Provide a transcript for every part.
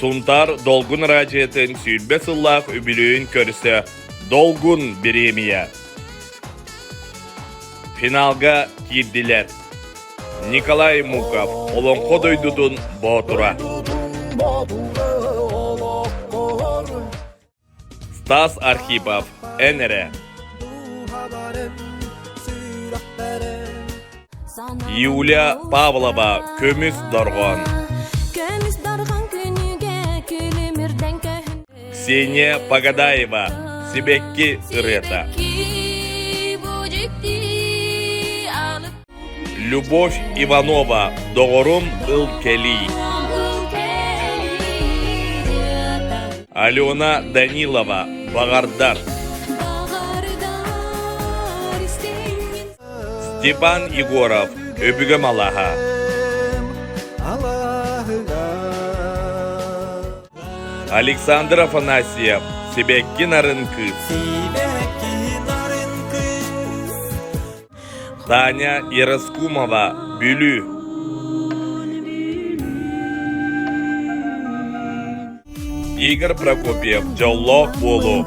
Сунтаар Долгун араадьыйатын 20 сыллаах үбүлүөйүн көрсө Долгун бириэмийэ. Финалга киирдилэр. Николай Муков Олоҥхо дойдутун боотура. Стас Архипов Эн эрэ. Юлия Павлова Көмүс дорҕоон. Ксения Пагадаева Сибэкки ырыата. Любовь Иванова Доҕорум ыл кэлиий. Алена Данилова Баҕардар. Степан Егоров Өбүгэм алаһа. Александр Афанасьев Сибэкки нарын кыыс. Таня Ераскумова, Бүлүү. Игорь Прокопьев, Дьоллоох буолуу.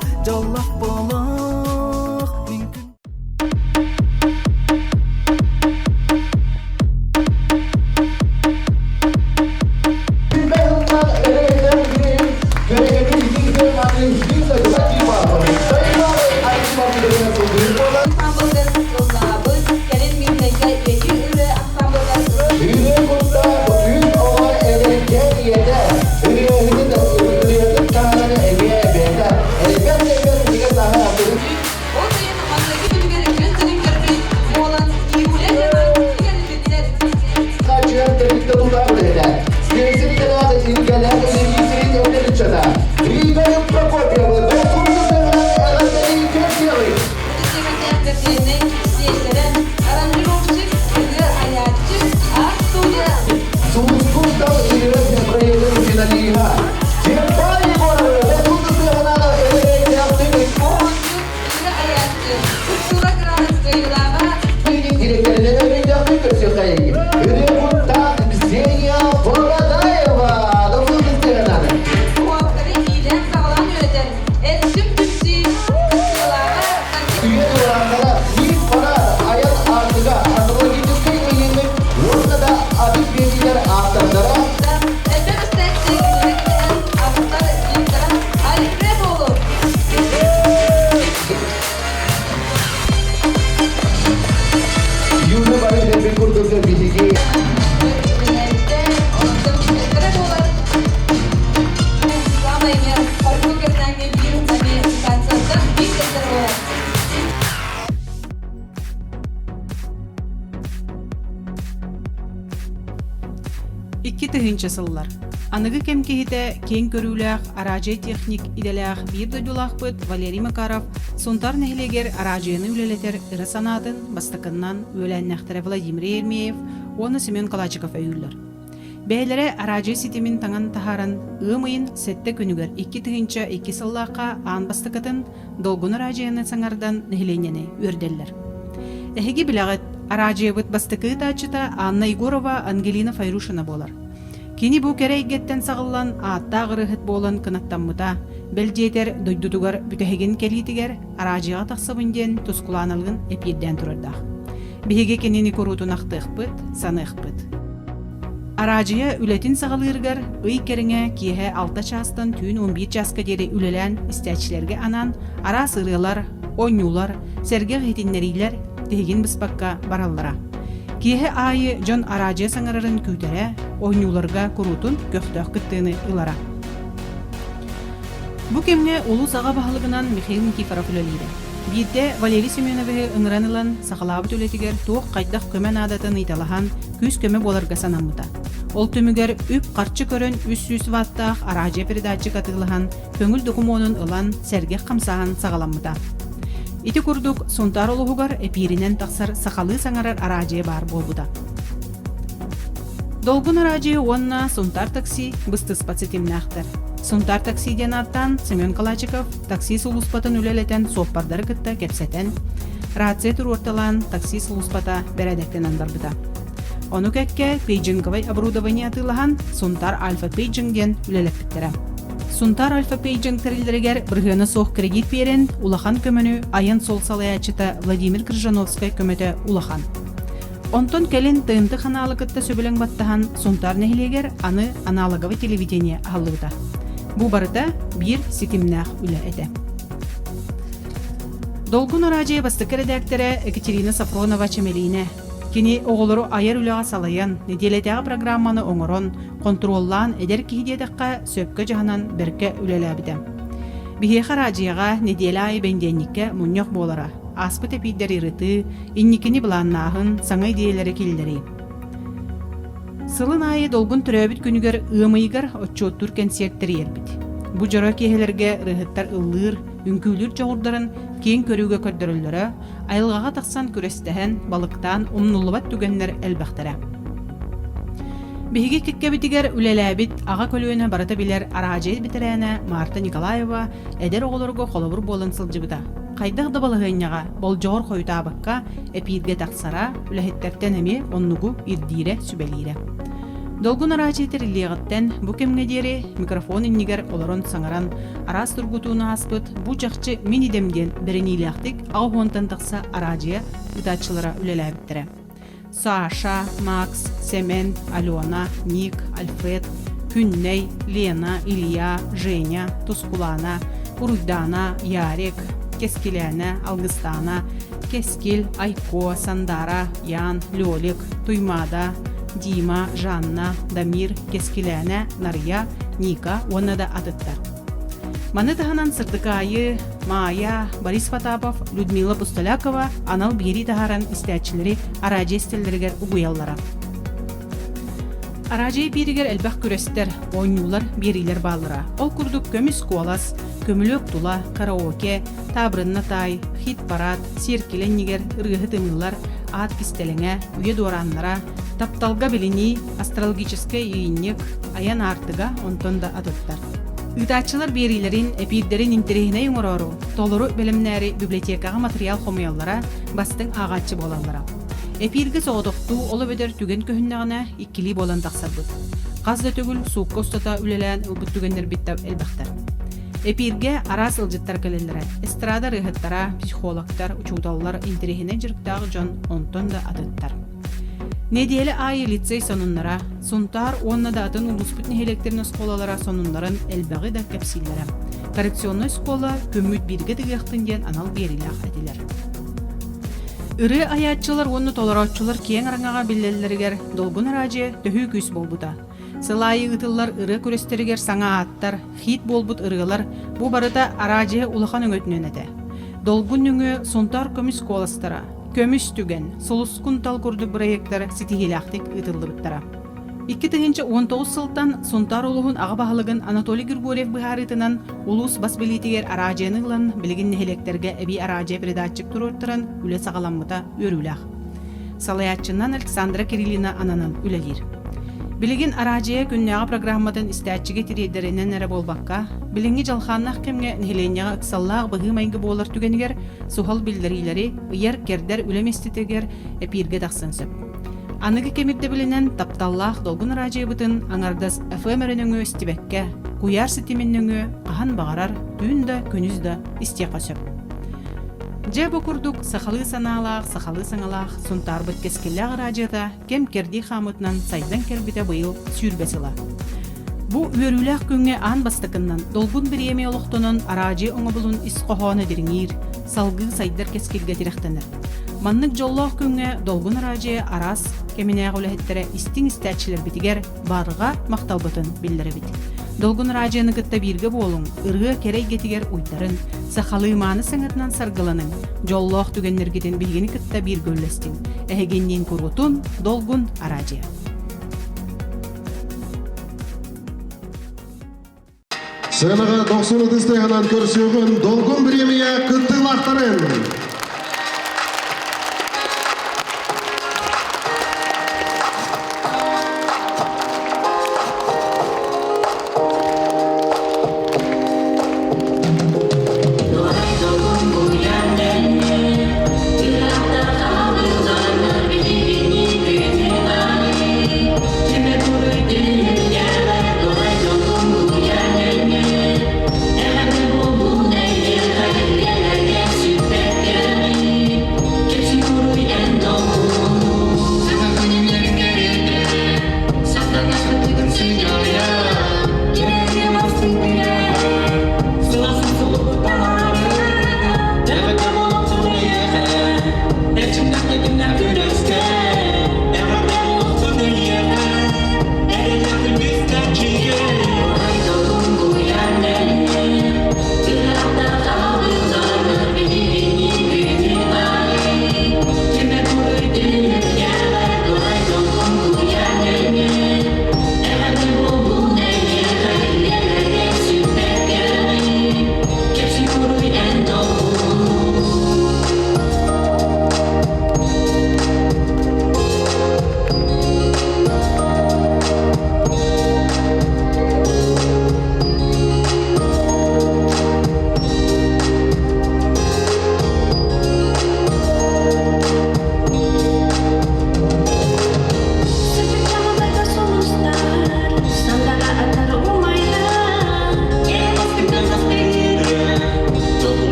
2000 сыллар. Аныгы кэм киһитэ киэҥ көрүүлээх, араадьыйа техник идэлээх биир дойдулаахпыт Валерий Макаров Сунтаар нэһилиэгэр араадьыйаны үлэлэтэр ыра санаатын бастакыннан үөлээннэхтэрэ Владимир Ермеев уонна Семен Калачиков өйүүллэр. Бэйэлэрэ араадьыйа ситимин таҥан таһааран, ыам ыйын сэттэ күнүгэр 2002 сыллаахха аан бастакытын Долгун араадьыйаны саҥардан нэһилиэнньэни үөрдэллэр. Эһиги билэҕит, араадьыйабыт бастакы ыытааччыта Анна Егорова Ангелина Файрушина буолар. Кини бу кэрэ эйгэттэн саҕыллан, ааттаах ырыаһыт буолан кынаттаммыта, бэл диэтэр, дойдутугар бүтэһигин кэлиитигэр араадьыйаҕа тахсабын диэн Тускулааналыын эпиирдээн турардаах. Биһиги кинини куруутун ахтыахпыт, саныахпыт. Араадьыйа үлэтин саҕалыырыгар ый кэриҥэ киэһэ алта чаастан түүн 11 чааска диэри үлэлээн истээччилэргэ анаан араас ырыалар, оонньуулар, сэргэх иһитиннэриилэр тиһигин быспакка бараллара. Киэһэ аайы дьон араадьыйа саҥарарын күүтэрэ, оонньууларга куруутун көхтөөх кыттыыны ылара. Бу кэмҥэ улуус аҕа баһылыгынан Михаил Никифоров үлэлиирэ. Биирдэ Валерий Семеновиһы ыҥыран ылан, сахалаабыт үлэтигэр туох-хайдах көмө наадатын ыйыталаһан, күүс-көмө буоларга санаммыта. Ол түмүгэр үп-харчы көрөн 300 ваттаах араадьыйа передатчик атыылаһан, көҥүл докумуонун ылан, сэргэх хамсааһын саҕаламмыта. Ити курдук, Сунтаар улууһугар эпииринэн тахсар сахалыы саҥарар араадьыйа баар буолбута. Долгун араадьыйа уонна Сунтаар такси быстыспат ситимнээхтэр. Сунтаар такси диэн ааттаан Семен Калачиков такси сулууспатын үлэлэтэн суоппардары кытта кэпсэтэн, рация туруорталаан такси сулууспата бэрээдэктэнэн барбыта. Ону кэккэ пейджинговай оборудование атыылаһан Сунтаар Альфа Пейджинг диэн үлэлэппиттэрэ. Сунтаар Альфа Пейджинг тэриллэригэр бырыһыана суох кредит биэрэн, улахан көмөнү айан суол салайааччыта Владимир Крыжановскай көмөтө улахан. Онтон кэлин ТНТ ханаалы кытта сөбүлэҥ баттаһан Сунтаар нэһилиэгэр аны аналоговай телевидение аһыллыбыта. Бу барыта биир ситимнээх үлэ этэ. Долгун араадьыйа бастакы эрэдээктэрэ Екатерина Сафронова-Чэмэлиинэ. Кини оҕолору айар үлэҕэ салайан, нэдиэлэтээҕи программаны оҥорон, хонтуруоллаан эдэр киһи диэтэххэ, сөпкө дьаһанан бэркэ үлэлээбитэ. Биһиэхэ араадьыйаҕа нэдиэлэ аайы бэндиэнньиккэ мунньах буолара, ааспыт эпиирдэри ырытыы, инникини былааннааһын, саҥа идиэйэлэри киллэрии. Сылын аайы Долгун төрөөбүт күнүгэр ыам ыйыгар отчуоттуур кэнсиэрт тэрийэрбит. Бу дьоро киэһэлэргэ ырыаһыттар ыллыыр, үҥкүүлүүр дьоҕурдарын киэҥ көрүүгэ көрдөрөллөрө, айылҕаҕа тахсан күрэстэһэн, балыктаан умнуллубат түгэннэр элбэхтэрэ. Биһиги кэккэбитигэр үлэлээбит аҕа көлүөнэ барыта билэр араадьыйа бэтэрээнэ Марта Николаева эдэр оҕолорго холобур буолан сылдьыбыта. Хайдах да балаһыанньаҕа болдьоҕор хойутаабакка эпииргэ тахсара, үлэһиттэртэн эмиэ оннугу ирдиирэ, сүбэлиирэ. Долгун араадьыйа тэриллиэҕиттэн бу кэмҥэ диэри микрофон иннигэр олорон саҥаран, араас тургутууну ааспыт бу чахчы мин идэм диэн бэриниилээхтик 80-тан тахса араадьыйа ыытааччылара үлэлээбиттэрэ. Саша, Макс, Сэмэн, Алена, Ник, Альфред, Күннэй, Лена, Илья, Женя, Тускулаана, Уруйдаана, Ярик, Кэскилээнэ, Алгыстаана, Кэскил, Айко, Сандара, Ян, Лёлик, Туймаада, Дима, Жанна, Дамир, Кэскилээнэ, Нарыйа, Ника уонна да атыттар. Маны таһынан Сырдыкаайы, Маайа, Борис Потапов, Людмила Пустолякова анал биэрии таһааран истээччилэри араадьыйа истэллэригэр угуйаллара. Араадьыйа бииригэр элбэх күрэстэр, оонньуулар, биэриилэр бааллара. Ол курдук көмүс куолас, көмүлүөк тула, караоке, таабырынна таай, хит-парад, сиэркилэ иннигэр ырыаһыт ымыылар, аат кистэлэҥэ, үйэ дуорааннара, тапталга билинии, астрологическай ыйынньык, айан аартыга, онтон да атыттар. Ыытааччылар биэриилэрин, эпиирдэрин интэриэһинэй оҥороору, толору бэлэмнээри библиотекаҕа матырыйаал хомуйаллара, бастыҥ ааҕааччы буолаллара. Эпииргэ соҕотохтуу, ол эбэтэр түгэн көһүннэҕинэ, иккилии буолан тахсарбыт. Хас да төгүл суукка устата үлэлээн ылбыт түгэннэрбит да элбэхтэр. Эпииргэ араас ыалдьыттар кэлэллэрэ. Эстрада ырыаһыттара, психологтар, учууталлар, интэриэһинэй дьарыктаах дьон, онтон да атыттар. Нэдиэлэ аайы лицей сонуннара, Сунтаар уонна да атын улууспут нэһилиэктэрин оскуолалара сонуннарын элбэҕи да кэпсииллэрэ. Коррекционнай оскуола күммүт бииргэ тыгыахтын диэн анал биэриилээх этилэр. Ырыа айааччылар уонна толорооччулар киэҥ араҥаҕа биллэллэригэр Долгун араадьыйа төһүү күүс буолбута. Сыл аайы ыытыллар ырыа күрэстэригэр саҥа ааттар, хит буолбут ырыалар бу барыта араадьыйа улахан өҥөтүнэн этэ. Долгун нөҥүө Сунтаар көмүс куоластара, Көмүс түгэн, Сулускун тал курдук бырайыактар ситиһиилээхтик ыытыллыбыттара. 2019 сылтан Сунтаар улууһун аҕа баһылыгын Анатолий Григорьев быһаарыытынан улуус бас билиитигэр араадьыйаны ылан, билигин нэһилиэктэргэ эбии араадьыйа передатчик туруортаран үлэ саҕаламмыта үөрүүлээх. Салайааччынан Александра Кириллина ананан үлэлиир. Билигин араадьыйа күннээҕи программатын истээччигэ тириэрдэринэн эрэ буолбакка, билиҥҥи дьалхааннаах кэмҥэ нэһилиэнньэҕэ ыксаллаах быһыы-майгы буолар түгэнигэр суһал биллэриилэри ыйар-кэрдэр үлэ миэстэтигэр эпииргэ тахсан сөп. Аныгы кэм ирдэбилинэн тапталлаах долгун араадьыйабытын аҥардас FM эрэ нөҥүө истибэккэ, куйаар ситимин нөҥүө хаһан баҕарар түүн да, күнүс да истиэххэ сөп. Дьэ, бу курдук сахалыы санаалаах, сахалыы саҥалаах Сунтаарбыт кэскиллээх араадьыйата кэм-кэрдии хаамыытынан сайдан кэлбитэ быйыл 20 сыла. Бу үөрүүлээх күҥҥэ аан бастакыннан Долгун бириэмийэ олохтонон араадьыйа оҥобулун ис хоһооно дириҥиир, салгыы сайдар кэскилгэ тирэхтэнэр. Маннык дьоллоох күҥҥэ Долгун араадьыйа араас кэминээҕи үлэһиттэрэ истиҥ истээччилэрбитигэр барҕа махталбытын биллэрэбит. Долгун араадьыйаны кытта бииргэ буолуҥ, ырыа кэрэ эйгэтигэр уйдарын, сахалыы мааны саҥатынан саргыланыҥ, дьоллоох түгэннэргитин биһигини кытта бииргэ үллэстиҥ. Эһигинниин куруутун Долгун араадьыйа. Сыанаҕа дохсун ытыс тыаһынан көрсүөҕүн Долгун бириэмийэ кыттыылаахтарын!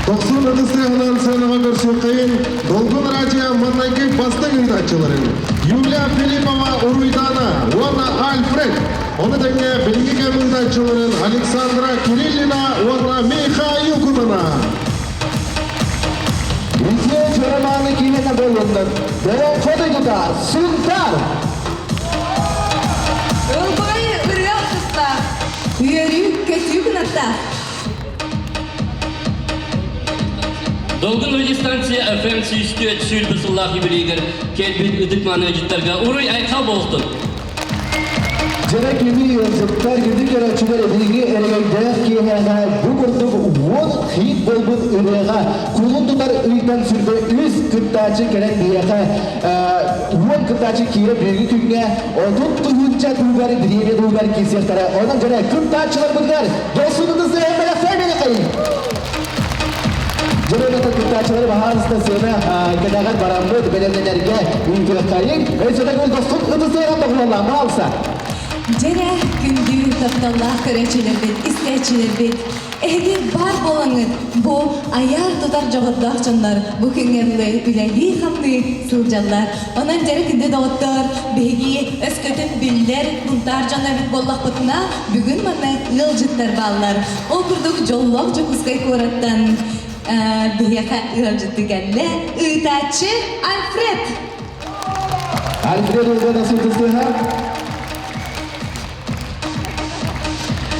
Дохсун ытыс тыаһынан сыанаҕа көрсүөххэйин Долгун радио маҥнайгы бастыҥ ыытааччыларын Юлия Филиппова Уруйдаана уонна Альфред, ону тэҥэ билиҥҥи кэм ыытааччыларын Александра Кириллина уонна Михаил Кутана. Үтүө дьоромааны киинэтэ буоллуннар. Олоҥхо дойдута Сунтаар! Ылбай ырыа артыстаах, үөрүү көтүү кынаттаах. Долгун радиостанция FM 104 сүүрбэ сыллаах юбилейгар кэлбит ытык маныгыдьыттарга уруй айхал буолтун! Дьэрэ кими ыалдьыттар, күндү көрөөччүлэр эһиги эрэйдээх киэһээҕэ бу курдук уон хит буолбут ырыаҕа кулун тутар ыйтан сүрбэ үс кыттааччы кэлэн биһиэхэ уон кыттааччы киирэ бүгүҥҥү күҥҥэ 30 тыһыынча туһугар бириэмэ туһугар киирсиэхтэрэ. Онон дьэрэ кыттааччыларбытыгар досунуту сыһан бэлэхтэй бэлэхэй! Дьэрэ кыттааччылары баһаарыста сыана кэтэҕэр бараммыт бэлэмнэнэргэ ыытыаххайыҥ. Өссө да дохсун ытысыаҕа тоҕуолла маалса. Дьэрэ күндү тапталлаах көрөөччүлэрбит, истээччилэрбит, эһиги баар буолаҥҥыт бу айар-тутар дьоҕурдаах дьоннор бу күҥҥэ үлэлии-хамныы сылдьаллар. Онон дьэрэ күндү доҕоттор, биһиги өскөтүн биллэр бунтаар дьон эбит буоллахпытына, бүгүн манна ыалдьыттар бааллар. Ол курдук дьоллоох Дьокуускай куораттан биһиэхэ ыалдьытты кэллэ ыытааччы Альфред. Альфред Улгана сылдьыһа.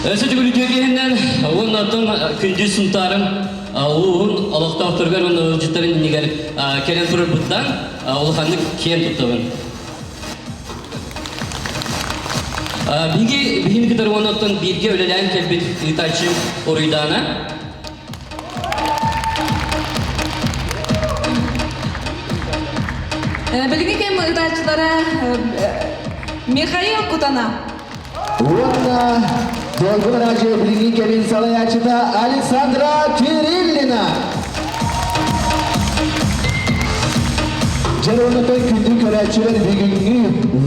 Өссө төгүл үтүө киһиннэн уонна оттон күндү Сунтаарым улууһун олохтоохторугар уонна ыалдьыттарын иннигэр кэлэн турарбыттан улаханнык киэн туттабын. Биһиги биһини кытары уонна оттон бииргэ үлэлээн кэлбит ыытааччы Уруйдаана. Билиҥҥи кэм ыытааччылара Михаил Кутана. Уонна Долгун радио билиҥҥи кэмин салайааччыта Александра Кириллина. Дьэ уонна күндү көрөөччүлэр бүгүҥҥү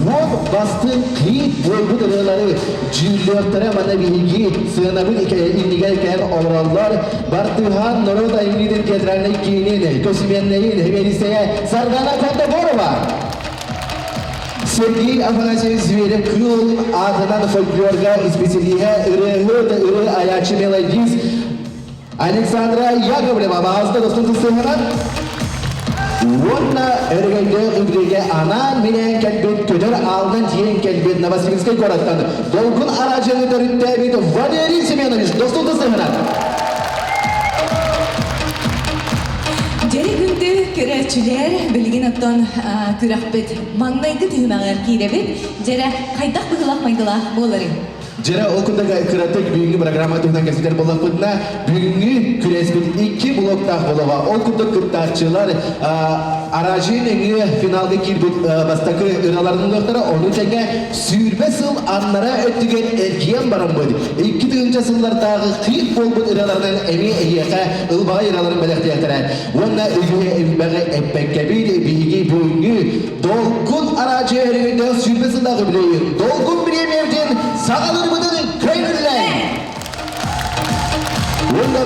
уон бастыҥ хит буолбут ырыалары дьүүллүөхтэрэ манна биһиги сыанабыт иннигэр кэлэн олороллор Бартыһаан норуот айымньытын театральнай киинин көсүмүөннэйин сэбиэдиссэйэ Сардана Кондогорова. Сергей Афанасьевич Зверев кыыл аатынан фольклорга исписэлииһэ ырыаһыт, ырыа айааччы мелодист Александра Яковлева баҕаста достун тустуһунан уонна өрөгөйдөөх үбүлүйгэ анаан-минээн кэлбит көтөр аалынан тиийэн кэлбит Новосибирскай куораттан Долгун араадьыйаны төрүттээбит Валерий Семенович достун тустуһунан. Дьэри күндү көрөөччүлэр, билигин оттон күрэхпит маҥнайгы түһүмэҕэр киирэбит. Дьэрэ, хайдах быһыылаах майгылаах буоларый? Дьэрэ, ол курдук кыратык бүгүҥҥү программа туһунан кэпсэтэр буоллахпытына, бүгүҥҥү күрэспит икки блоктаах буолуоҕа. Ол курдук кыттааччылар араадьыйа нөҥүө финалга киирбит бастакы ырыаларын ылыахтара, ону тэҥэ 20 сыл аннараа өттүгэр эргийэн бараммыт, 2000 сыллардааҕы хит буолбут ырыаларынан эмиэ эһиэхэ ылбаҕай ырыаларын бэлэхтиэхтэрэ. Уонна үгүһү элбэҕи эппэккэбит, биһиги бүгүҥҥү Долгун араадьыйа өрөгөйдөөх 20 сыллааҕы үбүлүөйүн Долгун бириэмийэбитин саҕалыырбытын көҥүллээн! Уонна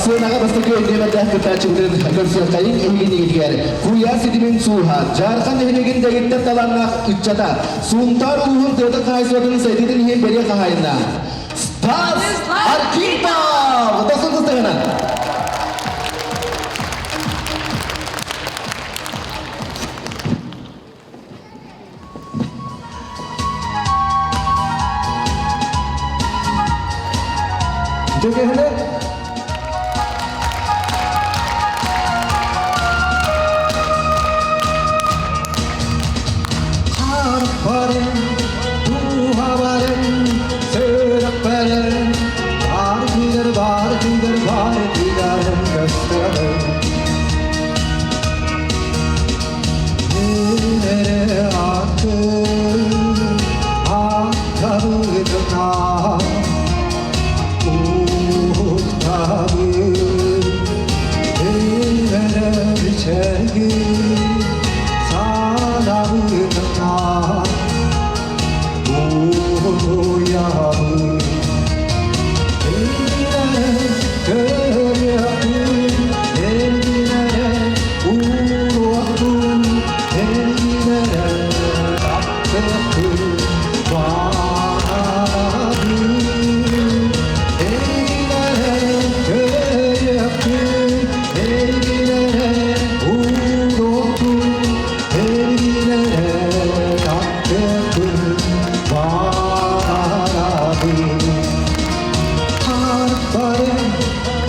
сыанаҕа бастакы нүөмэрдээх кыттааччыбытын көрсүөххэйиҥ эһигинигитигэр Куйаар ситимин сууһа, Дьаархан нэһилиэгин дэгиттэр талааннаах ыччата, Сунтаар улууһун тыатын хаһаайыстыбатын сайдыытын иһин бэлиэ хаһаайына Стас Архипов! Дохсун тыстыгынан! Дьөгөһүнэ Харпарын, туһабарын, сүрэхпэрин, бар күйдер, бар күйдер, бар күйдерин көстөрүн. Нere akın, akabıdına,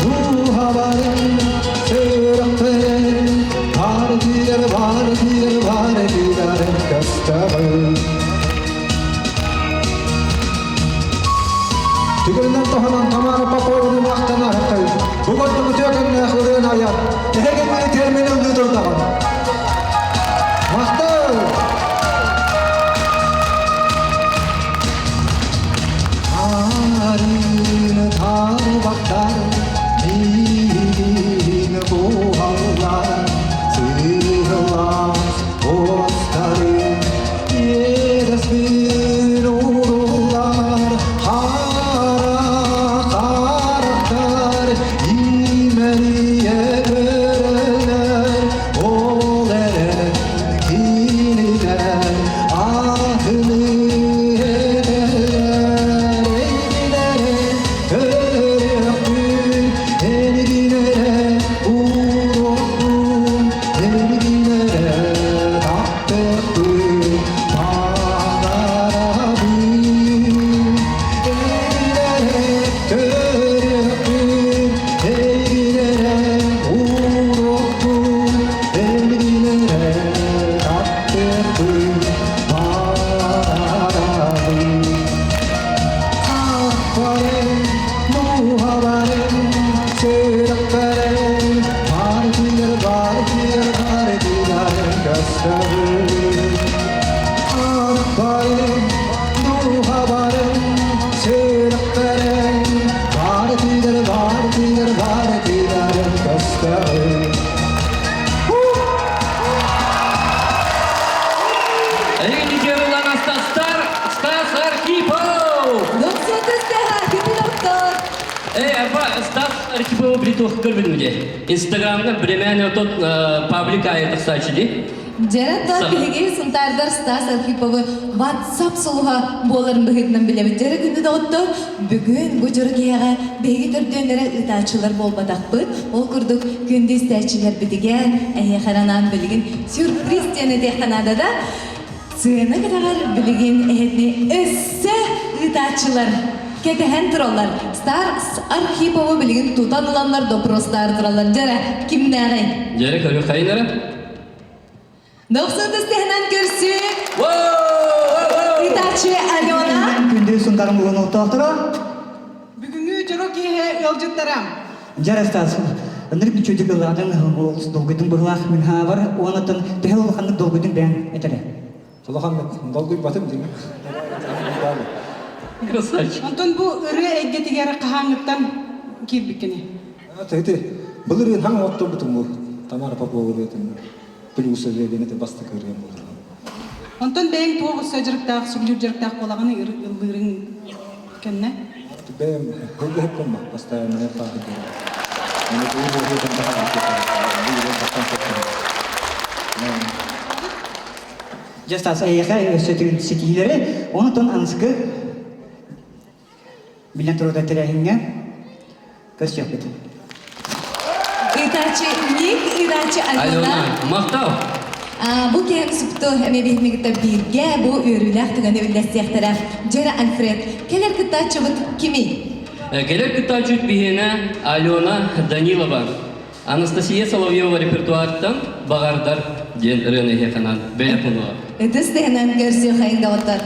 дууһабарын, сүрэхпэрин баартыйар, баартыйар, баартыйарын көстөҕүн. Түгэнинэн туһанан Тамара Попованы махтанаһыккай. Бу курдук үтүө күннээх ырыаны айар, эһигини термин ыллыы турдаҕын. Махтал! Арын тарбахтар миигин буһаллар, сыыллаас уостарын иэдэспин уруллар, хара харахтар имэрийэ көрөллөр, ол эрэн кинилэр атыны этэллэр, эйгилэрэ көрүөхпүн, эйгилэрэ уруохпун, эйгилэрэ таптыахпын баҕарабын. Эйгилэрэ көрүөхпүн, эйгилэрэ уруохпун, эйгилэрэ таптыахпын баҕарабын. Ахпарым, дууһабарым, сүрэхпэрим, баартыйар, баартыйар, баартыйар көстөбүн. Ахпарым, дууһабарым, сүрэхпэрим, баартыйар, баартыйар, баартыйар көстөбүн. Эһиги Керулан Стас Стас Архипов! Дохсуотустаха күнүн оттор. Эй, апа, Стас Архипову притох көрбүтүм де. Инстаграмна бремяне тот паблик айы ди. Дьэрэ то биһиги Сунтаардар Стас Архиповы WhatsApp сулуһа буоларын быһыытынан билэбит. Дьэрэ күндү доҕоттор, бүгүн бу дьоро киһиэхэ биһиги төрдүөннэрэ ыытааччылар буолбатахпыт. Ол курдук күндү истээччилэрбитигэр эһиэхэ анаан билигин сюрприз диэн этиэххэ наада да. Сыана кэтэҕэр билигин эһэтини өссө ыытааччылар кэтэһэн тураллар. Стас Архипову билигин тутан ыланнар допростаар тураллар. Дьэрэ, кимнээҕий? Дьэрэ көрү хайынара? Дохсун тестиһинэн көрсүү. Ыытааччы Алена. Күндү Сунтарым улуун Бүгүҥҥү дьоро киэһэ ыалдьыттара. Дьэр Стас, ынырык үчүгэй ыллаатын олус долгуйдум быһылаах мин хаабар уонаттан төһө улаханнык долгуйдун бэйэҥ этэрэ. Улаханнык долгуйбатым дии. Красавчик. Онтон бу ырыа эйгэтигэр хаһааҥҥыттан киирбиккиний? Ити былырыын хаҥ отторбутум бу Тамара Попова ырыатын плюс ырыа это бастакы ырыам буолар. Онтон бэйэҥ туох өссө дьарыктаах, сөбүлүүр дьарыктаах буолаҕын ыллыырыҥ кэннэ? Бэйэм кылгыһыппын ба, постоянно паахы Дьэ Стас, эйиэхэ өссө ситиһиилэри, онтон аныскы билэн турар тэрээһиҥҥэ көрсүөхпүт. Ыытааччы Ник, ыытааччы Алена. Алена, махтал! Бу киһи супту эмиэ биһиги бииргэ бу үөрүүлээх түгэни үллэстиэхтэрэ. Дьэрэ Альфред, кэлэр кыттааччыбыт кимий? Кэлэр кыттааччыт биһиэнэ Алена Данилова. Анастасия Соловьева репертуартан «Баҕардар» диэн ырыаны иһиэхэнэн бэйэ хонуга. Ытыс тыһынан көрсүөхайын доҕоттор.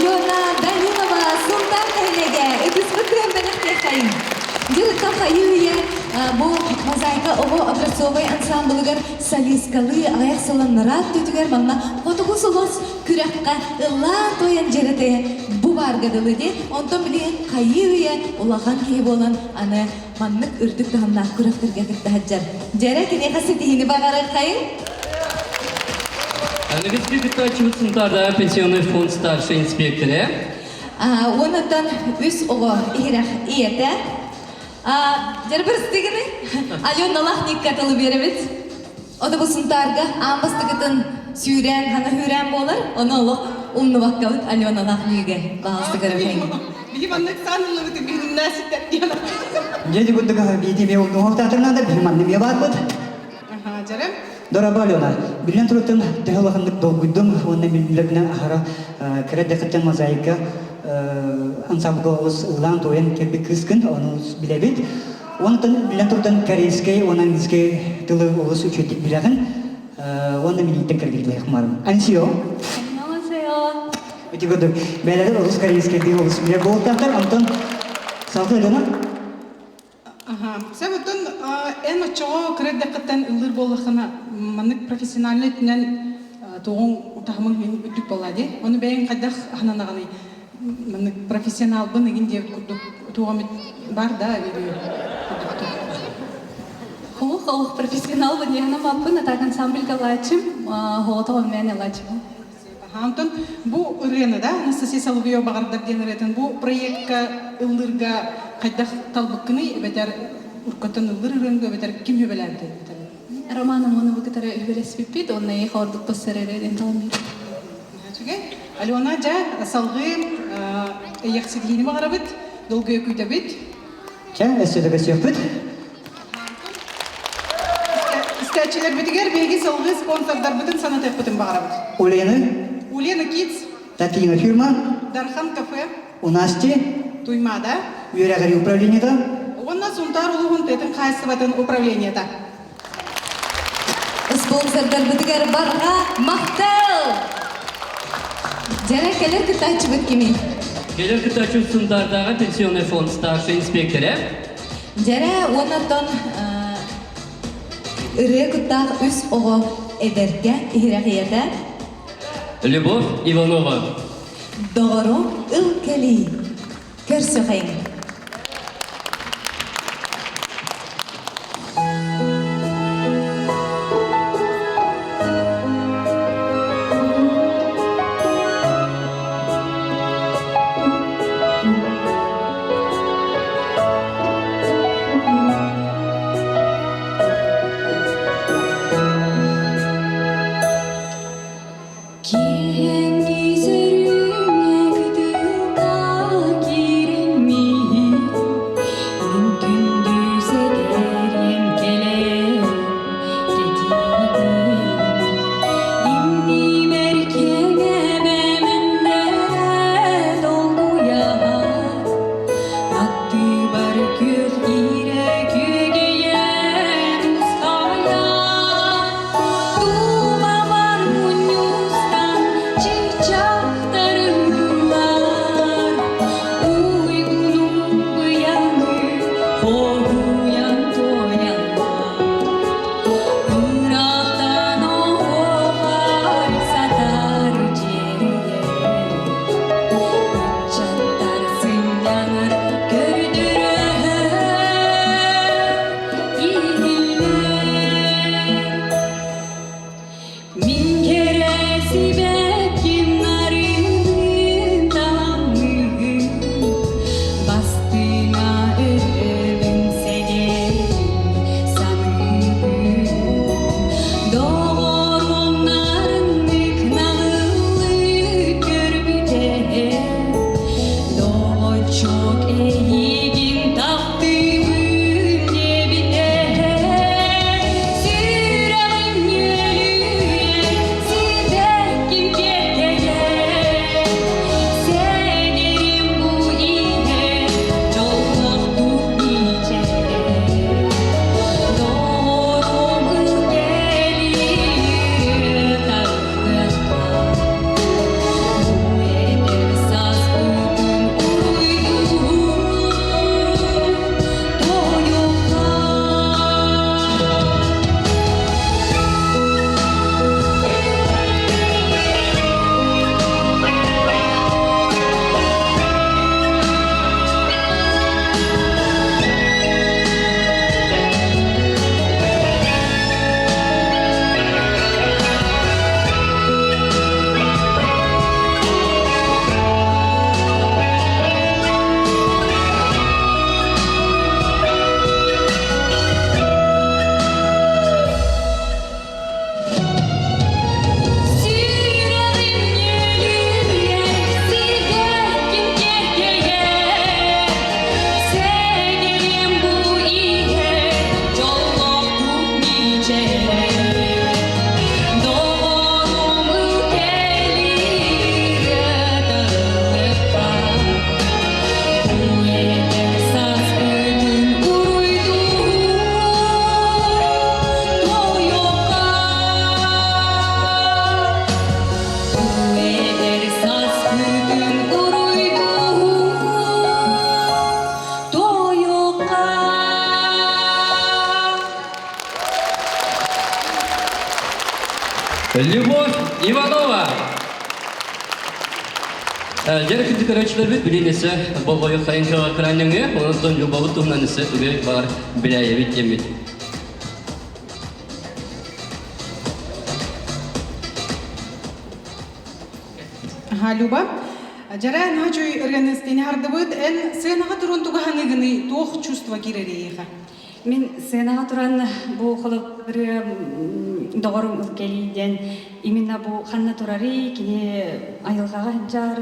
Алена Данилова Сунтаар нэһилиэгэ ытыспыт тыһын бэлэхтиэххэйин. Дьылыттан хайыы-үйэ бу мозаика оҕо образцовай ансамблыгар солисткалыы аҕыйах сылланнараа өттүтүгэр манна хотугу сулус күрэххэ ыллаан-туойан дьэрэтэ бу баарга дылы дии. Онтон билигин хайыы-үйэ улахан киһи буолан аны маннык үрдүк таһымнаах күрэхтэргэ кытта сылдьар. Дьэрэ киниэхэ ситиһиини баҕарыаххайыҥ. Аныгыскы кыттааччыбыт Сунтаардааҕы пенсионный фонд старшай инспектора. Уонуттан үс оҕо иһирэх ийэтэ. Дьэрбир стигини Алена Лахникка тылы биэрэбит. Ону бу Сунтаарга аан бастакытын сүүрээн, хана хүүрээн буолар. Ону олох умнубаккабыт Алена Лахнига баҕалста көрөбүн. Биһи маннык сааныллыбыт биһиннээситтэр диэн. Дьэ курдук биити эмиэ умнуохтаатырнаада биһи манны эмиэ баарбыт. Дьэрэ. Дорообо Алена, биллэн турартан төһө улаханнык долгуйдум уонна биллэринэн аһара кыра дэхиттэн мозаика ансамблга олус ыллаан-туойан кэлбит кыыскын, ону билэбит. Онтон биллэн турдан корейскай уонна английскай тылы олус үчүгэйдик билэҕин. Уонна минииттэн кэргиллиэх марым. Ансио. 안녕하세요. Ити курдук бээлэрин олус корейскайдыы олус билэр буолтаахтар. Онтон салгыы Алена. Сөп оттон эн оччоҕо кыра эрдэххиттэн ыллыыр буоллаххына маннык профессиональнай өттүнэн туоҕуҥ таһымыҥ үрдүк буолла дии. Ону бэйэҥ хайдах аһананаҕыный? Маннык профессионалбын игин диэбит курдук туох эмит бар да или курдук Олох олох профессионалбын яһанамаппын, а так ансамбль галаачым, хоҕотоҕо мен ылаачым. Онтон бу ырыаны да Анастасия Соловьева баҕардар диэн ырыатын бу проекка ыллыырга хайдах талбыккыный эбэтэр уркаттан ыллыр ырыаҥга эбэтэр ким үбэлээбитэ эбэтэр Роман Амоновы кытары үбэлэспиппит, онно эйиэхэ ордук бассар эрэ диэн талан Үчүгэй. Алена, дьэ, салгыы эйиэхситиһиини баҕарабыт, долгуйа күүтэбит. Чэ, өссө да көрсүөхпүт. Истээччилэрбитигэр биһиги салгыы спонсордарбытын санатыахпытын баҕарабыт. Улены. Улена Kids. Татьяна фирма. Дархан кафе. У Насти. Туймаада. Үөрэҕирии управлениета. Уонна Сунтаар улууһун тыатын хаһаайыстыбатын управлениета. Спонсордарбытыгар барҕа махтал! Дьэрэ кэлэр кыттааччыбыт кимий? Кэлэр кыттааччы Сунтаардааҕы пенсионный фонд старшай инспектора. Дьэрэ уонна ырыа куттаах үс оҕо эдэргэ иһирэх ийэтэ Любовь Иванова. Доҕорум ыл кэлии. Көрсүхэйиҥ. Киэҥи сөрүүҥҥэ кытылга киириммит, Мин күндү сэгэриэм кэлэн кэтиибин. Иннибэр киэҥэбэ мэннэрэ долгуйар, Аттыбар күөх иирэ күөгэйэ тусхайар. Тулабар мунньустан Дьэ, күндү көрөөччүлэрбит, билин эсэ болҕойу хайын кыраанньаҥы, онон Любабыт туһунан эсэ тугу баар билээйэбит диэммит. Аха, Люба. Дьара, наһаа ырыаны истини хардыбыт. Эн сыанаҕа турун тугу ханыгыный, туох чувство киирэрийиэхэ? Мин сценаҕа туран бу холобуры доҕорум ылкэлии диэн именно бу ханна турарый, кини айылҕаҕа сылдьар,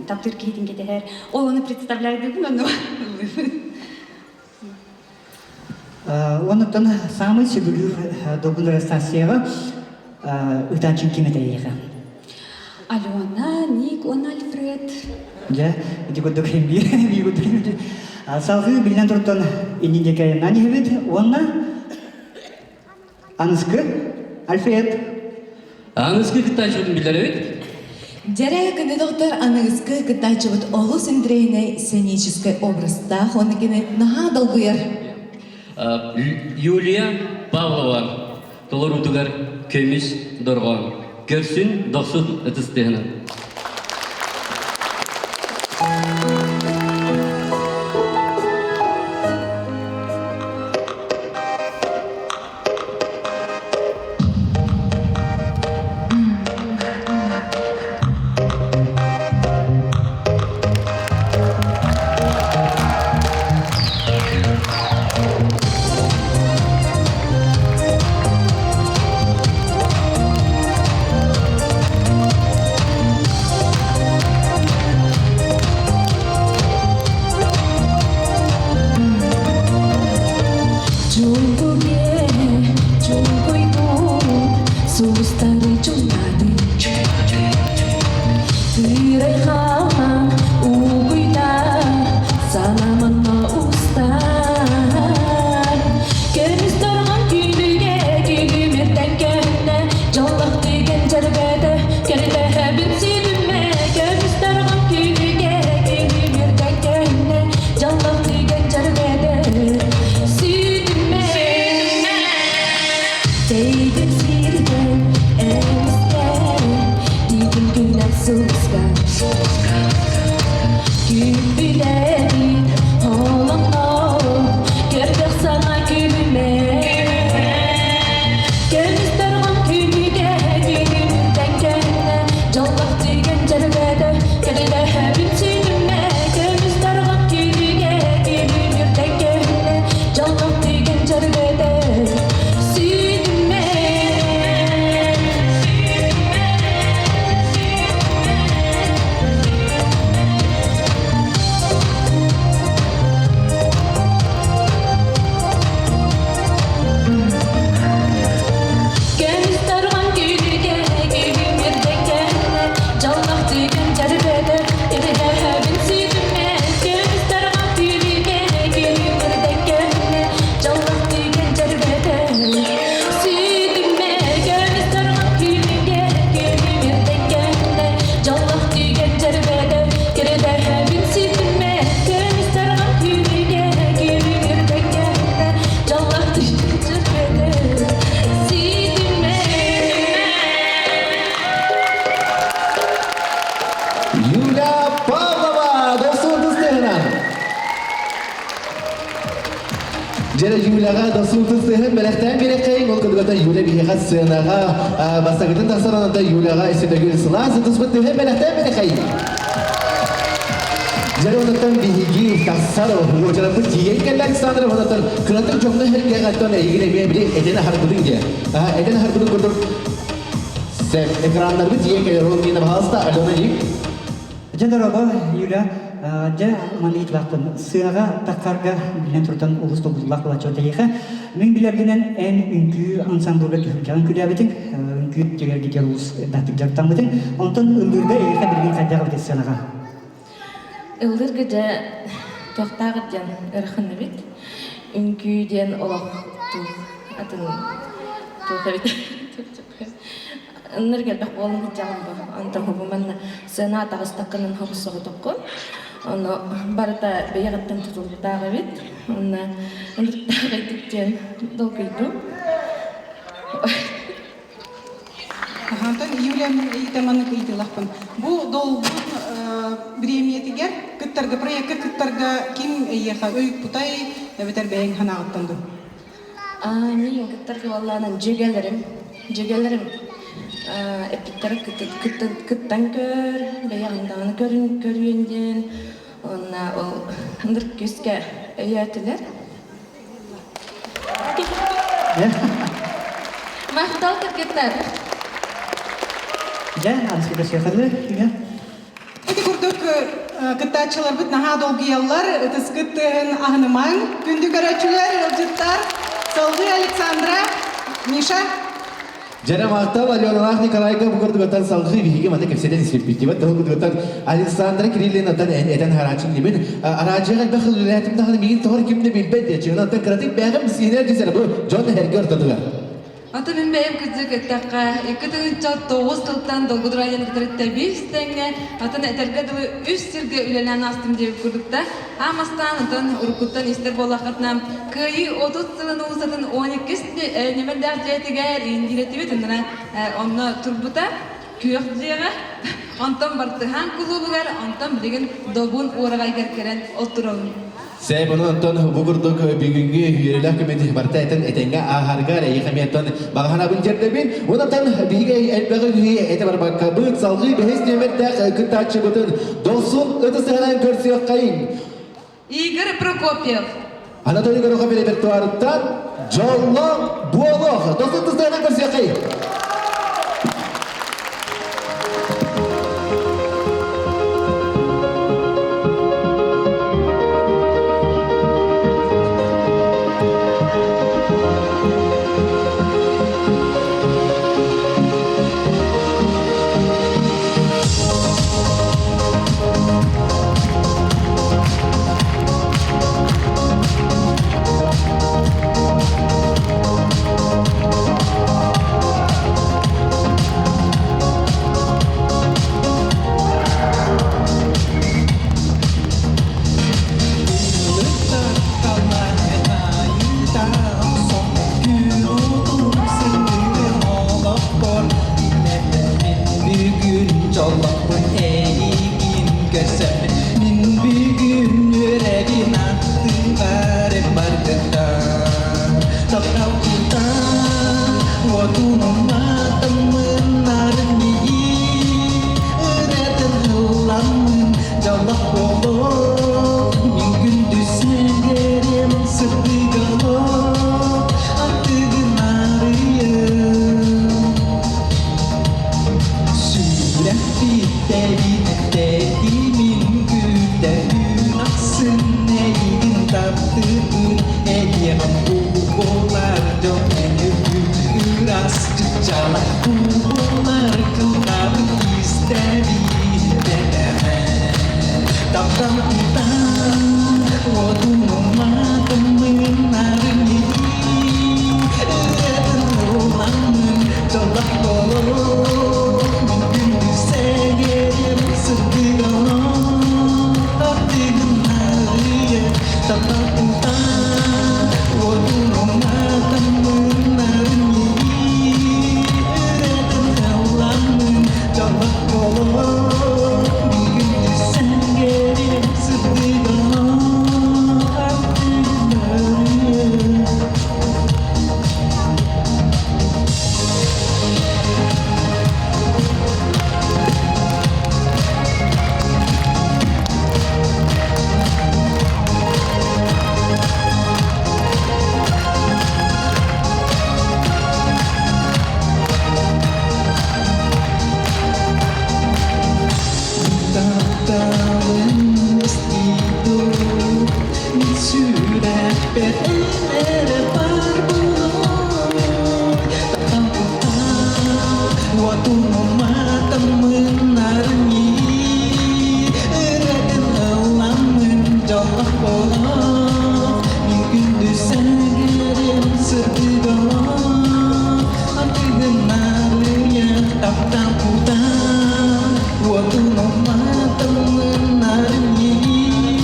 таптыыр киһитин кэтэһэр. Ол ону представляйдыбын, ону Оннуттан саамай сөбүлүүр Долгун Анастасияҕа ыытааччыҥ ким этэйиэхэ? Алена, Ник уонна Альфред. Дьэ, ити курдук биир биир курдук. Салгыы биллэн туртан иннин диэки айаннаан иһэбит уонна Аныскы Альфред. Аныскы кыттааччыбытын билэрэбит. Дьэрэ күнү доктор аныгыскы кыттааччыбыт олус интириэһинэй сценическэй образтаах уонна кини наһаа долгуйар. Юлия Павлова толоруутугар көмүс дорҕоон. Көрсүн дохсун ытыс тыаһынан. Сустары чуҥнаатын Тыырай хаалан угуйда Санаманна устар Көмүс торҕон күлүгэ күлүмүртэн көһүннэ Дьоллох түгэн дьэрбэтэ Кэлтэһэбин сүүрүмэ Көмүс торҕон күлүгэ күлүмүртэн көһүннэ Дьоллох түгэн дьэрбэтэ Сүүрүмэ Тэйдим сирдэн эмискэ Тиитим күннэр сылыска Күппүлэбит олоҥхо Көрдөх саҥа күлүмэ Көмүс торҕон күнүгэ күлүмүрдэн көһүннэ Дьоллох түгэн дьэрбэтэ Кэлэлэһэбин сүүнүмэ Көмүс торҕон күнүгэ күлүмүрдэн көһүннэ Дьоллох түгэн дьэрбэтэ Сүүнүмэ Көмүс торҕон күлүгэ күлүмүрдэн кэллэ, дьоллоох түгэн дьэрбэтэ, кэтэһэбин сүүтүмэ. Көмүс торҕон күлүгэ күлүмүрдэн кэллэ, дьоллоох түгэн дьэрбэтэ, сүүтүмэ. Көмүс торҕон күлүгэ күлүмүрдэн кэллэ, дьоллоох түгэн дьэрбэтэ, кэтэһэбин сүүтүмэ. Көмүс торҕон күлүгэ күлүмүрдэн кэллэ, дьоллоох түгэн дьэрбэтэ, сүүтүмэ. Юля Павлова, дохсун тыстыһынан. Дьэрэ Юляҕа дохсун тыстыһын бэлэхтээн биэрэххэйин, ол курдугата Юля биһиэхэ сценаҕа бастакытын тахсар аната Юляҕа өссө сылаас ытыспыт тыһын бэлэхтээн биэрэххэйин. Дьэрэ онуттан биһиги тахсар уочараппыт тиийэн кэллэ Александр онуттан кыратык дьоҥно эркэҕэттэн эйигин эмиэ били этэн аһарбытын диэ. Этэн аһарбытын курдук Сэп, экраннарбыт тиийэн кэлэр ол миэнэ баһаалыста Алена Ник. Дьэ дорообо, Юля. Дьэ, манна ыйытылаахпын. Сыаҕа таххарга билэн туртан олус долгутуулаах буолааччы тэйиэхэ. Мин билэргинэн эн үҥкүү ансамблыгар түһүлгэҕин күлээбитиҥ, үҥкүү түгэргитигэр олус элбэхтик дьарыктаммытыҥ. Онтон ыллыырга эйиэхэ билигин хайдах эбит сыанаҕа? Ыллыырга дьэ туохтааҕыт диэн ыарахан эбит. Үҥкүү диэн олох туох атын туох эбит. Ынныр элбэх буолан сылдьаҕын бу. Онтон бу манна сыана таҕыстаххынан соҕотоххун. Ону барыта бэйэҕиттэн тутулуктаах эбит. Онно ынырыктаах эбит диэн долгуйдум. Онтон Юлия ыйытаманы ыйытылахпын. Бу долгун бириэмийэтигэр кыттарга, проекка кыттарга ким эйиэхэ өй укпутай эбэтэр бэйэҥ санааҕыттан дуу? Мин кыттарга буоллаҕына дьүөгэлэрим, дьүөгэлэрим эппиттэрэ кыттан көр, бэйэҕин даҕаны көрүөн диэн уонна ол ынырык күүскэ өйөөтүлэр. Махтал кыргыттар! Дьэ, Анскида Сеханы, кимэ? Ити курдук кыттааччыларбыт наһаа долгуйаллар, ытыскыт тыаһын аһынымаҥ. Күндү көрөөччүлэр, ыалдьыттар, салгыы Александра, Миша. Дьэрэ махтал Аленалаах Николайга бу курдугаттан салгыы биһиги маны кэпсэтэн испиппит. Тыл курдугаттан Александра Кириллинаттан этэн хараачым дибин. Араадьыйаҕа элбэх үлэлээтим даҕаны миигин тоҕор ким да билбэт диэчи. Онтон кыратык бэҕэм сиэнэр дьисэр бу дьон эргэ ортотугар. Аты мин бэйэм кырдьык эттэххэ, 2009 сылтан Долгудурайын кытары тэбис тэҥҥэ, атын этэргэ дылы үс сиргэ үлэлээн аастым диэбит курдукта. Аамастаан атын уруккуттан истэр буоллаххытына, Кыайыы 30 сылын уулуссатын 12 ньэмэрдээх дьиэтигэр индиирэтибит ыннара онно турбута күөх дьиэҕэ, онтон Бартыһаан кулуубугар, онтон билигин Добун уораҕайгар кэлэн олторобун. Сэй бұны онтон бу курдук бүгүҥҥү үөрүүлээх көмөтү барыта этэн этэҥҥэ ааһаргар эйиэхэ эмиэ оттон баҕаһанабын тиэрдэбин. Онтон биһиги элбэҕи үһү этэ барбаккабыт салгыы бэһис нүөмэрдээх кыттааччыбытын Дохсун ытысыһынан көрсүөххэйиҥ. Игорь Прокопьев. Анатолий Горохов репертуарыттан Дьоллоох буолуох. Дохсун ытысыһынан көрсүөххэйиҥ. Бүгүн дьоллоппун эйигин көрсөммүн Мин бүгүн үөрэбин аттыбар баргыттан Таптал кутан уотун уматаммын нарын миигин ырыатын ылламмын дьоллох буолуох Мин күндү сэргэрим сырдык олох аттыгын арыйым Сүрэхпиттэбин тэтимин күүтэ ахсын эйигин таптыырбын эйиэхэ бу буолар дьон ыраас чыччала бу буолар кылгаабыт истэбин бэлэмэ таптал кутан уотун уматыммын нарын ырыатын ылламмын дьоллох болор күндү сэгэрим сырдык Сырдык Тапталын истиитин сүрэхпэр эрэ бар буолуой Уотун уматаммын армии ыратын ылламмын дьоллох буолуох мин күндү сэргэрим сырдык олох антыгын арыйа таптал кутан уотун уматаммын армии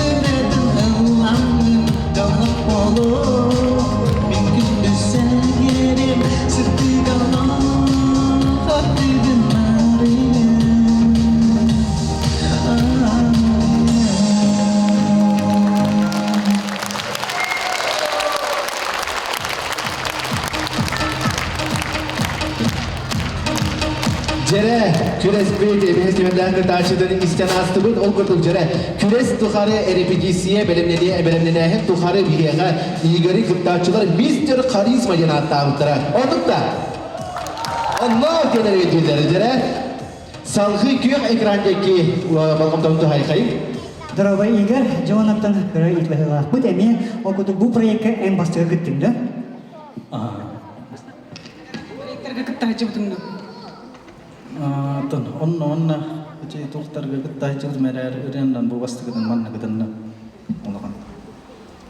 ыратын ылламмын дьоллох буолуох мин күндү сэргэрим сырдык олох антыгын арыйа. күрэспит эбиһэс түмэллээх кытааччытын истэн аастыбыт. Ол курдук дьэрэ күрэс тухары репетиция бэлэмнэнии бэлэмнэнээһин тухары биһиэхэ Игори кыттааччылар мистер Харизма диэн ааттаабыттара. Оннук да? Онно кэлэр өйдүүллэр дьэрэ. Салгыы күөх экран диэки болҕомтобун туһайхайын. Дорогой Игорь, дьонаттан кыра итбэһилаахпыт эмиэ ол курдук бу проекка эн бастыгы кыттыҥ да? Проекттарга кытта сылдьыбытыҥ дуу? Оттон онно онно ити туохтарга кытта сылдьыбытым эрээри ырыаннан бу бастакытын манна кытынна улахан.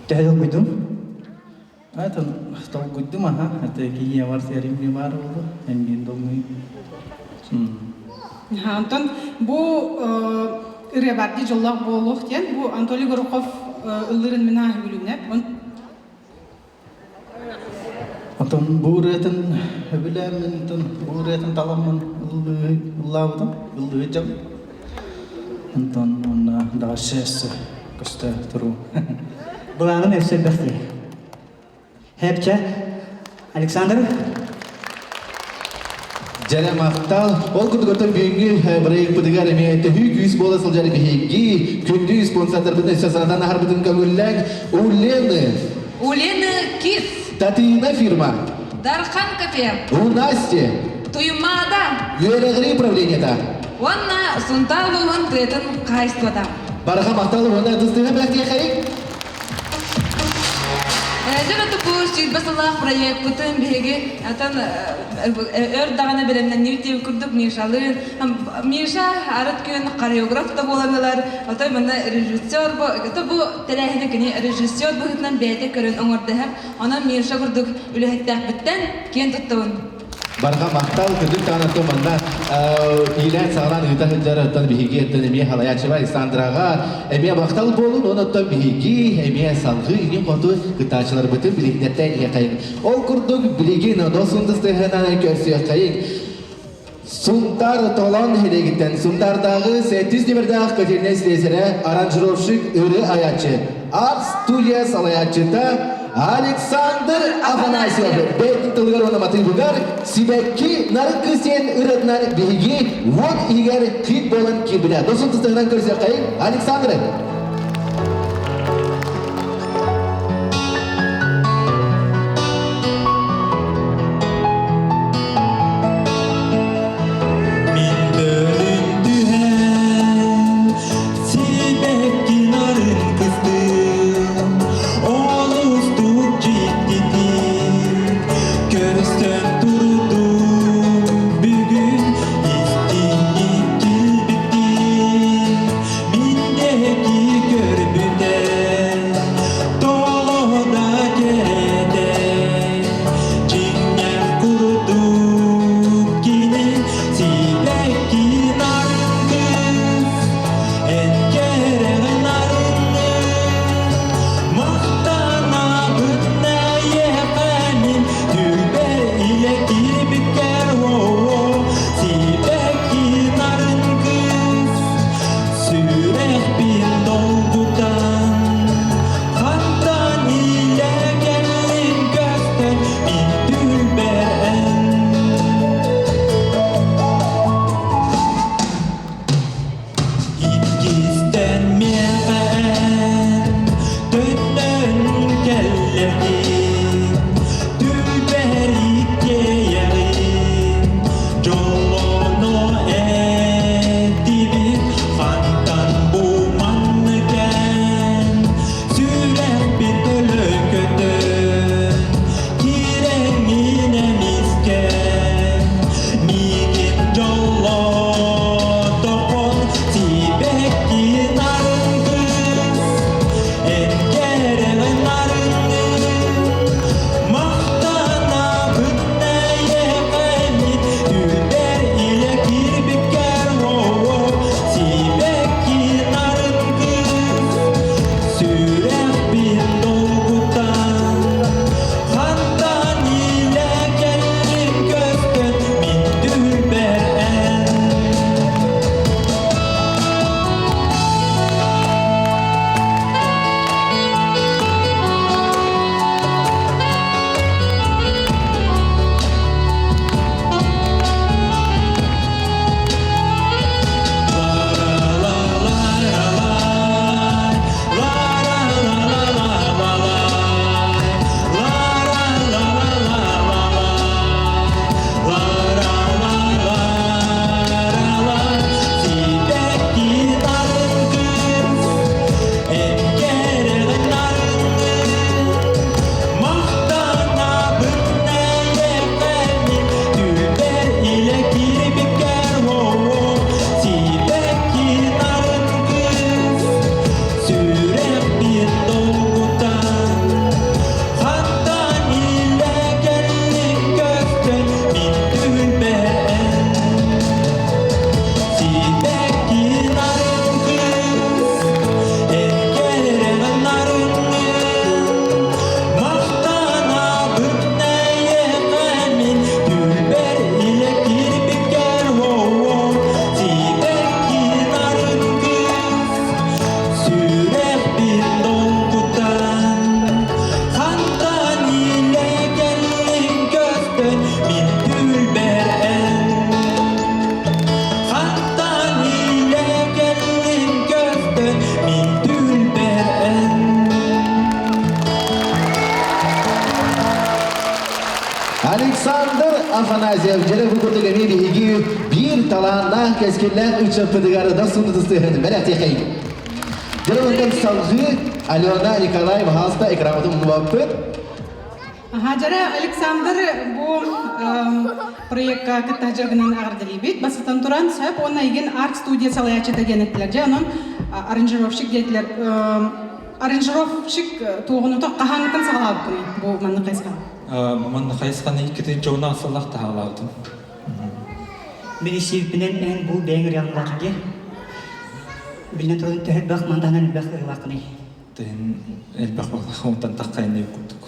Төһө долгуйдуҥ? Айтон долгуйдум аха, это киһи бар сиэримми баар буолу, эммиин долгуй. Антон бу ырыа бар дии дьоллоох буолуох диэн бу Анатолий Горохов ыллыырын мин ааһы билүнэ. Отон бу ырыатын өбүлээммин, бу ырыатын таламмын ыллаабытым, ыллыы дьон. Онтон уонна дальше өссө көстө туруу. Былааным өссө элбэх дии. Хэпчэ, Александр Дьэрэ махтал. Ол курдук оттон бүгүҥҥү бырайыакпытыгар эмиэ төһүү күүс буола сылдьар биһиги күндү спонсордарбытын өссө санатан аһарбытын көҥүллэҥ. У Лены. У Лены Киц. Татьяна фирма. Дархан кафе. У Насти. Туймаада. Үөрэҕирии управлениета. Уонна Сунтаар улууһун тыатын хаһайыстыбата. Барҕа махтал уонна ытыстыыга бэлэхтиэхэйиҥ. Дьэ бу 20 сыллаах проекпытын биһиги атын өр даҕаны бэлэмнэннибит диэн курдук Мишалыын. Миша арыт күн хореограф да буолан ылар, отой манна режиссер бу, бу тэрээһини кини режиссер быһыытынан бэйэтэ көрөн оҥордо Онон Миша курдук үлэһиттээхпиттэн киэн туттабын. Барҕа махтал, күндү таанаттан манна иилээн саҕалаан ыыта сылдьар оттон биһиги оттон эмиэ халайааччыба Александраҕа эмиэ махтал буолун, уонна оттон биһиги эмиэ салгыы илин хоту кыттааччыларбытын билиһиннэртэн иһиэхэйин. Ол курдук билигин Досун тыстыһынан көрсүөххэйин. Сунтаар Толон нэһилиэгиттэн Сунтаардааҕы сэттис нүмердээх котельнай слесарэ, аранжировщик ыры айааччы, арт-студия салайааччыта Александр Афанасьев бэйэтин тылыгар уонна матыыбыгар «Сибэкки нарын кыыс» диэн ырыатынан биһиги уот иһигэр хит буолан киирбитэ. Досун тыстыһынан көрсүөххэйин, Александр! Мин бөлүн түһэн сибэкки нарын кыстыым олустук дьиктитик көрсөн турдум бүгүн истиҥник килбиктик Мин Афанасьев дьэрэ бу курдук эмиэ биһиги биир талааннаах кэскиллээх ыччаппытыгар дохсун ытыстыһын бэлэхтиэхэйин. Дьэ онтон салгыы Алена Николай баһаалыста экранын умнубаппыт. Хадьара Александр бу проекка кытта дьаргынан аҕардалыыбыт. Бастатан туран, сөп уонна игин арт-студия салайааччыта диэн эттилэр. Дьэ, онон аранжировщик диэтилэр. Аранжировщик туоҕунута хаһааҥҥыттан саҕалаабыккыный бу маннык хайысханы? Маннык хайысханы иккитин дьоҕунаах сыллах таһаалаабытым. Мин исиирбинэн эн бу бэйэҥ ырыаҥ дии. Билинэн туран төһө элбэх мантаһынан элбэх ырыалааххыный? Тыһын элбэх буоллаха онтон таххайын курдук.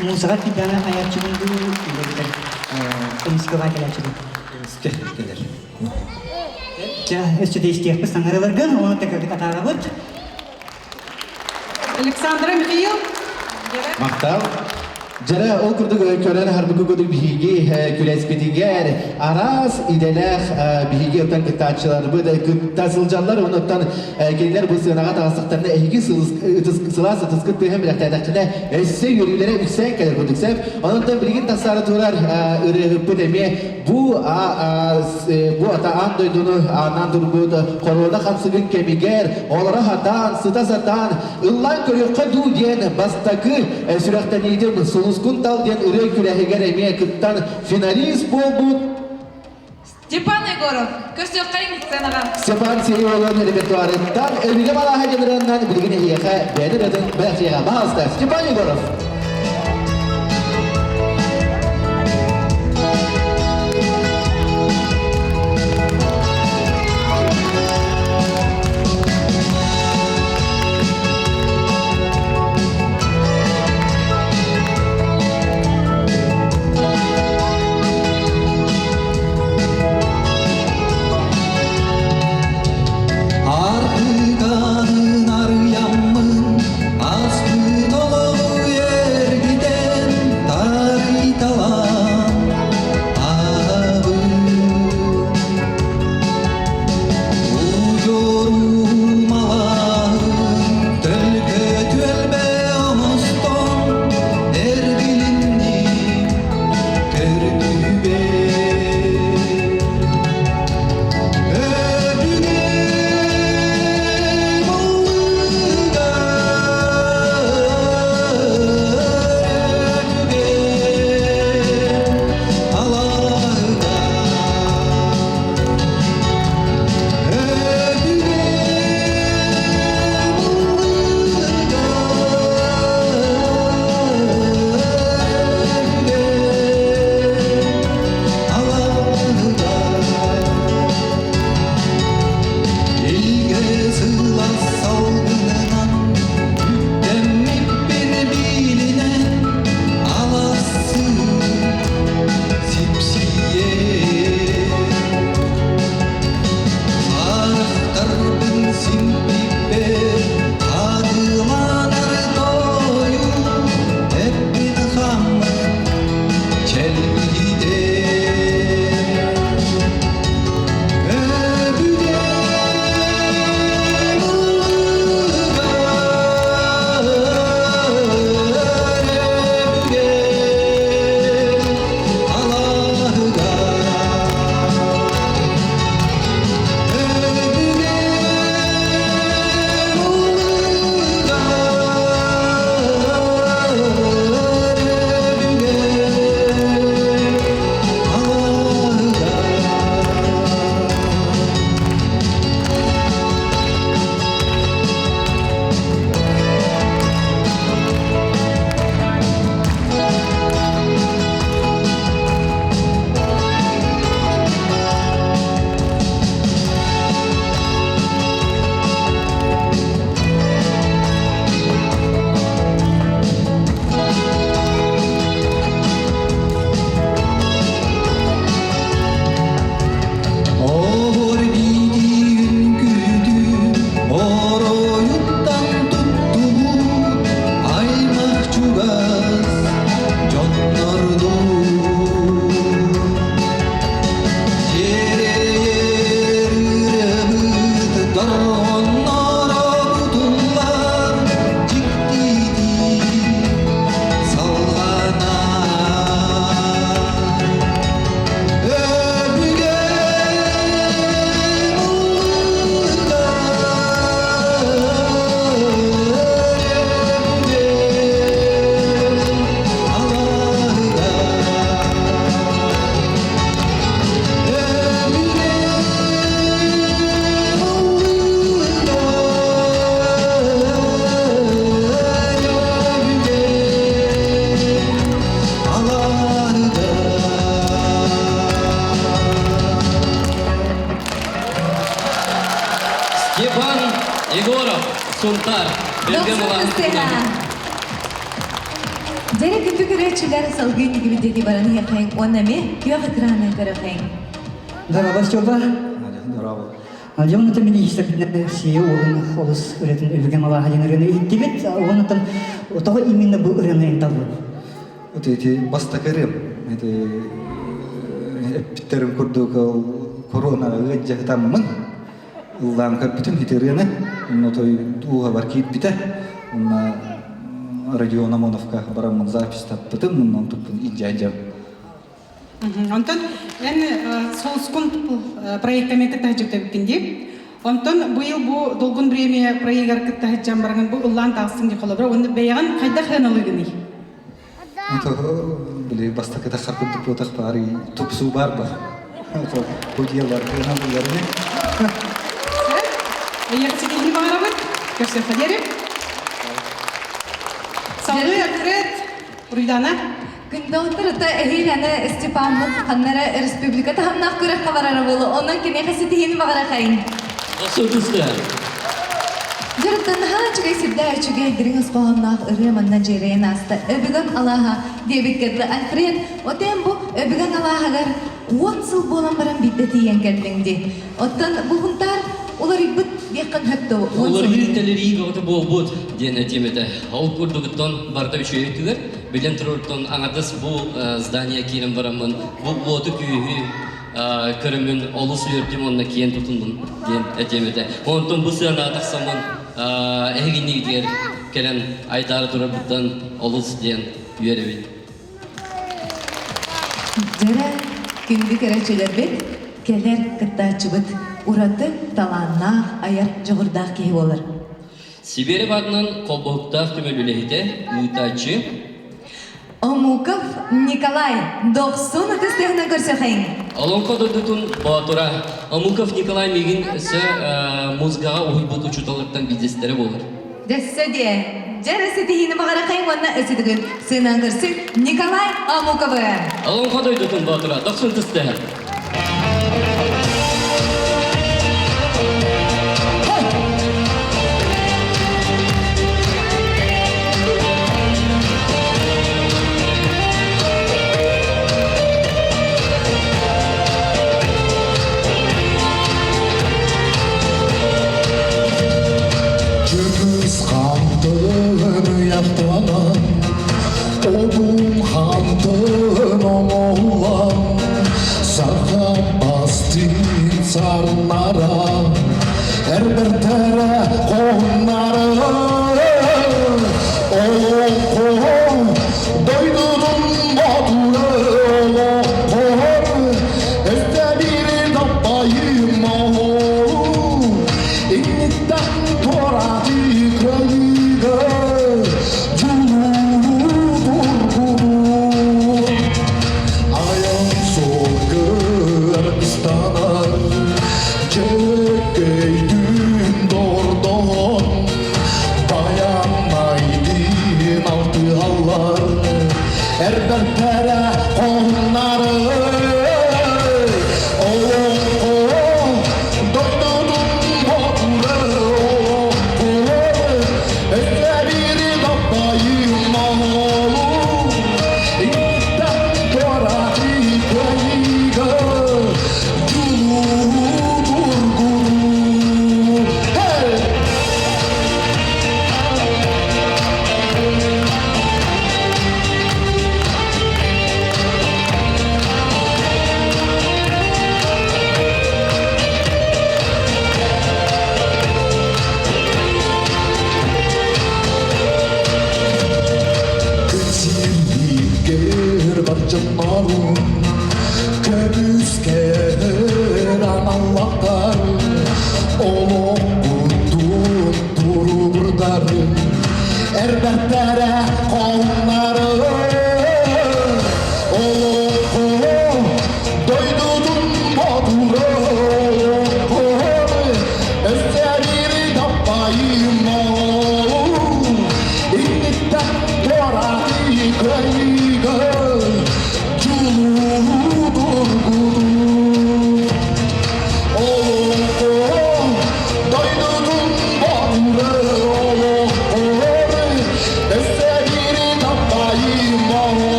Музыка кидана аяччыбын дуу үлэбитэр эмискэ баа кэлээччибин. Эмискэ кэлэр. Ча өссө да истиэхпит саҥарыларгын, оны тэкэрдик атаарабыт. Александра Михаил. Махтал. Дьэрэ ол курдук көрөн аһарбыкы курдук биһиги күрэспитигэр араас идэлээх биһиги оттон кыттааччыларбыт кытта сылдьаллар. Онуттан кинилэр бу сыанаҕа таҕыстахтарына эһиги сылаас ытыскыт тыаһын бэлэхтээтэххинэ өссө үөрүүлэрэ үксээн кэлэр курдук сөп. Онон билигин тахсаары турар ырыаһыппыт эмиэ бу бу ата аан дойдуну ааннаан турбут хоруона хамсыгын кэмигэр олоро сатаан, сыта сатаан ыллаан көрүөххэ дуу диэн бастакы сүрэхтэниитин Сулускун тал диэн ырыа күрэһигэр эмиэ кыттан финалист буолбут Степан Егоров, көрсүөххэйиҥ сценаҕа. Степан Сергеевич репертуарыттан Өбүгэ балааһа диэн ырыаннан билигин эһиэхэ бэйэтин ырыатын бэлэхтиэҕэ. Баһаалыста, Степан Егоров. Ардыганын арыйаммын, аспыт олоҕу. Степан Егоров, Сунтар, Бөлгөм Дьэрэ күндү көрөөччүлэр салгыы инники диэки баран иһиэххэйиҥ уонна эмиэ күөх экраны көрүөххэйиҥ. Здорово, Степа. Здорово. Дьон это министр сие уолун олус ырыатын өбүгэм алааһа диэн ырыаны иһиттибит. Онтон тоҕо именно бу ырыаны таллым? Вот эти бастакы ырыам, это эппиттерим курдук корона ыаддьаһытаммын ыллаан көрбүтүм ити ырыаны. Онно той дууһабар киирбитэ. Онно Родион Амоновка бараммын запись таппытым, оннон туппун илдьэ Онтон эн Солскун проекта мен кытта сылдьыбыт дии. Онтон быйыл бу Долгун премия проегар кытта сылдьан бараҥын бу ыллаан таҕыстыҥ дии холобура уонна бэйэҕин хайдах сыаналыыгыный? Били бастакы тахсар курдук буотах баары тупсуу бар ба. Бу диялар буллар ини. Эйиэхэ ситиһиини баҕарабыт. Көрсүөххэ диэри. Салгыы Альфред Уруйдана. Күндоҕуттар ата эһиил аны Степаммыт ханнара республика таһымнаах күрэххэ барара буолуо. Онон киниэхэ ситиһиини баҕарахайын. Сутуста. Дьарыктан наһаа үчүгэй сирдээх үчүгэй дириҥ оспоһонноох ырыа манна дьиэрэйэн ааста. Өбүгэм алааһа диэбиккэ дылы Альфред, отен бу өбүгэҥ алааһыгар 10 сыл буолан баран биирдэ тиийэн кэллиҥ дии. Оттон бу Хунтаар уларыйбыт диэххин сөп дуо? Уларыйыы тэлэрии бөҕөтө буолбут диэн этиэм этэ. Ол курдугуттан барыта үчүгэй өттүгэр, билэн турартан аҥардас бу здание киирэн бараммын, бу уоту-күүһү көрөммүн олус үөрдүм уонна киэн тутуннум диэн этиэм этэ. Онтон бу сыанаҕа тахсаммын эһигиннигитигэр кэлэн айдаара турарбыттан олус диэн үөрэбин. Дьэрэ, күндү көрөөччүлэрбит, кэлэр кыттааччыбыт ураты талааннаах, айар дьоҕурдаах киһи буолар. Сибиэрэп аатынан холбоһуктаах түмэл үлэһитэ, ыытааччы Омуков Николай дохсун ытыс тыаһынан көрсөхөйүҥ. Олоҥхо дойдутун боотура Омуков Николай миигин өссө музыкаҕа уһуйбут учууталлартан биирдэстэрэ буолар. Дөссө диэ. Дьэ ситиһиини баҕарахайын уонна өссө сыынан көрсүн Николай Омуковы. Олоҥхо дойдутун боотура дохсун ытыс тыаһа. Чөкүс хантын ыйахтанан, Обун хантын оҥоһулан, Саха бастыҥ сарыннара, Эрбэртэрэ хоһуннара, Олоҥхо дойдутун боотура, Олоҥхо өстөбүрү таппайым оһолу, Инниттэн туорааты кыайыыга дьулуур Айан суолгар ыстанар, Дьэккэйдүүн дордоон.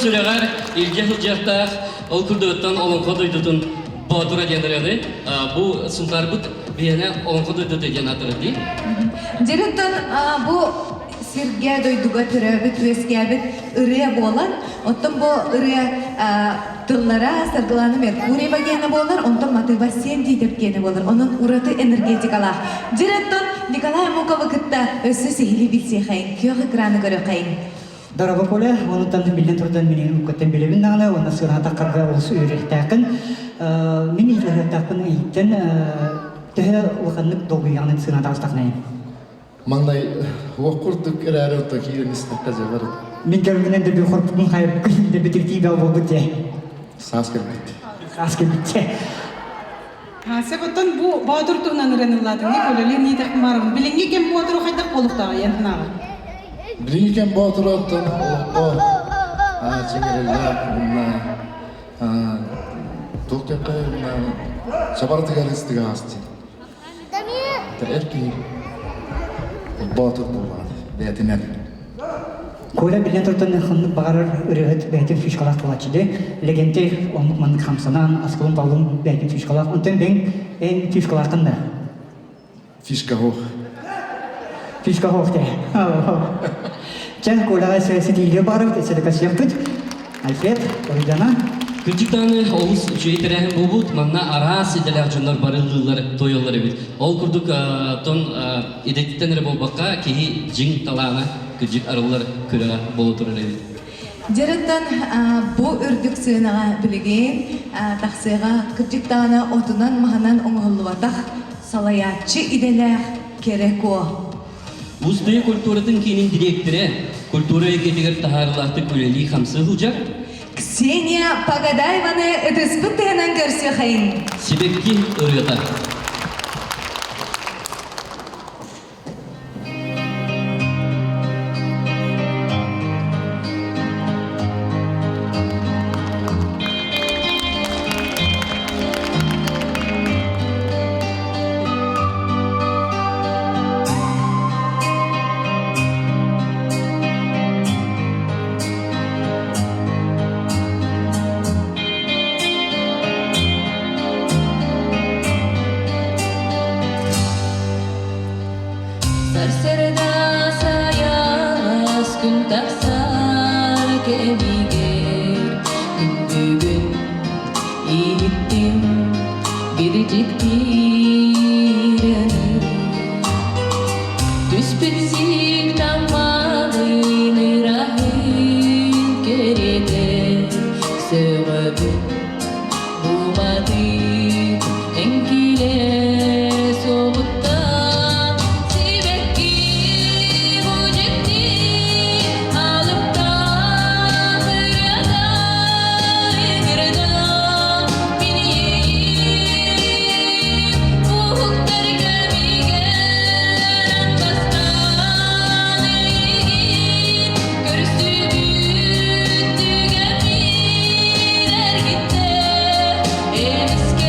сүрэҕэр илдьэ сылдьыахтаах ол курдугуттан Олоҥхо дойдутун Боотура диэн ырыаны бу Сунтаарбыт биһиэнэ Олоҥхо дойдута диэн аатырар дии. Дьириттэн бу сиргэ дойдуга төрөөбүт, үөскээбит ырыа буолан, оттон бу ырыа тыллара Саргылана Меркурьева гиэнэ буолар, онтон матыыба Сиэн Тиитэп гиэнэ буолар. Онон ураты энергетикалаах. Дьириттэн Николай Муковы кытта өссө сиһилии билсиэхэйин, күөх экраны көрүөххэйин. Дороба Коля, онуттан биллэн турдан мин уккаттан билэбин даҕаны уонна сыанаатаххарга олус үөрүөхтээххин. Мин иитэлэһиэхтээхпин ииттэн төһө улаханнык долгуйаҕын сыанаатаҕыстахнайын. Маҥнай уох курдук эрээри отто киирэн истэххэ дьэ бар. Мин кэлбинэн да хорпутун хайбыккын да битиртии бэл буолбут дьэ. Саас кэлбит. Саас кэлбит дьэ. Сеп оттон бу Боотур туһунан ырыаны ыллаатыҥ, Колялыын иитэх Марабын. Билиҥҥи кэм Боотуру хайдах буолуохтааҕый эн санааҕар? Билиҥҥи кэм Боотуру оттон олоххо чиҥэриллээх уонна туох диэххэ сабаратыгар ыстыга аас диэн. Эр киһи Боотур буоллаҕа бэйэтинэн. Коля билэн туртан ханнык баҕарар ырыаһыт бэйэтин фишкалаах буолааччы дии. Легентэй оннук маннык хамсанан, аскылын паллын бэйэтин фишкалаах. Онтон бэйэҥ эн фишкалааххын да? Фишка хоох. Фишка хоох дии. Чэ, Коляҕа ситиилиэ баарбыт, сэлэкэсиэхпит. Альфред, Оридана. Кырдьык даҕаны олус үчүгэй тэрээһин буолбут. Манна араас идэлээх дьоннор барыллыыллар, туойаллар эбит. Ол курдук, тон идэтиттэн эрэ буолбакка, киһи дьиҥ талаана кырдьык арыллар күрэҕэ буола турар эбит. Дьарыттан бу үрдүк сыанаҕа билигин тахсыаҕа кырдьык даҕаны отунан-маһынан оҥоһуллубатах салайааччы идэлээх кэрэ куо. Устуйа культуратын киинин дириэктэрэ, культура эйгэтигэр таһаарыылаахтык үлэлии-хамсыы сылдьар Ксения Погадаеваны ытыспыт тыһынан көрсүөхайын. Сибэкки ырыата. Сарсыарда сайаҕас күн тахсар кэмигэр Күн бүгүн иһиттим биридьиктиирин Түспүт сиик таммалын ыраһын кэриэтэ Сөҕөбүн буматыы эҥкилэ суоҕуттан Сибэкки бу дьикти алыптаах ырыата ыҥырда мин иэйиим уһуктар кэмигэр бастаан эйигин көрсүбүт түгэммин эргиттэ эмискэ.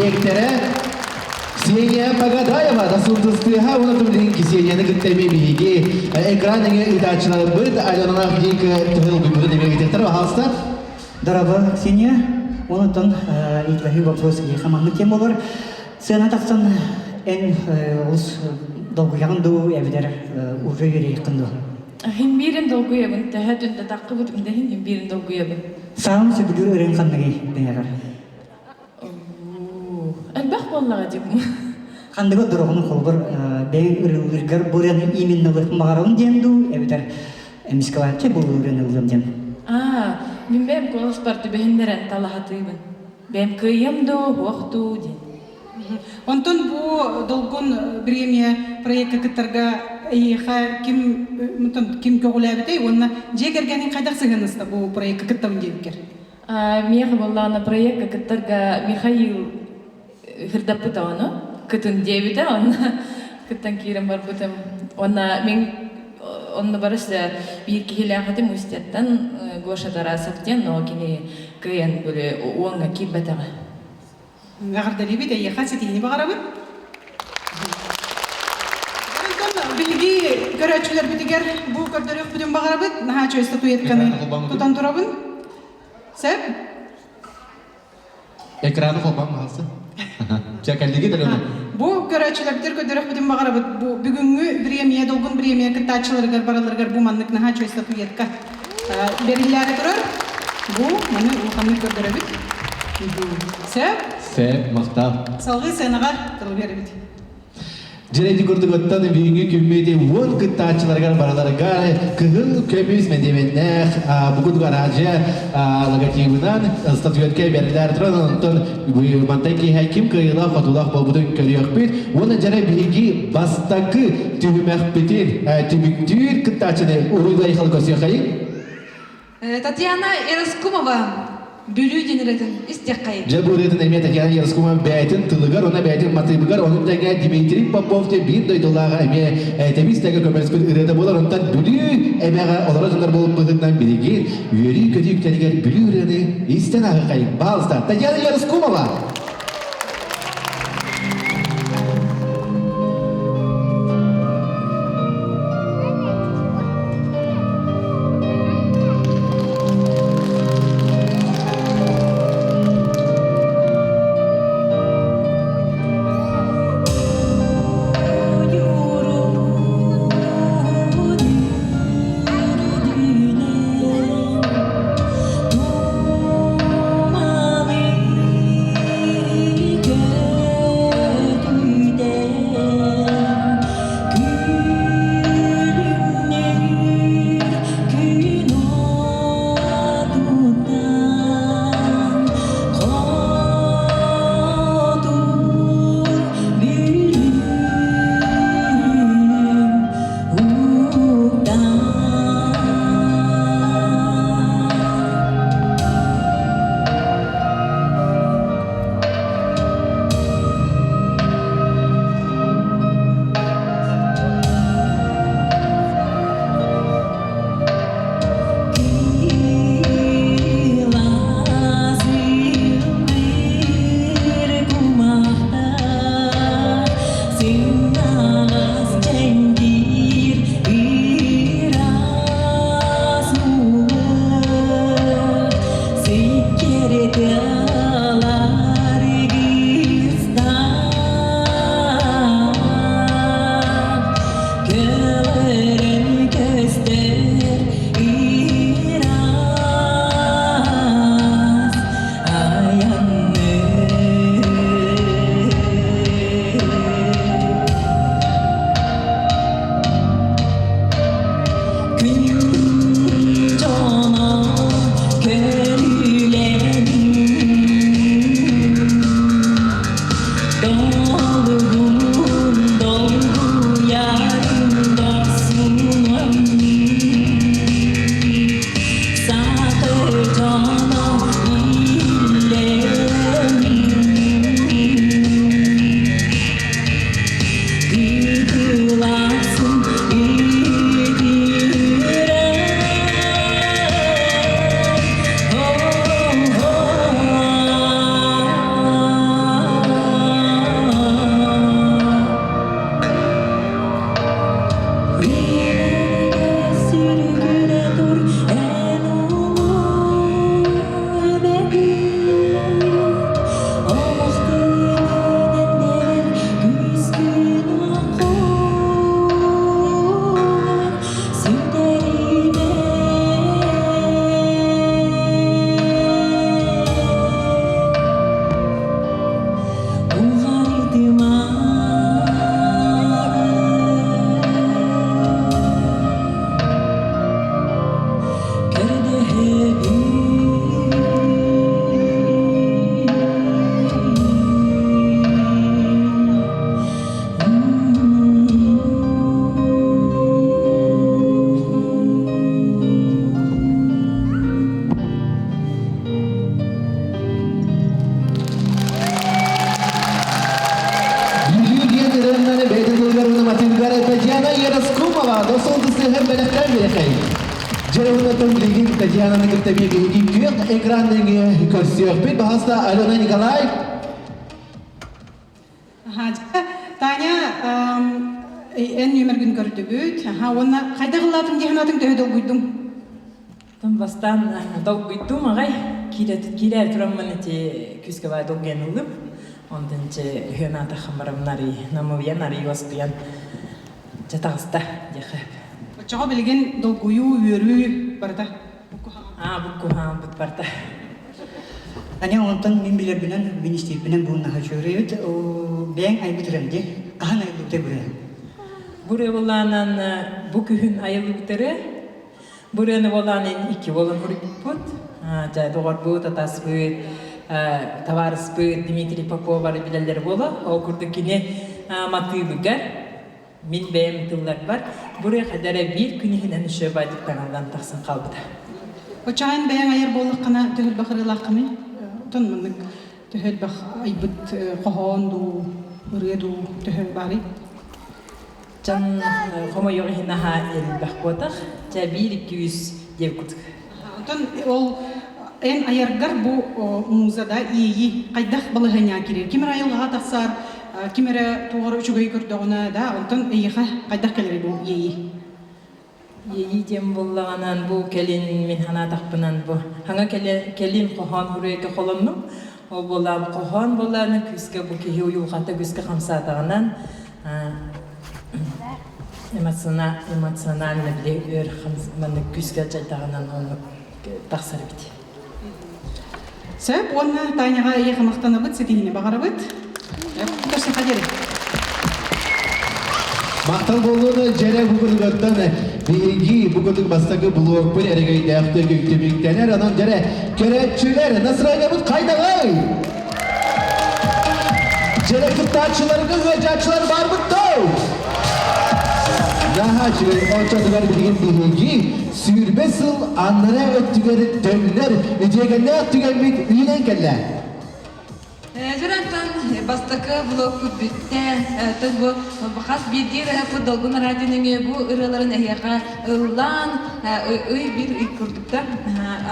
дириэктэрэ Ксения Погадаева Дасылдыстыыха уонна тумлин Ксенияны кытта эмиэ биһиги экран эҥэ ыытааччыларбыт Аленалаах Дика төһө долгуйбутун эмиэ ыытыахтара баһаалыста. Дорогой Ксения, онтон ыйыталаһыы вопрос киһиэхэ маннык тем болар. Сцена тахсан эн олус долгуйаҕын дуу, эбэтэр уже үөрүйэххин дуу? Химбиирин долгуйабын, төһө түнтэ таххыбытым да иһин химбиирин долгуйабын. Саамай сөбүлүүр ырыаҥ ханныгый бэйэҕэр? Элбэх буоллаҕа дии. Ханныгы дорогуну холбор бэйэҥ ырыылыыргар бу ырыаны именно баҕарабын диэн дуу, эбэтэр эмискэ бу ырыаны ылыам диэн? Аа, мин бэйэм куоласпар түбэһиннэрэн талаһатыыбын. Бэйэм кыайыам дуу, уох дуу диэн. Онтон бу Долгун премия проекка кыттарга эйиэхэ ким ким көҕүлээбитэй уонна дьиэ кэргэниҥ хайдах сыһыанаста бу проекка кыттабын диэбиккэр? Миэхэ буоллаҕына проекка кыттарга Михаил ырдаппыта ону кытын диэбитэ онно кыттан киирэн барбытым уонна мин онно барыс биир киһилээх этим Устьяттан Гоша Тарасов диэн но кини кыайан били уоҥҥа киирбэтэҕэ. Эҕэрдэлиибит эйиэхэ ситиһиини баҕарабыт. Онтон биһиги көрөөччүлэрбитигэр бу көрдөрүөхпүтүн баҕарабыт. Наһаа үчүгэй статуэтканы тутан турабын. Сөп? Экраны холбоон баһалса. Чэ, кэллиги да Бу көрөөччүлэрбитигэр көрдөрүөхпүтүн баҕарабыт. Бу бүгүҥҥү бириэмийэ, долгун бириэмийэ кыттааччыларыгар бараларыгар бу маннык наһаа үчүгэй статуэтка бэриллээри турар. Бу маны улаханнык көрдөрөбүт. Сөп? Сөп, махтал. Салгыы сценаҕа тылы биэрэбит. Дьирэйди курдугуттан бүгүҥҥү күммүт уон кыттааччыларыгар барыларыгар кыһыл көмүс мэдиэмэннээх бугун гаража логотибынан статуэтка бэриллэр туран онтон мантан киэһэ ким кыайыылаах хотуулаах буолбутун көрүөхпүт уонна дьэрэ биһиги бастакы түһүмэхпитин түмүктүүр кыттааччыны уруйдай көрсүөххэйиҥ. Татьяна Ероскумова Бүлүү диэн истиэххэйин. Дьэ бу ырыатын эмиэ Татьяна Ероскумова бэйэтин тылыгар уонна бэйэтин матыыбыгар онун тэҥэ Дмитрий Попов диэн биир дойдулааҕа эмиэ тэбис тэҥэ көмөлөспүт ырыата буолар. Онтон Бүлүү эбэҕэ олорор дьоннор буолбут быһыытынан билигин үөрүү-көтүү үктэлигэр Бүлүү ырыаны истэн ааһыаххайыҥ. Пожалуйста, Татьяна Ероскумова! үчүгэй. Дьэ, билигин Татьянаны кытта биһиги күөх экран нөҥүө көрсүөхпүт. Баһаста Алена Николай. Таня, эн нүөмэргин көрдүбүт. Уонна хайдах ыллаатым дии санаатыҥ төһө долгуйдуҥ? Бастаан долгуйдум аҕай. Киирээр тураммын ити күүскэ баай долгуйан ыллым. Онтон че үһүөн аатаххын барамын арый намылыйан арый уоскуйан дьэ таҕыста диэхэ. Оччоҕо билигин долгуйуу, үөрүү барыта? Аа, буккуһаан бут барда. Аны онтон мин билэрбинэн, мин истиирбинэн бу наһаа Бэйэҥ айбыт ырыаҥ дии. Хаһан айыллыбытай бу ырыа? Бу ырыа буоллаанан бу күһүн айыллыбыт ырыа. Бу ырыаны буоллаан икки буолан суруйбуппут. Дьэ, доҕорбут, атаспыт, табаарыспыт Дмитрий Попов бары билэллэр буолуо. Ол курдук кини матыыбыгар Мин бэйэм тылларбар бу ырыа хайда эрэ биир күн иһинэн үчүгэй баайдык таҥыллан тахсан хаалбыта. Оччоҕо бэйэҥ айар буоллаххына төһө элбэх ырыалааххыный? Оттон маннык төһө элбэх айбыт хоһоон дуу, ырыа дуу төһө баарый? Дьон хомойуох иһин аһаа элбэх буотах. Чэ биир икки үс диэбит курдук. Онтон ол эн айаргар бу музада иэйии хайдах балаһыанньаҕа киирэр? Ким эрэ айылҕаҕа тахсар, ким эрэ туох эрэ үчүгэй көрдөҕүнэ да, онтон эйиэхэ хайдах кэлэрий бу иэйии? Иэйии диэн буоллаҕынан бу кэлин мин санаатахпынан бу хаҥа кэлин хоһоон суруйарга холоннум. Ол буолаан хоһоон буолааны күүскэ бу киһи уйулҕата күүскэ хамсаатаҕынан эмоционально били өр маннык күүскэ дьайдаҕынан оннук тахсар эбит. Сөп уонна Таняҕа эйиэхэ махтанабыт, ситиһиини баҕарабыт. Көрсүөххэ диэри. Махтал буоллун дьэрэ бу биһиги бу курдук бастакы блогпут эрэгэйдээхтик түмүктэнэр. Онон дьэрэ көрөөччүлэр настроениябыт хайдаҕый? Дьэрэ кыттааччыларга ыалдьааччылар баарбыт доо! Наһаа үчүгэй оччотугар билигин биһиги сүүрбэ сыл аннараа өттүгэр төннөр үтүөкэннээх түгэммит үүнэн кэллэ. Дьөрантан бастакы блокпут бүттэ. Бу хас биирдии ырыаһыппыт Долгун радионыҥы бу ырыаларын эһиэхэ ыллаан ый биир ый курдуктар.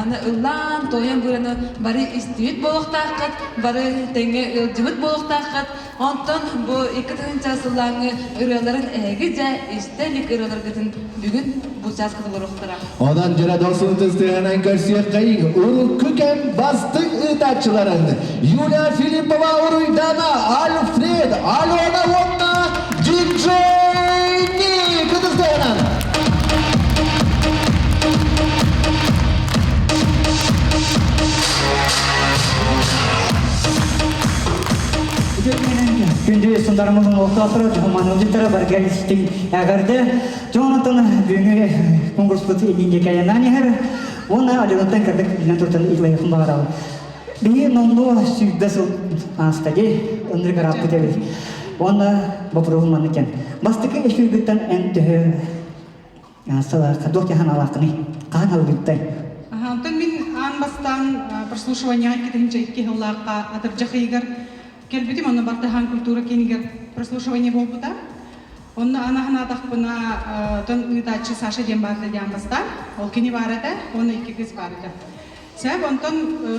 Аны ыллаан, туойан быраны бары истибит буолуохтааххыт, бары тэҥҥэ ыалдьыбыт буолуохтааххыт. Онтон бу 2000 сыллааҥҥы ырыаларын эһиги дьэ истэ илик ырыаларгытын бүгүн бу чааска толоруохтара. Онон дьара досун тыстыһынан көрсүөххэйиҥ урукку кэм бастыҥ ыытааччыларын Юлия Филиппова Уруйдана, Альфред, Алена уонна Диджей Ник ытыстыһынан! Күндү сундарымызын олохтоохторо, дьоһумман ыалдьыттара барыга истиҥ эҕэрдэ. Дьонотон бүгүҥҥү конкурспут иннинге кайанаан иһэр. Уонна Аленаттан кырдык билэн туртан илайыхын баҕарабын. Биһи номнуо 120 сыл ааста дии, ынырык ырааппыт эбит. Уонна боппуруоһум маннык диэн. Бастакы эфиргыттан эн төһө сылаахха туох диэн санаалааххыный? Хаһан албыттай? Онтон мин аан бастаан прослушиванияҕа 2002 сыллаахха атырдьах ыйыгар кэлбитим. Онно Бартыһаан культура киинигэр прослушивание буолбута. Онно ана санаатахпына, тон ыытааччы Саша диэн баар этэ диэн бастаан. Ол кини баар этэ, уонна икки кыыс баар этэ. Сөп, онтон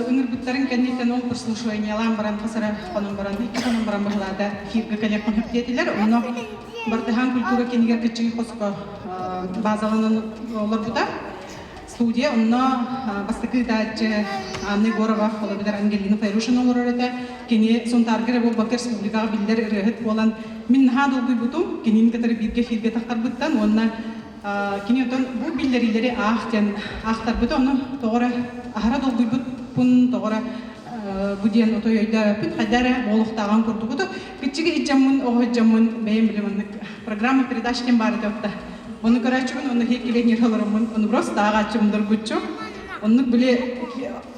ыҥырбыттарын кэнниттэн ол прослушиваниелаан баран, хас эрэ хонон баран, икки хонон баран быһылаата эфиргэ кэлиэх хонук диэтилэр. Онно Бартыһаан культура киинигэр кыччыгый хоско базаланан олорбута. Студия онно бастакы ыытааччы Анна Егорова, ол эбэтэр Ангелина Файрушина олорор этэ. Кини Сунтаарга эрэ буолбакка республикаҕа биллэр ырыаһыт буолан, мин наһаа долгуйбутум. Кинини кытары бииргэ эфиргэ тахтарбыттан уонна кини отон бу биллэриилэри аах диэн аахтарбыта. Ону тоҕо эрэ аһара долгуйбутпун, тоҕо эрэ бу диэн отой өйдөөбөппүн. Хайда эрэ буолуохтааҕын курдугуту. Киччиги иһдьаммын, оҕо иһдьаммын бэйэм билим оннук программа передач ким баар этэ Ону көрөөччүбүн, онно килиэнньэр олороммун, ону просто ааҕааччыбын доргуччу. Оннук били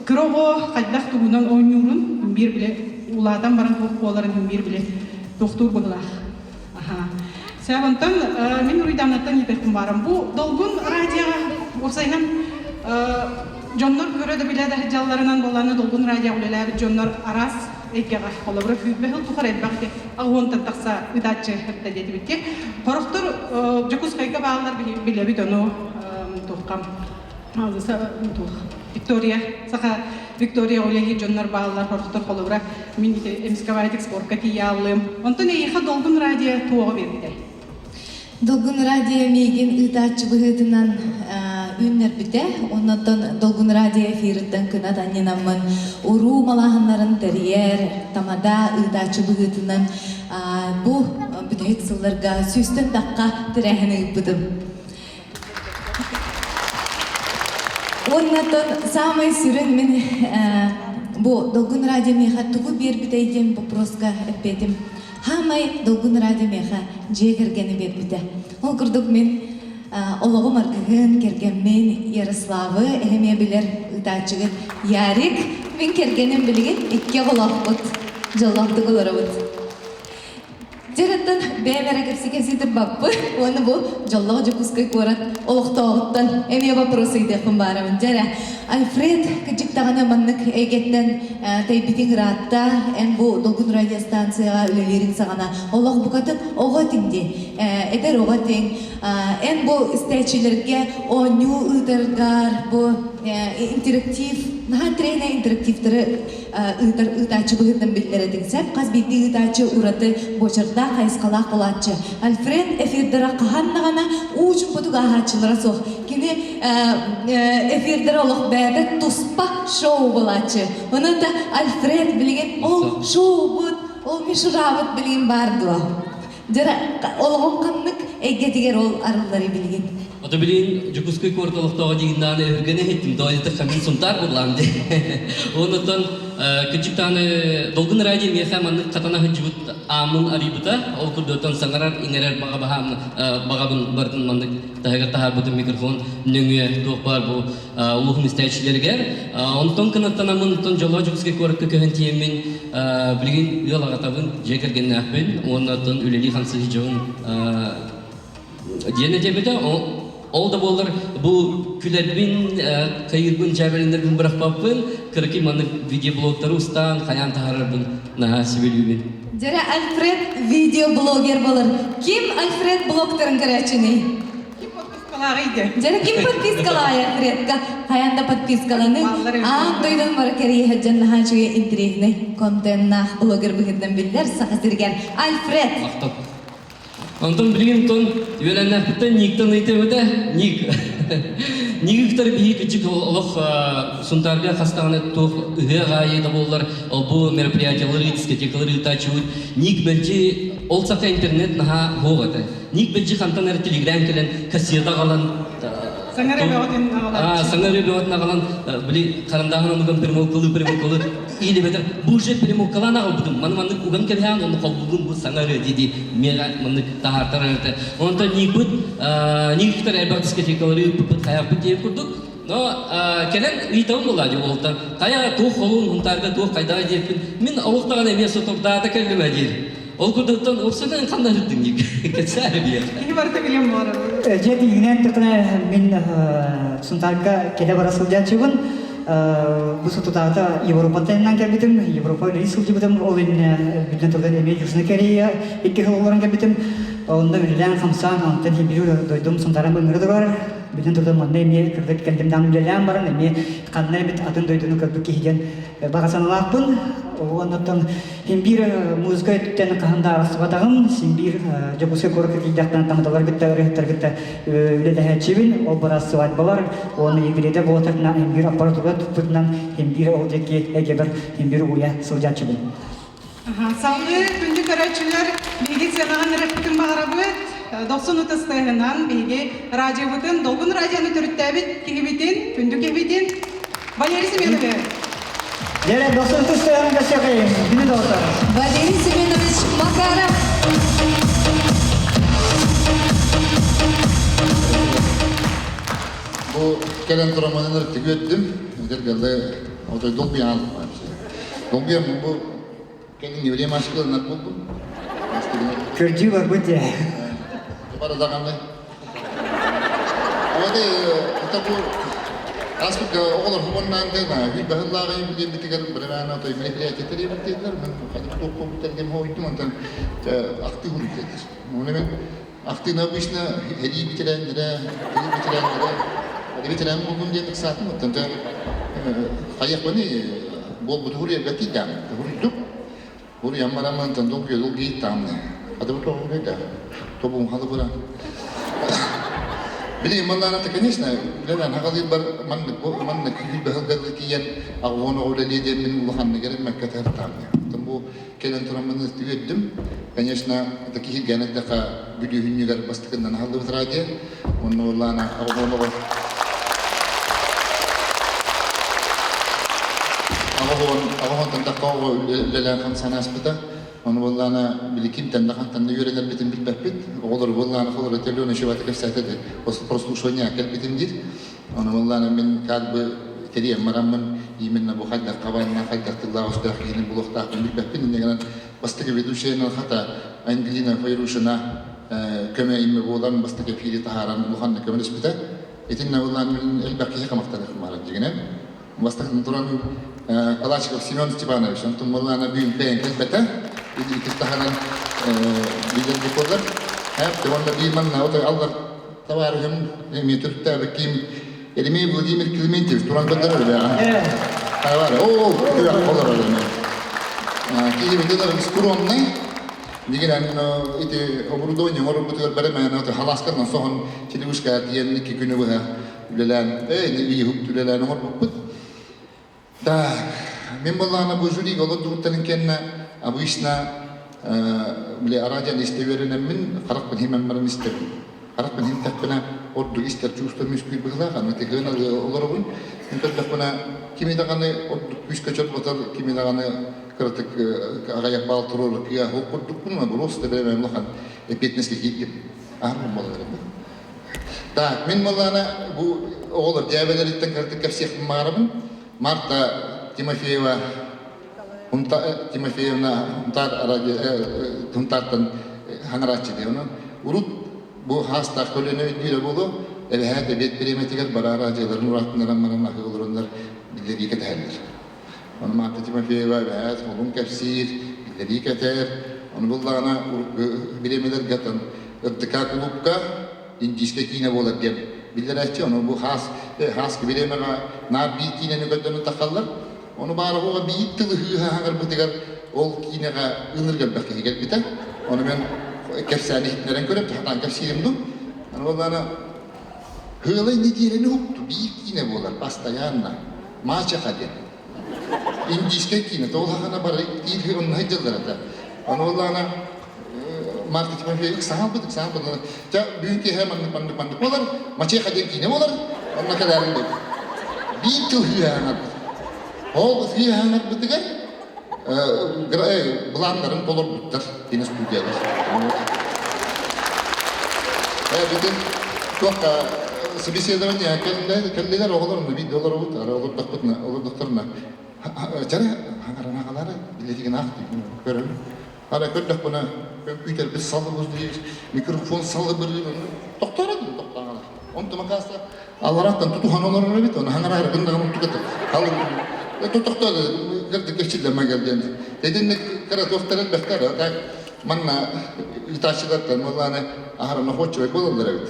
кыра оҕо хайдах тугунан оонньуурун биир били улаатан баран туох буоларын биир били туохтуур быһылаах. Аха. Сөп, онтон мин уруйдааннаттан иипэхпин баарым. Бу Долгун радиоҕа уопсайынан дьоннор көрө да билэ да сылдьалларынан буоллаҕына Долгун радиоҕа үлэлээбит дьоннор араас эйгэҕэ холобура 20 сыл тухары элбэх ити аҕыонтан тахса ыытааччы эрдэ диэтибит. Хорохтор Дьокуускайга бааллар билэбит ону туох. туохха Виктория саха Виктория үлэһи дьоннор бааллар хорохтор холобура мин эмискабайтик спорка тиийааллым. Онтон эйиэхэ Долгун радио туоҕу биэрбитэй? Долгун радио миигин ыытааччы быһыытынан үүннэрбитэ. Оннуттан Долгун радио эфирыттан кынат анньынаммын уруу малааһыннарын тэрийэр, тамада ыытааччы быһыытынан бу бүтэһик сылларга сүүстэн тахха тэрээһин ыыппытым. Уоннаттан саамай сүрүн мин бу Долгун радио миэхэ тугу биэрбитэй диэн вопроска эппиэтим. Хаамай Долгун радио миэхэ дьиэ кэргэни биэрбитэ. Ол курдук мин олоҕум аргыһын, кэргэммин Ярославы эһэмиэ билэр ыытааччыгыт Ярик, мин кэргэним билигин икки оҕолоохпут, дьоллоохтук олоробут. Дьарыттан бэйэм эрэ кэпсэкэсиитин баппы уонна бу дьоллоох Дьокуускай куорат олохтооҕуттан эмиэ вопрос ыйдыахпын баарабын. Дьэ эрэ, Альфред кырдьык даҕаны маннык эйгэттэн тэйбитиҥ ыраатта, эн бу Долгун радиостанцияҕа үлэлиириҥ саҕана олох букатын оҕо этиҥ дии, эдэр оҕо этиҥ. Эн бу истээччилэргэ оонньуу ыытаргар бу интерактив, наһаа интэриэһинэй интерактивтары ыытар ыытааччы быһыытынан биллэр этиҥ сөп. Хас биирдии ыытааччы ураты буочардаах, хайысхалаах буолааччы. Альфред эфирдара хаһан даҕаны уу чумпутук ааһааччылара суох. Кини эфирдара олох бэйэтэ туспа шоу буолааччы. Онон да Альфред билигин ол шоубут, ол мишурабыт билигин баар дуо? Дьара олоҕун ханнык эйгэтигэр ол арыллары билигин? Ото билигин Дьокуускай куорат олохтооҕо дигиннааны өһүргэнэ иһиттим, доойдута хамин Сунтаар буллаам дии. Оннуттан кырдьыктааны Долгун радио миэхэ маннык хатана сылдьыбыт ааммын арыйбыта. Ол курдуктан саҥарар, иҥэрэр баҕа баҕабын барытын маннык таһыгар таһаарбытым микрофон нөҥүө туох баар бу улууһум истээччилэригэр. Онтон кынаттанаммын, онтон дьоллоох Дьокуускай куоракка көһөн тиийэммин, билигин ыал аҕатабын, дьиэ кэргэннээхпин уонна оттон үлэлии-хамсыы сылдьабын диэн этиэбитэ. Ол да буоллар бу күлэрбин, кайыырбын, дьээбэлэнэрбин бырахпаппын, кыракый маннык видеоблогтары устаан, хайаан таһаарарбын наһаа сөбүлүүбүн. Дьэрэ Альфред видеоблогер болар. Ким Альфред блогтарын көрөөччүнүй? Дьэрэ ким подпискалаай Альфредка? Хайаан да подпискаланы. Аан дойдун бары кэрийэ сылдьан наһаа үчүгэй интэриэһинэй контеннаах блогер быһыытынан биллэр Саха сиригэр Альфред. Махтал. Онтон билигин тон үөлэннээхпиттэн Никтан ыйтыбыта Ник. Ник биһи кычык олох Сунтаарга хастаҕына туох ыһыах аайы да буоллар бу мероприятиялары дискотекалары ыытааччыбыт Ник мэлдьи ол саха интернет наһаа суох этэ. Ник мэлдьи хантан эрэ телеграм кэлэн кассета аҕалан Саҥар бөҕөтүн аҕалан саҥар бөҕөтүн аҕалан били харандааһын онуган перемолкалыы перемолкалыы или бэтэр бу уже перемолкалаан аҕалбытым маны маннык уган кэбиһээн онно холбугун бу саҥа ырыа дии миэхэ маннык таһаартарар этэ онтон Никпыт Никтар элбэх дискотекалары ыыппыппыт хайааппыт диэн курдук но кэлэн ыйытабын буолаа дии уолтан хайа туох холуун Һунтаарга туох хайдаҕа диэппин мин олох даҕаны эмиэ сотордаата кэллим ээ диир ол курдуктан уопсайынан ханна сырдыҥ Ник кэпсээ биэр Киһи барыта билэн буолар. Дьэ тиийинэн тыкына мин Сунтаарга кэлэ бара сылдьааччыбын. Бу сутутаата Европаттан кэлбитим, Европа үлэлии сылдьыбытым, ол иннинэ бүтүн турдан эмиэ Южная Корея икки сыл олорон кэлбитим. Онно үлэлээн хамсаан, онтон биир дойдум Сунтаарым ыҥыры турар. Бүтүн турдан манна эмиэ кырдык кэллим даҕаны үлэлээн баран, эмиэ ханна эбит атын дойдуну көрбүт киһи диэн баҕа санаалаахпын. Оннуттан Син биир музыка өттүттэн хаһан да арахсыбатаҕым, син биир Дьокуускай куоракка киирдэхтэн тамадалар кытта, ырыаһыттар кытта үлэлэһээччибин, ол барас свадьбалар, уонна юбилейдар буолтарынан син биир аппаратура туппутунан син биир ол диэки эйгэбэр син биир уйа сылдьааччыбын. Салгыы күндү көрөөччүлэр, биһиги сыанаҕа ыҥырыахпытын баҕарабыт. Дохсун ытыстыһынан биһиги радиобытын, Долгун радионы төрүттээбит киһибитин, күндү киһибитин Валерий Семенович. Дьэ, дохсун ытыстыһынан көрсүөххэйиҥ, күнү доҕоттор. Валерий Семенович Макаров. Бу кэлэн тураманын ыртыгы өттүм. Эдэр отой долгуйан Долгуйан бу кэлин еврей маскаларынан булдум. Көрдүү барбыт дьэ. Бары даҕаны. Оҕотой это бу Аспыт оҕолор хубаннаан дена үл баһыллааҕы диэбитигэр бырыраана отой мероприятие тэрийбит диэтилэр мен хадыр туох диэм хоойдум онтон ахтыы хуруйдетер. Оны мен ахтыына обычно эрии битерендере, тыы битерендере. Ветеран буоллун диэн ыксаатым, оттон дьэ хайыахпыный буолбуту хуруйарга тиийдэҕим. Хуруйдук. Хуруйан бараммын онтон долгуйа долгуйа иттаҕым. Хата бу тоҕуруй да, тобугум халыбыра. Билигин маллааната, конечно, үлэлээн хагалыырбар маннык маннык күүрбэ сылга тиийэн аҕуон оҕо үлэлиэ диэммин улаханнык эрэммэккэ тыһартаам. Оттон бу кэлэн тураммын үөрдүм. Конечно, это киһиргээн эттэххэ бүлүүһүнньүгэр бастакыннан аһыллыбыт радио. Онно буоллаана аҕуон оҕо аҕуон аҕуонтан тахха оҕо үлэлээн хамсаан ааспыта. Ону буоллаана били кимтэн да хантан да үөрэнэрбитин билбэппит. Оҕолору буоллаана холоро Алена Шевата кэпсээтэ да прослушивание кэлбитим диир. Ону буоллаана мин как бы тэрийэн бараммын именно бу хайдах хабааннаах, хайдах тыллаах өстөөх киһини булуохтаахпын билбэппин. Инньэ гынан бастакы ведущайынан хата Ангелина Файрушина көмө имме буолан бастакы эфири таһааран улаханнык көмөлөспүтэ. Итиннэ буоллаан мин элбэх киһи хамахтаныах баарар дьигинэн. Бастакытын туран Калачиков Семен Степанович, онтон буоллаана бүгүн кыайан кэлбэтэ. Ити таһынан билэр буолар. Уонна биир манна аллар табаарыһым эмиэ төрүттээбит ким Еремей Владимир Климентьевич туран көрдөрөр бэҕэ. Бар, оо, күөх олорор эмиэ. Киһи скромный, Дигинэн ити оборудование оҥорорбутугар бэрэмээн халаасканан соһон телевышка тиийэн икки күнү быһа үлэлээн, ыйыһык үлэлээн оҥорбуппут. Так, мин буоллаҕына бу жюрига олордубуттарын кэннэ обычно били араадьан истэ үөрэнэммин, харахпын химэн баран истэбин. Харахпын химтэхпинэ ордук истэр чувство мүскүүр быһыылаах, аны тыгын олоробун. Мин көрдөхпүнэ кими даҕаны ордук күүскэ чорботор, кими даҕаны кыратык аҕыйах баал туруорар кыа суох курдукпун, просто бэйэм улахан эппиэтинэскэ киирдим. Аһарбын буолар эбит. Так, мин буоллаҕына бу оҕолор дьээбэлэриттэн кыратык кэпсиэхпин баҕарабын. Марта Тимофеева Тимофеевна Хунтаар Хунтаартан хаҥарааччы дии. Онон урут бу хаастаах көлүөнэ өйдүүрэ буолуо, эбэһээт эбиэт бириэмэтигэр бара араадьыйаларын ураатыннаран баран аһыы олороннор биллэрии кэтэһэллэр. Ону Марта Тимофеева эбэһээт холун кэпсиир, биллэрии кэтэр. Ону буллаҕына бириэмэлэргэ атын РТК кулуупка индийскэй киинэ буолар диэн биллэрээччи. Ону бу хаас хаас бириэмэҕэ наар биир киинэни көрдөрөн тахаллар. Ону баара оҕо биир тылы ыһыыһа хаҥарбытыгар ол киинэҕэ ынырык элбэх киһи кэлбитэ. Ону мен кэпсээни иһитиннэрэн көрөм, сатаан кэпсиирим дуу. Аны буоллаҕына Һыалай нэдиэлэни уһукту биир киинэ буолар постоянно. Мачеха диэн. Индийскэй киинэ тоҕо хахана бары диир онно сылдьаллар этэ. Ону буоллаҕына Марта Тимофеевич саҥалбыт, саҥалбыт. Ча бүгүн киэһэ маннык маннык маннык буолар, мачеха диэн киинэ буолар, онно кэлээрин диэбит. Биир тыл хыыһаанарбыт. Ол хыыһаанарбытыгар былааннарын толорбуттар киностудиялар. Бүтүн туохха собеседование кэллилэр оҕолор онно биирдэ олоробут, ара олордохпутуна олордохторуна чара хаҥаранаҕалара билетигин аах көрөбүн. Ара көрдөхпүнэ көмпүүтэрбит салыбырдыыр, микрофон салыбырыыр, тохтоору тохтооҕалар. Онтум акаста Аллараттан тутуһан олорор эбит, оны хаҥараары гыннаҕын уттугата. Тотохто кырдык кэчиллэмэ кэл диэн. Итинник кыра туохтар элбэхтэр, так манна ыытааччылартан буоллааны аһаран охуоччубай буолаллар эбит.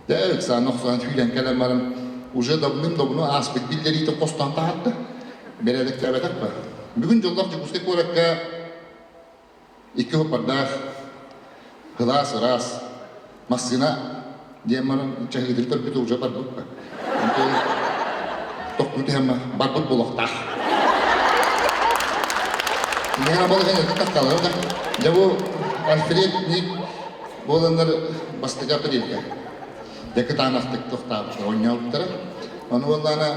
Дэ ыксаан охсоон сүүрэн кэлэн баран уже давным-давно ааспыт биллэриитин хостоон таһаарда. Бэрээдэктээбэтэх ба. Бүгүн дьоллоох Дьокуускай куоракка Икки хоппордаах, кылаас ыраас, массыына диэн баран чаһыытын көрбүт уже барбыт ба. Онтон тохтуу түһэн барбыт буолуохтаах. Миҥэ балыгын это тахталар да. Дьэ бу Альфред Ник буоланнар бастакы апрельга. Дьэ кытаанахтык тохтаабыттар, оонньообуттара. Ону буоллаана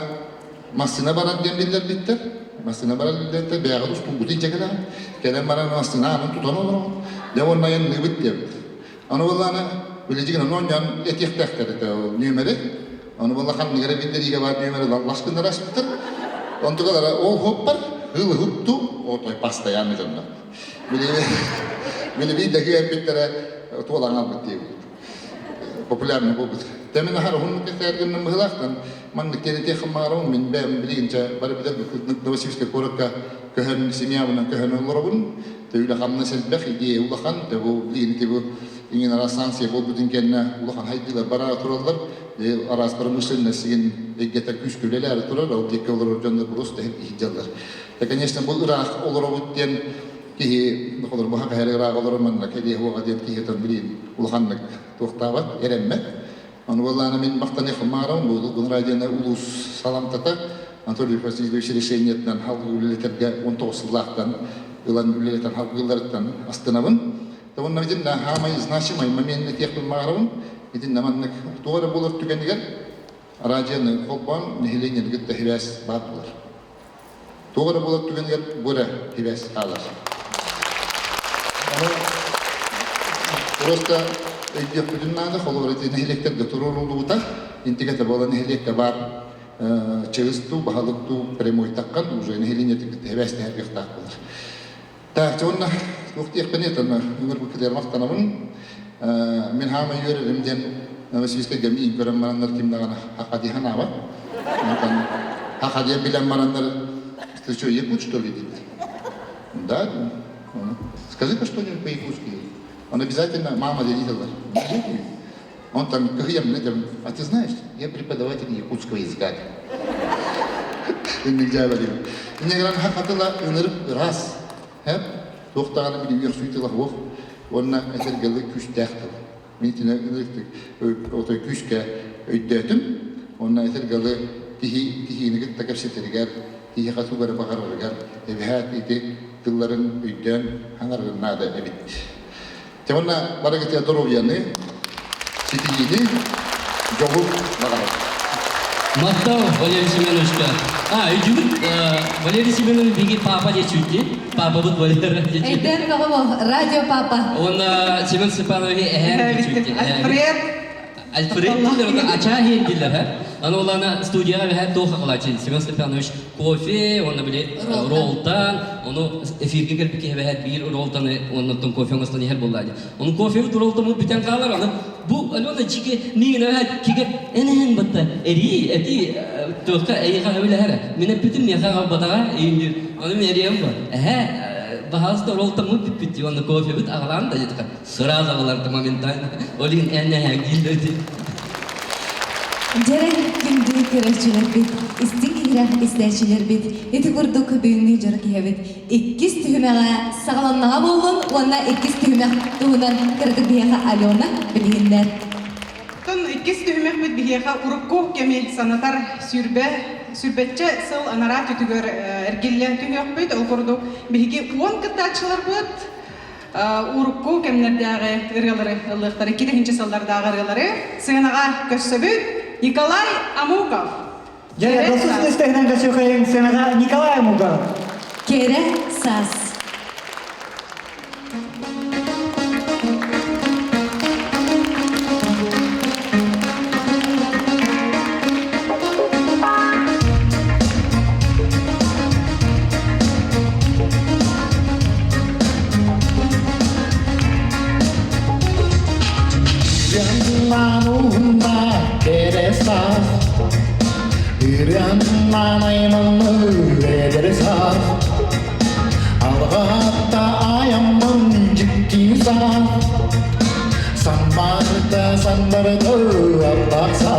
Массыына барар диэн биллэрбиттэр. Массыына барар биллэрбиттэр, бэйэҕит устулгут илдьэ кэлэҕит. Кэлэн баран массыына аанын тутан олороҕут. Дьэ уонна айанныыбыт диэбит. Аны буоллаҕына, билигин ону оонньоон этиэхтээхтэр этэ ол нүөмэри. Аны буолла ханнык эрэ биллэриигэ баар нүөмэри лас гыннара аспыттар. Онтугалара ол хуоппар ыл хупту отой постоянно дьонно. Били били биир да киһи туолаҥ албыт диэбит. популярный буолбут. Тэмин аһар уһун кэсээргиннэн быһылаахтан маннык тиэрэтиэххин баҕарабын мин бэйэм билигинчэ бары билэр Новосибирскай куоракка көһөн семьябынан көһөн олоробун. Тэ үлэ хамнас элбэх, идея улахан. Тэ бу билигин ити бу иҥин араас санкция буолбутун кэннэ улахан хайдыылар бара тураллар. Араас промышленность сигин эйгэтэ күүскэ үлэлээри турар, ол диэки олорор дьоннор просто иһдьаллар. Да, конечно, бу ыраах олоробут диэн киһи олор баха кэһэр ыраах олорор манна кэлиэ хуоҕа диэн киһи билин улаханнык туохтаабат, эрэммэт. Ону буоллаана мин махтаныахпын баҕарабын, бу Улгун радионы улуус саламтата Анатолий Васильевич решениетынан халгыы үлэлэтэргэ 19 сыллаахтан ылан үлэлэтэн халгыылларыттан астынабын. Уонна итиннэ хаамай значимай момент этиэхпин баҕарабын. Итиннэ маннык туох эрэ буолар түгэнигэр радионы холбоон нэһилиэнньэни кытта сибээс баар буолар. Туох эрэ буолар түгэнигэр бу эрэ сибээс хаалар. Ону просто өйдүөхпүтүн наада, холобур ити нэһилиэктэргэ туруоруллубута, интигэтэ буола нэһилиэккэ баар чыыс дуу, баһылык дуу прямой таххан уже нэһилиэнньэтин кытта сибээстэһэр кыахтаах буолар. Так, уонна туох диэхпиний итиннэ ыҥырбыккытыгар махтанабын. Мин хаамай үөрэрим диэн Новосибирскайга миин көрөн бараннар ким даҕаны хаха дии санаабат. Хаха диэн билэн бараннар ты что, якут что ли дииллэр. Да, скажи-ка что-нибудь по-якутски. Он обязательно мама дедителлар. Он там кыһыйам а ты знаешь, я преподаватель якутского языка. Инник дьээбэлиим. Инньэ гынан хатыла ынырып ыраас. Хэп туох даҕаны били үөхсүү тыла суох уонна этэргэлы күүстээх тыл. Мин итини ынырыктык отой күүскэ өйдөөтүм. Уонна этэргэлы киһи киһини кытта кэпсэтэригэр, киһиэхэ тугу эрэ баҕарарыгар эбэһээт ити тылларын өйдөөн хаҥарарын наада эбит. Дьэ уонна барыгытыгар доруобуйаны, ситиһиини, дьолу баҕарабын. Махтал, Валерий Семеновичка. А, өйдүүгүт, Валерий Семенович биһиги папа диэччүбүт Папабыт Валера диэччү. Эйден бөҕө радио папа. Уонна Семен Степанович эһэм диэччүбүт. Альфред. Альфред дииллэр, ачаа иһин дииллэр, һэ? Аны улаана студияҕа бэһэ туох аҕалааччы Семен Степанович кофе уонна били роллтан, ону эфиргэ кэлбит киһи бэһэ биир роллтаны уонна кофе оҥостон иһэр буоллаа дии. Ону кофебут роллтаммыт бүтэн хаалар, аны бу Алена чике миигин эбэһэ кигэ энэһин батта эрии эти туохха эйиэхэ сөбүлэһэрэ. Мин эппитим миэхэ аҕалбатаҕа ииндир. Ону мин эриэм бу. Эһэ баһаалыста роллтаммыт бүппүт дии уонна кофебут аҕалаан да диэтэхэ сразу аҕаларда моментально. Ол иһин эн эһэҥ дииллэр дии. Дьэрэ күндү көрөөччүлэрбит, истиҥ иһирэх истээччилэрбит, ити курдук бүгүҥҥү дьоро киһибит иккис түһүмэҕэ саҕаланнаҕа буоллун уонна иккис түһүмэх туһунан кыратык биһиэхэ Алена билиһиннэр. Оттон иккис түһүмэхпит биһиэхэ урукку кэми санатар сүүрбэ сүүрбэччэ сыл анараа өттүгэр эргиллэн түһүөхпүт. Ол курдук биһиги уон кыттааччыларбыт урукку кэмнэрдээҕи ырыалары ыллыахтара, икки сыллардааҕы ырыалары сыанаҕа көрсөбүт Николай Амуков. Дьэ, досус истэһинэн көрсүөххэйиҥ сыанаҕа Николай Амуков. Кэрэ саас. Санбарда санбарда аллахса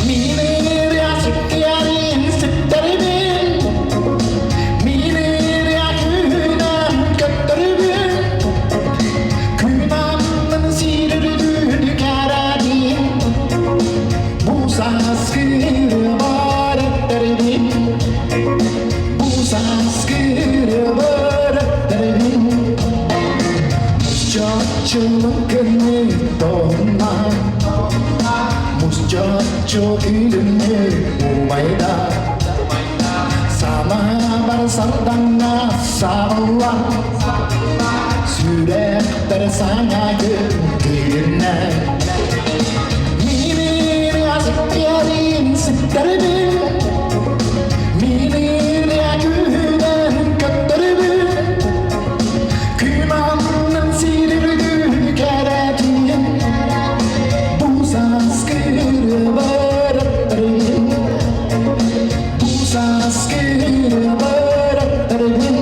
Минер ясык ситтерибин Минер якүнэн көттөрүбүн Күнаннын сирүрүдүн кәрәдин Бу саскыры бар эттерибин Бу саскыры бар эттерибин Мусчаччылын көннү тонна Мусчаччы күлүмнү умайда Санабар сардаҥҥа саҕылла Сүрэхтэр саҥа күн күлүнэ Миир азык ситтэрбин Миир күнэн көттөрбүн Күн аннын сирирдүү кэрэтин Бу сааскы бараттарбын Бу сааскы бараттарбын.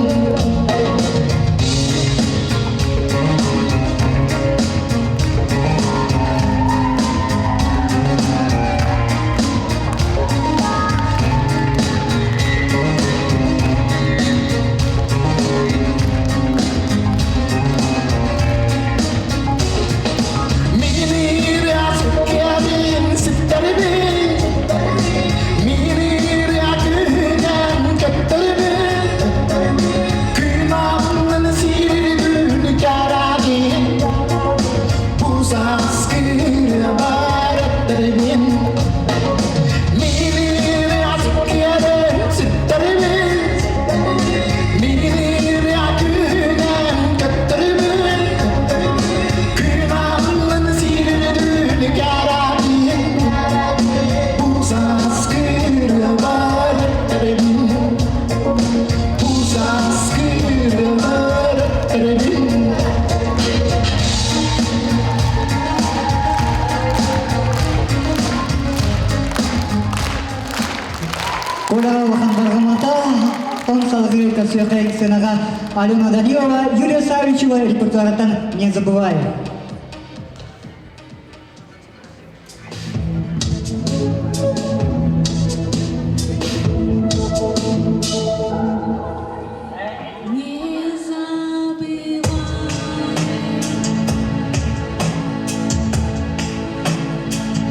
Коля улахан барҕамата, он салгыы көрсүөххэ сценаҕа Алена Данилова, Юлия Савичева репертуарыттан «Не забывай». Не забывай,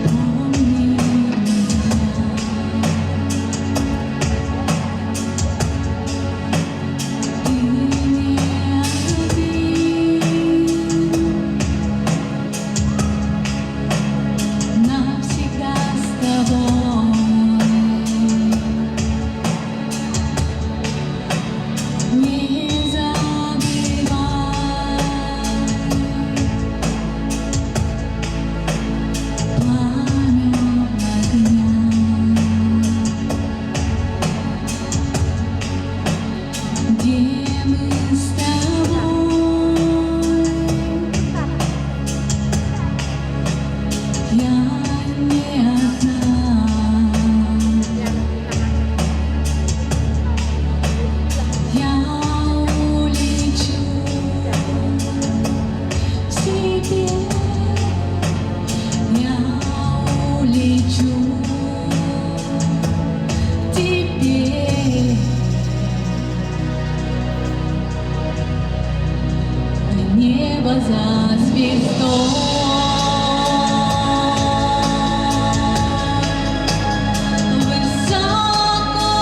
помни меня. Ты не один, навсегда с тобой. Не забывай пламя огня, где мы с тобой, я не одна. Я улечу в себе, я улечу к тебе. В небо за звездой. Высоко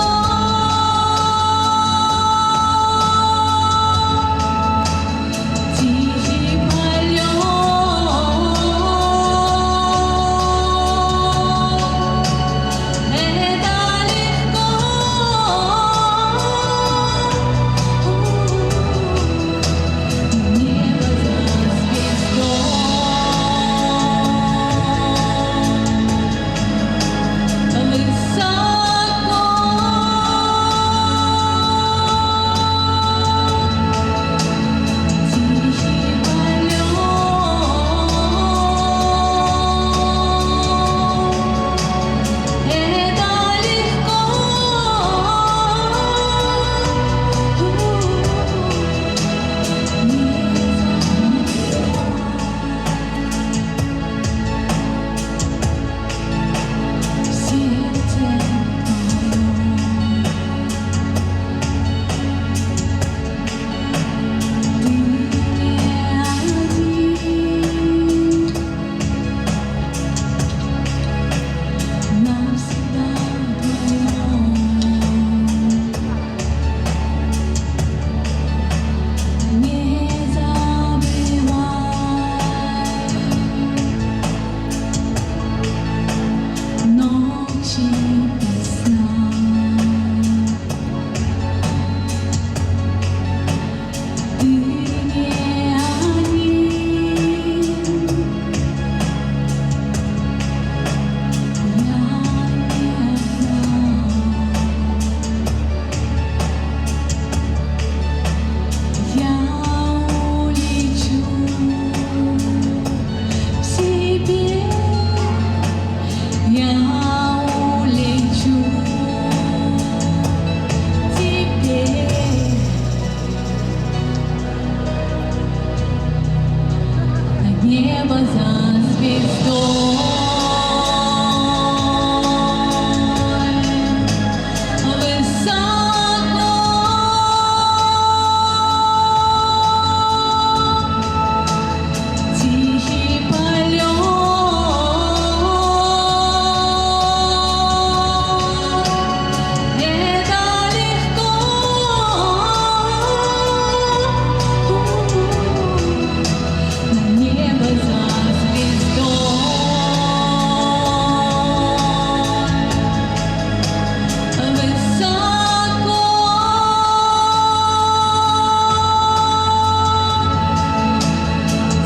тихий полет. Это легко. Небо за звездой. Высоко тихий полет. Это легко. В сердце твоем ты не один, навсегда вдвоем. Не забывай. Ночи без сна. Ты не один, я не одна. Я улечу в себе. Я улечу к тебе. На небо за звездой. Высоко тихий полет. Это легко. На небо за звездой. Высоко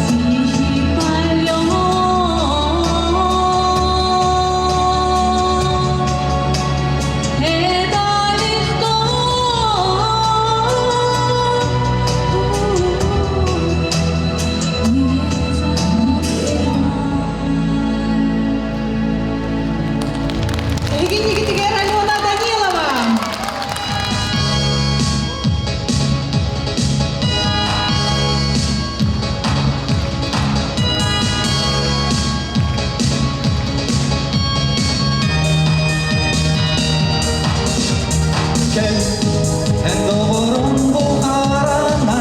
тихий полет. Это легко. Не забывай. Эһиги иннигитигэр Алена Данилова! Эн доҕорум бу хараҥа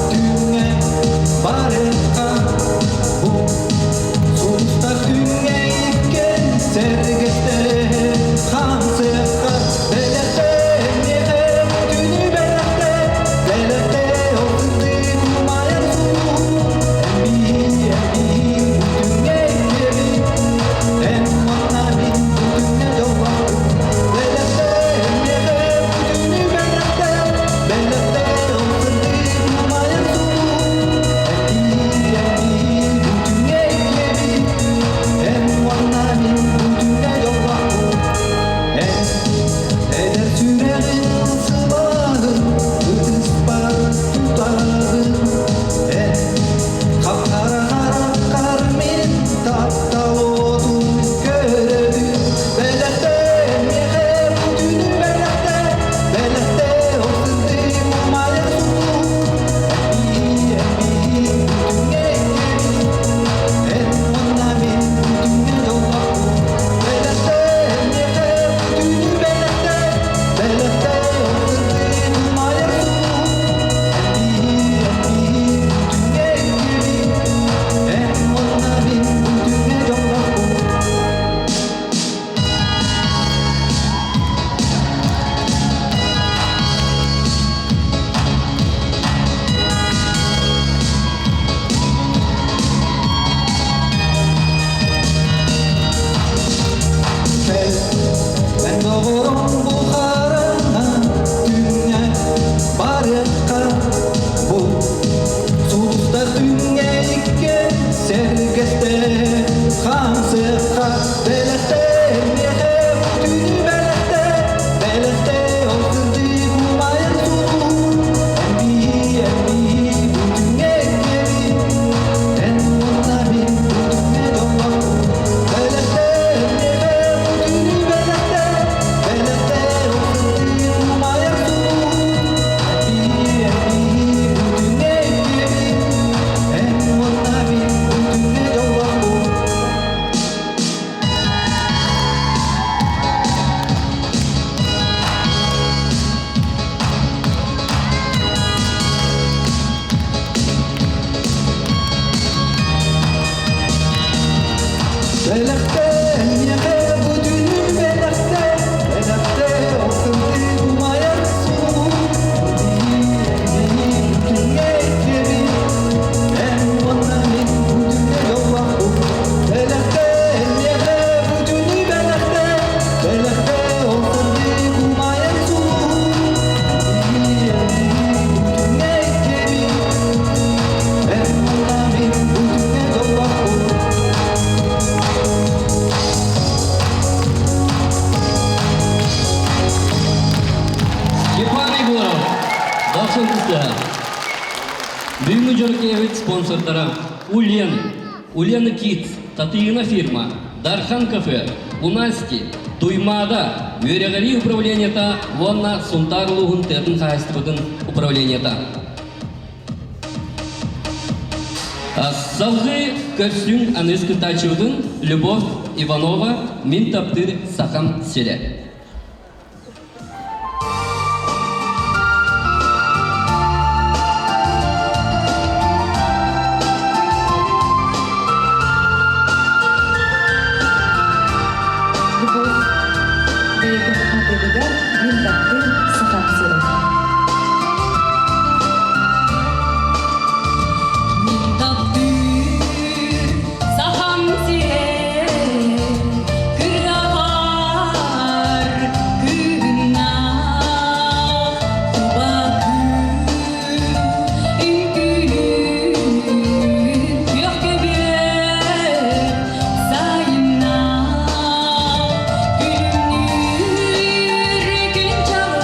түүҥҥэ барыахха бу сулустар күҥҥэ иккиэн сэргэстэһэ хаамсыахха бэлэхтэ миэхэ түүнү бэлэхтэ бэлэхтэ ол сырдык умайар сулуһу эн биһи эн биһи бу түүҥҥэ иккиэбит эн уонна мин бу түүҥҥэ дьоллоохпут бэлэхтэ миэхэ түүнү бэлэхтэ бэлэхтэ ол сырдык умайар сулуһу эн биһи эн биһи бу түүҥҥэ иккиэбит эн уонна мин бу түүҥҥэ дьоллоохпут эн эдэр сүрэҕин сылааһын ытыспар тутаҕын эн хап-хара хараххар мин таптал уотун көрөбүн бэлэхтэ миэхэ бу түүнү бэлэхтэ бэлэхтэ ол сырдык умайар сулуһу эн биһи эн биһи бу түүҥҥэ иккиэбит эн уонна мин бу түүҥҥэ дьоллоохпут бэлэхтэ миэхэ бу түүнү бэлэхтэ бэлэхтэ ол сырдык умайар сулуһу эн биһи эн биһи бу түүҥҥэ иккиэбит эн уонна мин бу түүҥҥэ дьоллоохпут. Кэл, эн доҕорум бу хараҥа түүҥҥэ барыахха бу сулустар түүҥҥэ иккиэн сэргэстэһэ хаамсыахха бэлэхтэ миэхэ бу түүнү бэлэхтэ бэлэхтэ ол сырдык умайар сулуһу эн биһи эн биһи бу түүҥҥэ иккиэбит эн уонна мин бу түүҥҥэ дьоллоохпут бэлэхтэ миэхэ бу түүнү бэлэхтэ бэлэхтэ ол сырдык умайар сулуһу эн биһи эн биһи бу түүҥҥэ иккиэбит эн уонна мин бу түүҥҥэ дьоллоохпут. Бэлэхтэ миэхэ бу түүнү бэлэхтэ бэлэхтэ ол сырдык умайар сулуһу биһи бу түүҥҥэ иккиэбит эн уонна мин бу түүҥҥэ дьоллоохпут бэлэхтэ миэхэ бу түүнү бэлэхтэ бэлэхтэ ол сырдык умайар сулуһу биһи биһи бу түүҥҥэ иккиэбит эн уонна мин бу түүҥҥэ дьоллоохпут. Степан Егоров, Дохсун Кыстыһа. Бүгүҥҥү дьоро киэһэбит спонсордара Ульян, Ульяна Китс, Татыйына фирма, Дархан кафе, Унасти, Туймаада, үөрэҕирии управлениета уонна Сунтаар улууһун тыатын хаһаайыстыбатын управлениета. Салгыы көрсүҥ аныгыс кыттааччыбытын Любовь Иванова «Мин таптыыр сахам сирэ». Любовь бэйэтин матыыбыгар «Мин таптыыр сахам сирэ». Мин таптыыр сахам сирэ кыраҕар кыыннаах кубакыы үҥкүүлүүр күөх көбүөр сайыннаах күлүмнүүр күн чаҕыл.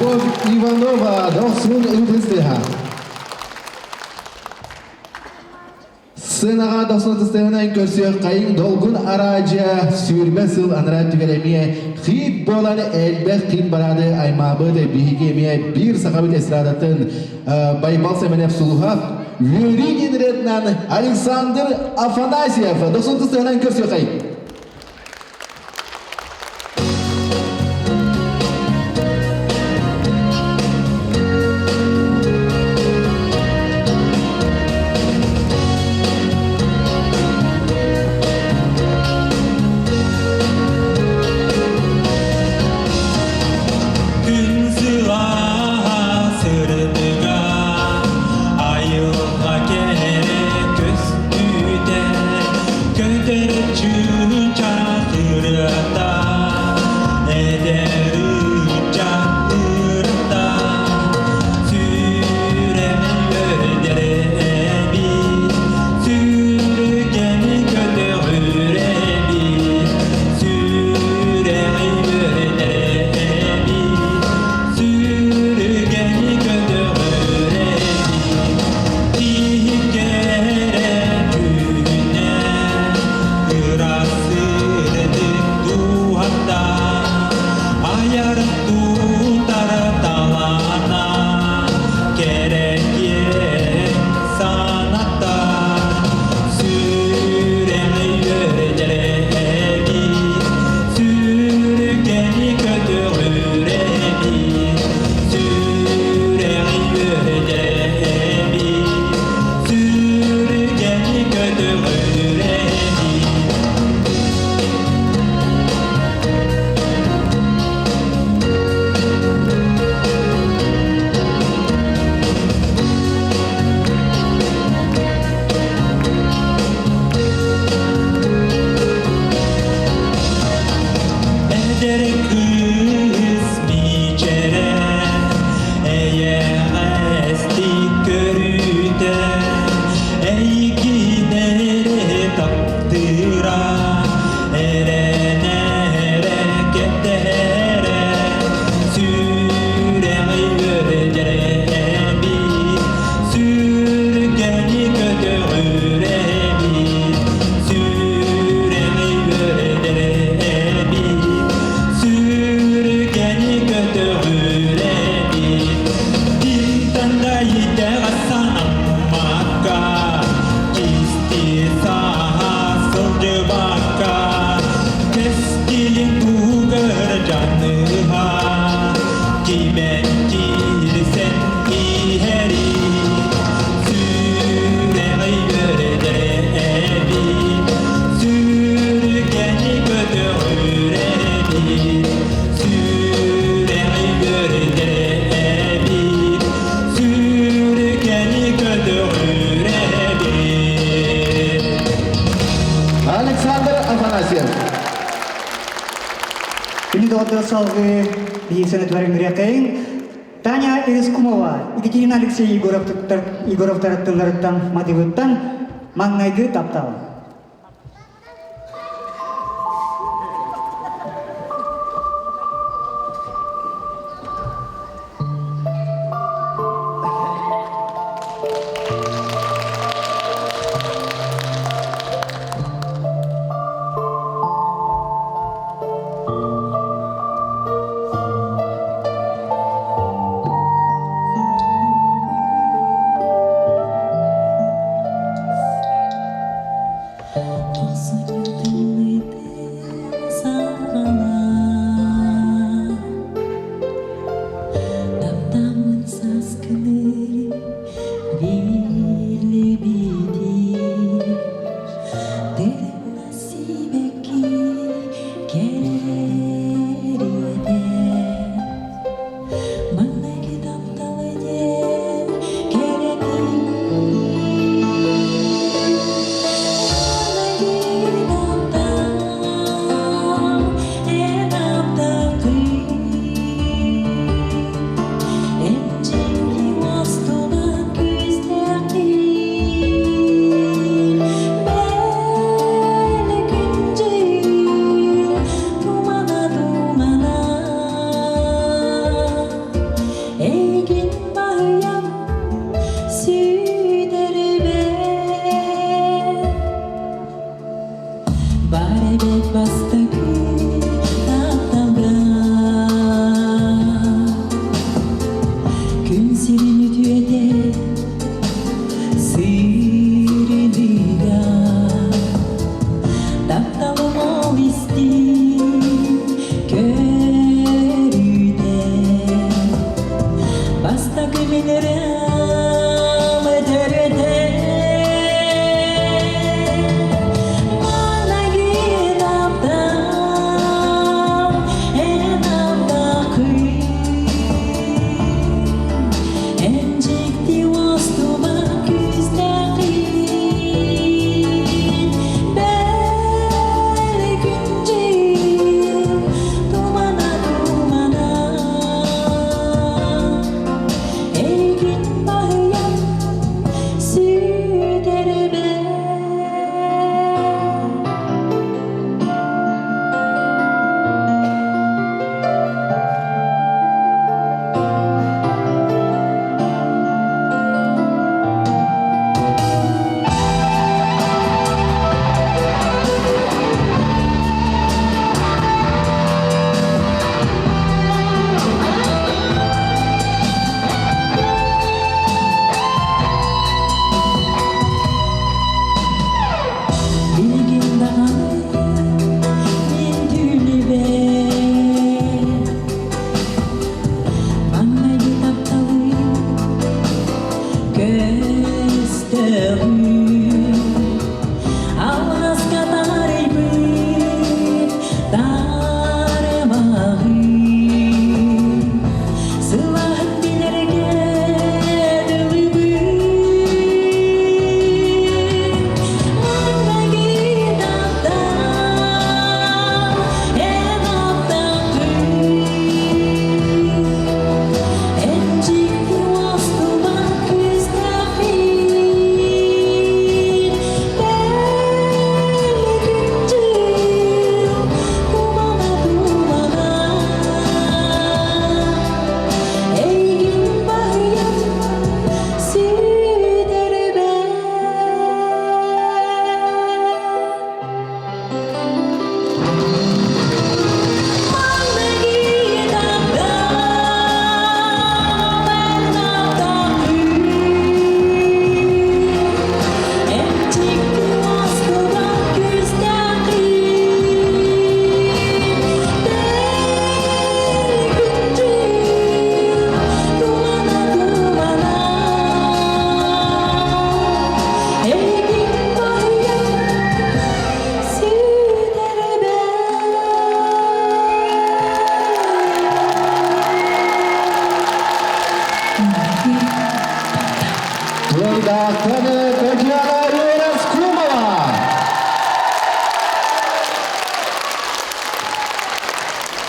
Любовь Иванова, Дохсун ытыстыха. Сценаҕа дохсун ытыстыһынан көрсүөх хайыҥ долгун араадьыйа сүүрбэ сыл анараа өттүгэр эмиэ хит буолан элбэх хит бараады аймаабыт биһиги эмиэ биир сахабыт эстрадатын Байбал Сэмэнэп сулуһа Үөрүү диэн Александр Афанасьев дохсун ытыстыһынан көрсүөхэй. Күн сылааһа сырдыга, айылҕа кэрэ көстүүтэ, көтөр чыычаах ырыата, эдэр ыччат ырата, сүрэҕи үөрдэр эбит, сүргэни көтөҕөр эбит, сүрэҕи үөрдэр эбит, сүргэни көтөҕөр эбит, киһи кэрэ күнэ, ыраас сырдык дууһата, айар тутар талаана, кэрэ киэҥ саната, сүрэҕи үөрдэр эбит, сүргэни көтөҕөр эбит, сүрэҕи үөрдэр эбит, сүргэни көтөҕөр эбит. Эдэр кыыс мичээрэ, эйэҕэстик көрүүтэ, эйигин эрэ таптыыра, эрэнэ кэтэһэрэ, сүрэҕи үөрдэр эбит, сүргэни көтөҕөр эбит, сүрэҕи үөрдэр эбит, сүргэни көтөҕөр эбит. Кимтэн да итэҕэс санаммакка, кистии саһа сылдьыбакка, кэскилин туһугар дьаныһа, кимэн киирсэн иһэрий, сүрэҕи үөрдэр эбит, сүргэни көтөҕөр эбит, сүрэҕи үөрдэр эбит, сүргэни көтөҕөр эбит. Александр Афанасьев. Күнү доҕордор салгыы биһиги сөнөтүгэр ыҥырыаххайыҥ. Таня Ирискумова, Екатерина Алексей Егоровтар тылларыттан матыыбыттан маҥнайгы таптал.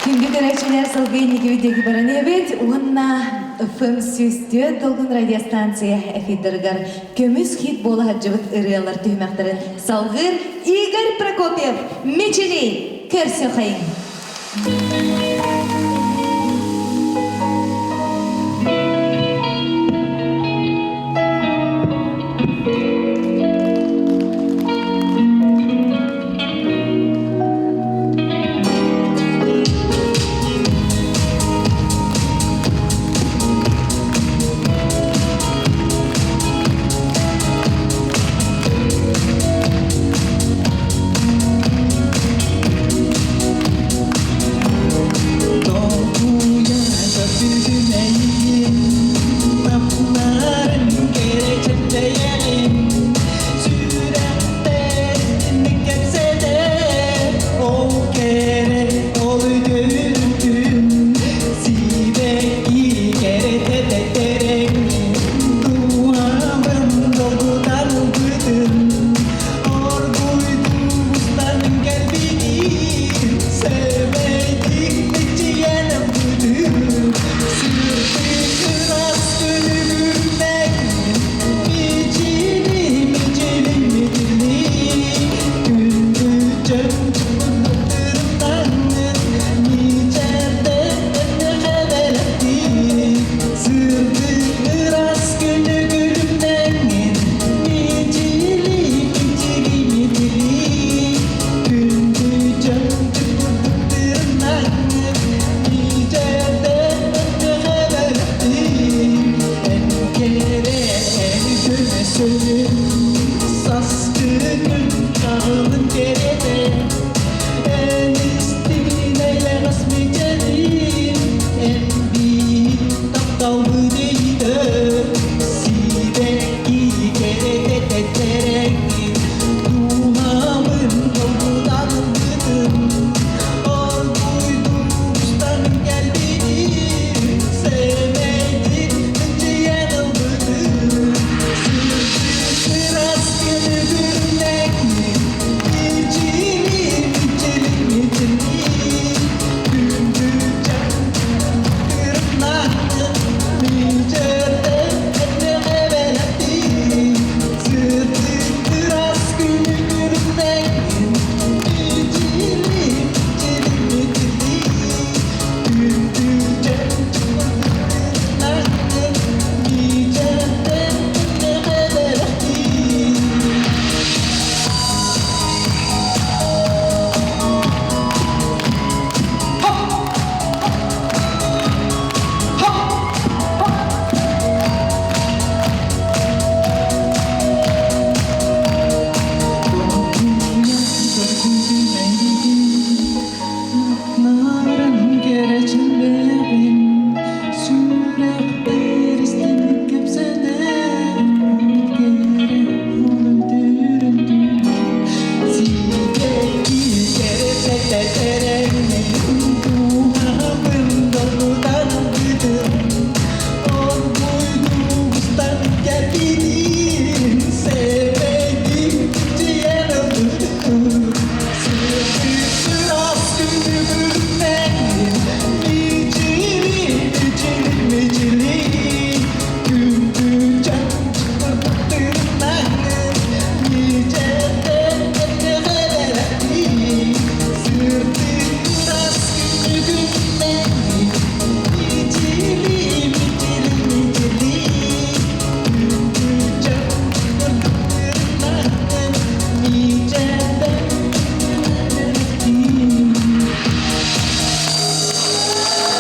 Күндү көрөөччүлэр сылгы инники диэки баран иһэбит уонна ФМ 104 долгун радиостанция эфирдарыгар көмүс хит буола сылдьыбыт ырыалар түһүмэхтэрин салгыыр Игорь Прокопьев Мичили көрсүөхайыҥ!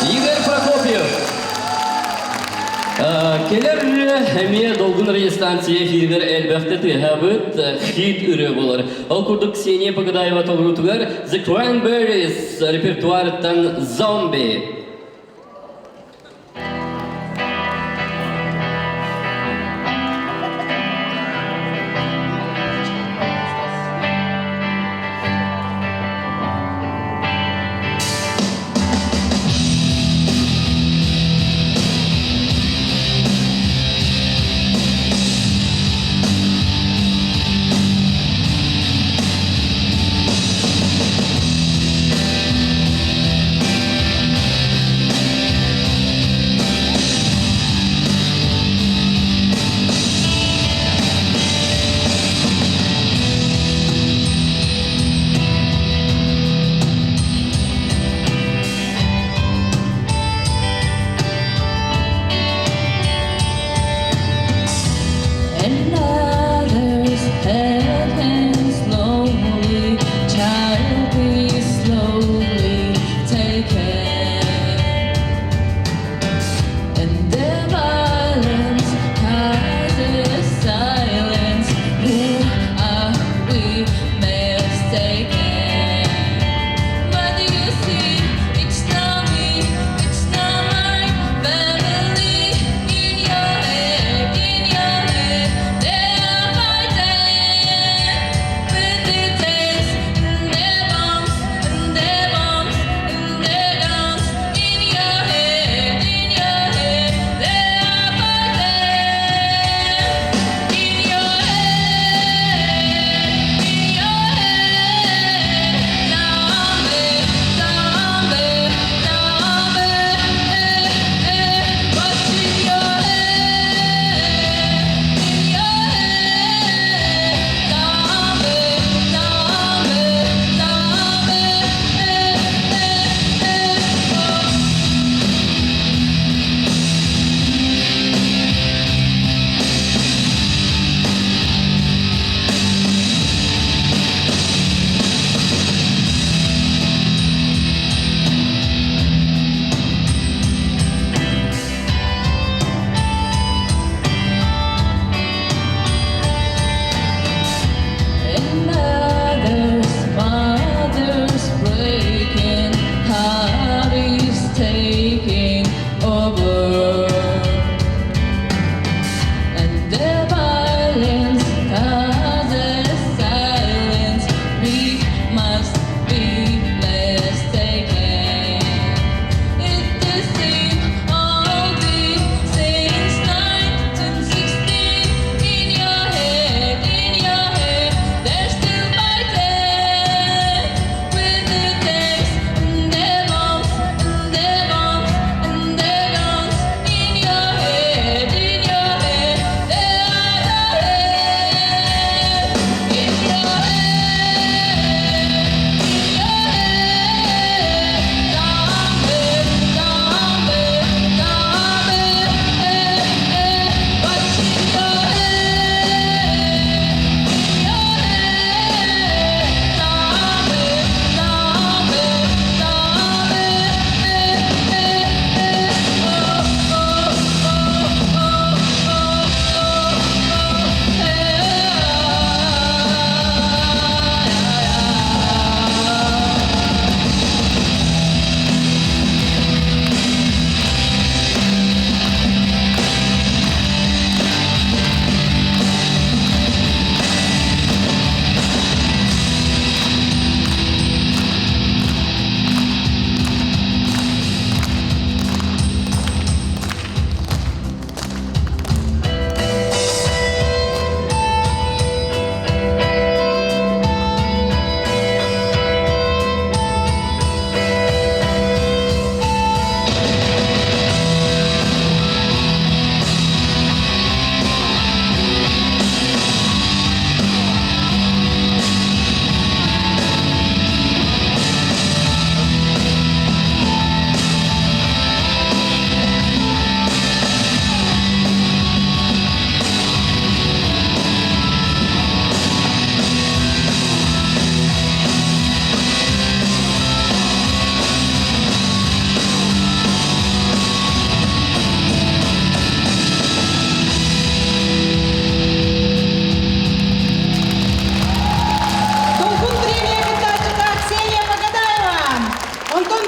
Игорь Прокопьев. Келер эмиэ долгун радиостанция эфиригэр элбэхтэ тыаһаабыт хит ырыа буолар. Ол курдук Ксения Погодаева толоруутугар The Cranberries репертуарыттан «Зомби».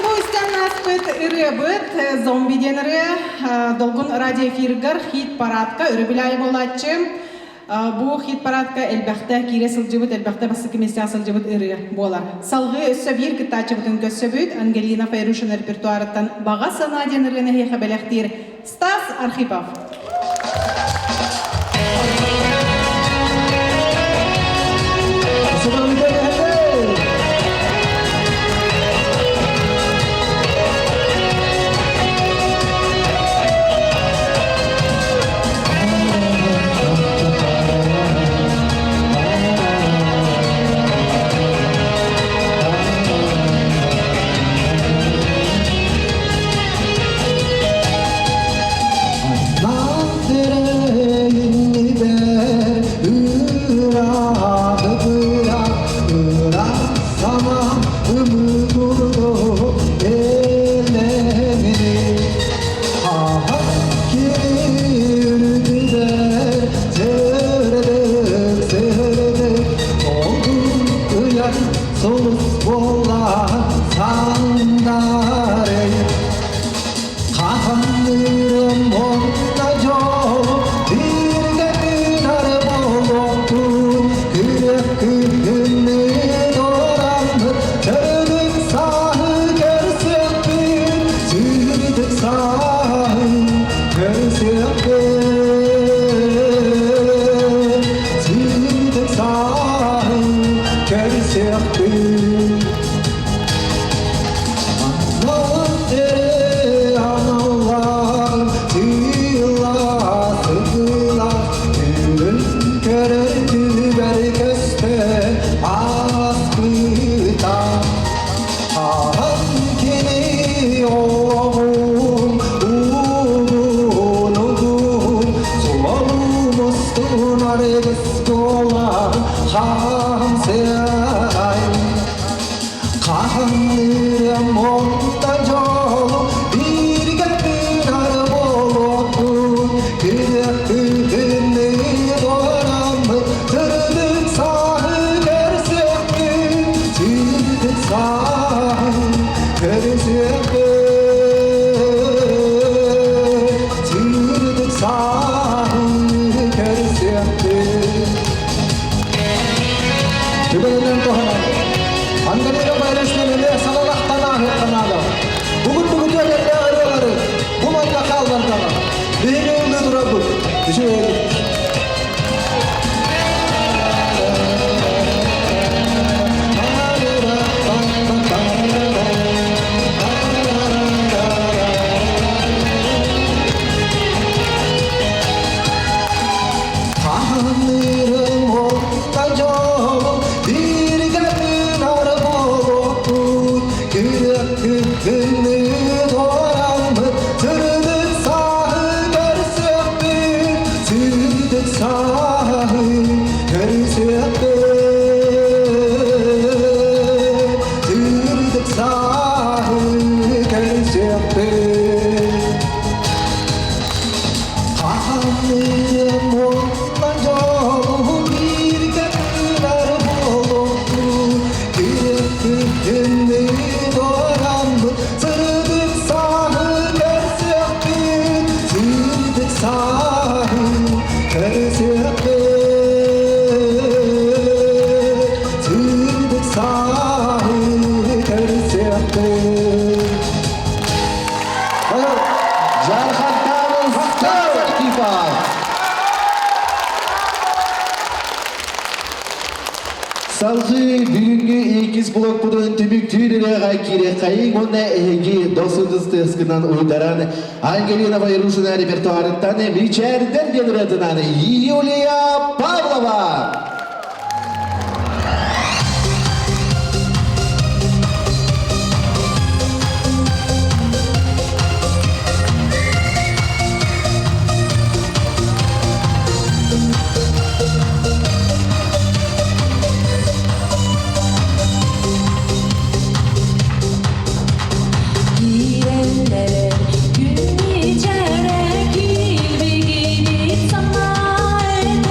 Бу истэн ааспыт ырыабыт зомби диэн ырыа Долгун радиоэфиргар хит-парадка өрөбүл аайы буолааччы. Бу хит-парадка элбэхтэ киирэ сылдьыбыт, элбэхтэ бастакы миэстэҕэ сылдьыбыт ырыа буолар. Салгыы өссө биир кыттааччыбытын көрсөбүт. Ангелина Файрушина репертуарыттан «Баҕа санаа» диэн ырыаны эһиэхэ бэлэхтиир Стас Архипов. Сулус буола сандарый Хаһаннырым онно дьол бииргэ гынар буолуохпун күрэх күһүннү дораммыт төрдүк сааһы көрсүөхпүн сүүрдүк сааһы көрсүөхпүн сүүрдүк сааһы көрсүөхпүн Хам Хаһаннырым онта дьол бииргэ тыынар буолуохпун күрэх күһүннү дораммыт сырдык сааһы көрсүөхпүн сырдык сааһы көрсүөхпүн сырдык сааһы көрсүөхпүн Түбәнен туһанан, Ангелина Байрашина эмиэ салалахтан ааһыахха Бүгүн бүгүтүө кэллээх ырыалары бу манна хааллардаҕа. Биһиги ыллыы турарбыт. Үчүгэй. Хаһаннырым отта дьол бииргэ гынар буолуохпут күрэх күһүннү туораммыт сырдык сааһы көрсүөхпүт сырдык сааһы көрсүөхпүт сырдык сааһы көрсүөхпүт Хаһаныам уонна дьолу бииргэ гынар буолуохпут, күрэх туораммыт, сырдык сааһы көрсүөхпүт, сырдык сааһы көрсүөхпүт, сырдык сааһы көрсүөхпүт. Жархаттамыз Стас Архипов. Салгыы бүгүҥҥү иккис блокпутун түмүктүүр ырыаҕа киириэххэйиҥ уонна эһиги досудус тыаскынан уйдаран Ангелина Вайрушина репертуарыттан Мичээрдэр диэн ырыатынан Юлия Павлова. Киирэллэр күн ичэрэ килбигинит санаа эн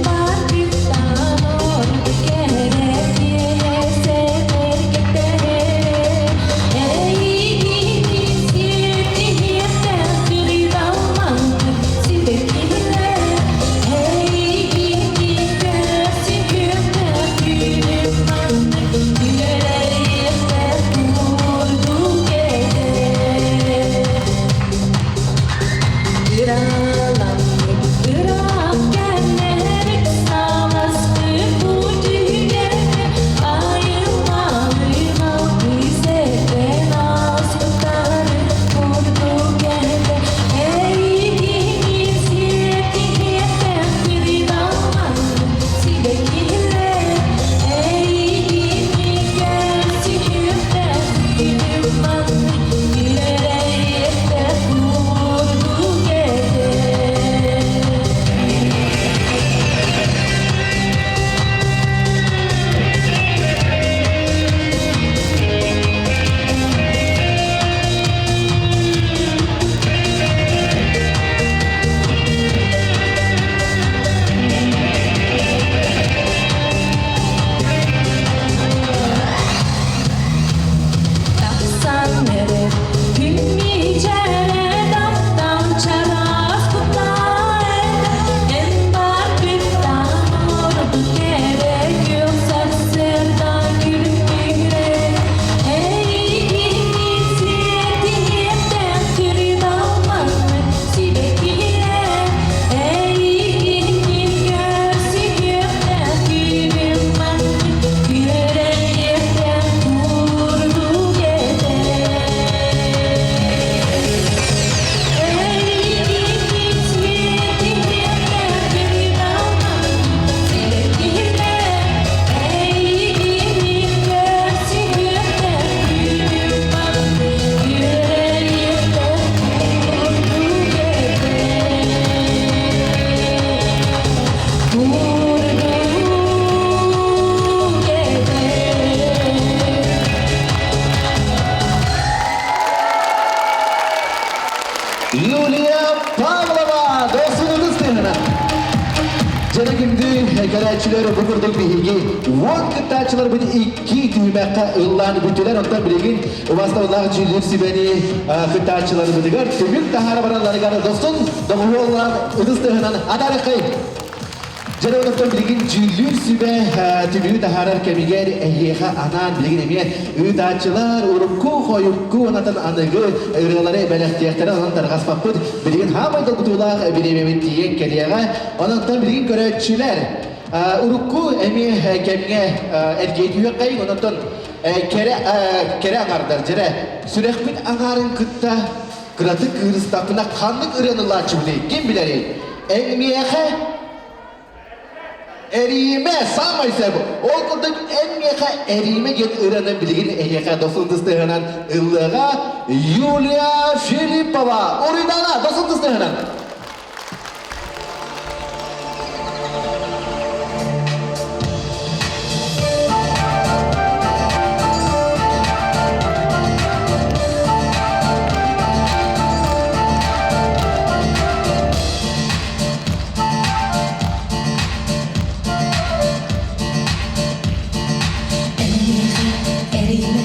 бар. Көрөөччүлэр бу курдук биһиги уон кыттааччыларбыт икки түһүмэххэ ыллаан бүттүлэр. Онтон билигин убастабыллаах дьүүллүүр сүбэни кыттааччыларбытыгар түмүк таһаара баралларыгар дохсун доҕуһуоллаан ытыс тыаһынан атаарыаххай. Дьэ, онтон билигин дьүүллүүр сүбэ түмүгү таһаарар кэмигэр эһиэхэ анаан билигин эмиэ ыытааччылар урукку, хойукку уонатан аныгы ырыалары бэлэхтиэхтэрэ, онон тарҕаспаппыт. Билигин хаамай долгутуулаах бириэмэбит тиийэн кэлиэҕэ. Онон билигин көрөөччүлэр урукку эмиэ кэмҥэ эргийэ түһүөххэйиҥ, онон кэрэ кэрэ аҥардар дьэрэ сүрэхпит аҥаарын кытта кыратык кыырыстахпына ханнык ырыаны ылааччыбытый ким билэрий? Эн миэхэ Эриимэ саамай сөп. Ол курдук эн миэхэ эриимэ диэн ырыаны билигин эһиэхэ дохсун тыстыһынан ыллыаҕа Юлия Филиппова. Уруйдана дохсун тыстыһынан. Эриимэ,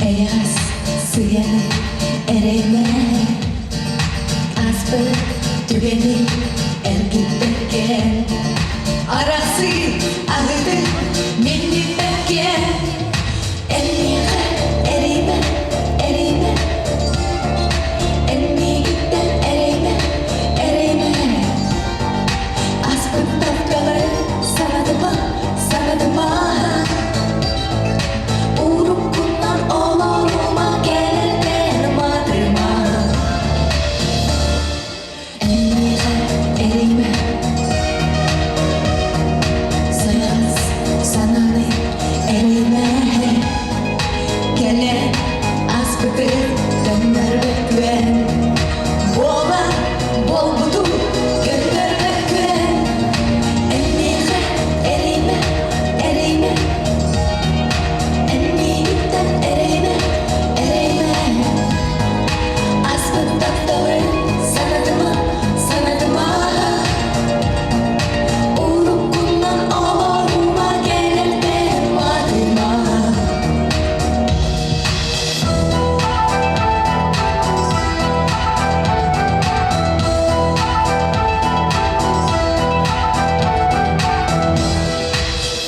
эйэҕэс сыһыаны эрэймэ, Ааспыт түгэни эргиппэккэ, Арахсыы аһыытын минньиппэккэ, Эн миэхэ эриимэ, эриимэ, Эн миигиттэн эрэймэ, эрэймэ. Аспыт тапталы санатыма, санатыма. Уруккунан олорума, кэлэртэн матыма. Эн миэхэ эрэймэ, сайаҕас санааны эрэймэ. Кэлэ аспыты төннөрбөккүөн, буола буолбуту көннөрбөккүөн. Эн миэхэ эрэймэ, эрэймэ, эн миигиттэн эрэймэ, эрэймэ. Аспыт тапталы санатыма, санатыма. Уруккунан олорума, кэлэртэн матыма.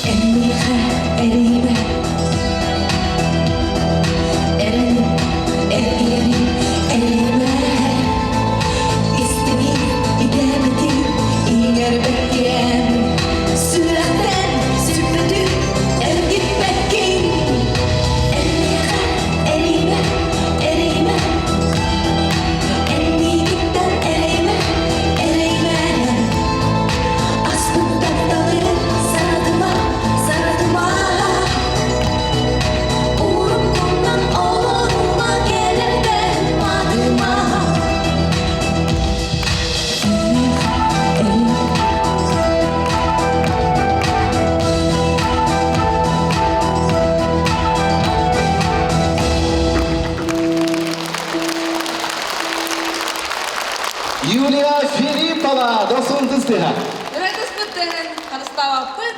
Эн миэхэ эрийбэ, эрэним, эргийэрим, эрийбэ. Истини итэбити иҥэрбэккин, сүрэхтэн сүппүтү эргиппэккин. Эн миэхэ эрийбэ, эрийбэ, эн миигиттэн эрийбэ, эрийбэ. Аспыт тапталы санатыма, санатыма. Уруккунан олорума, кэлэртэн матыма. Юлия Филиппова дохсун тыстыһа. Ырытыспыт тыһын харыстаабаппыт.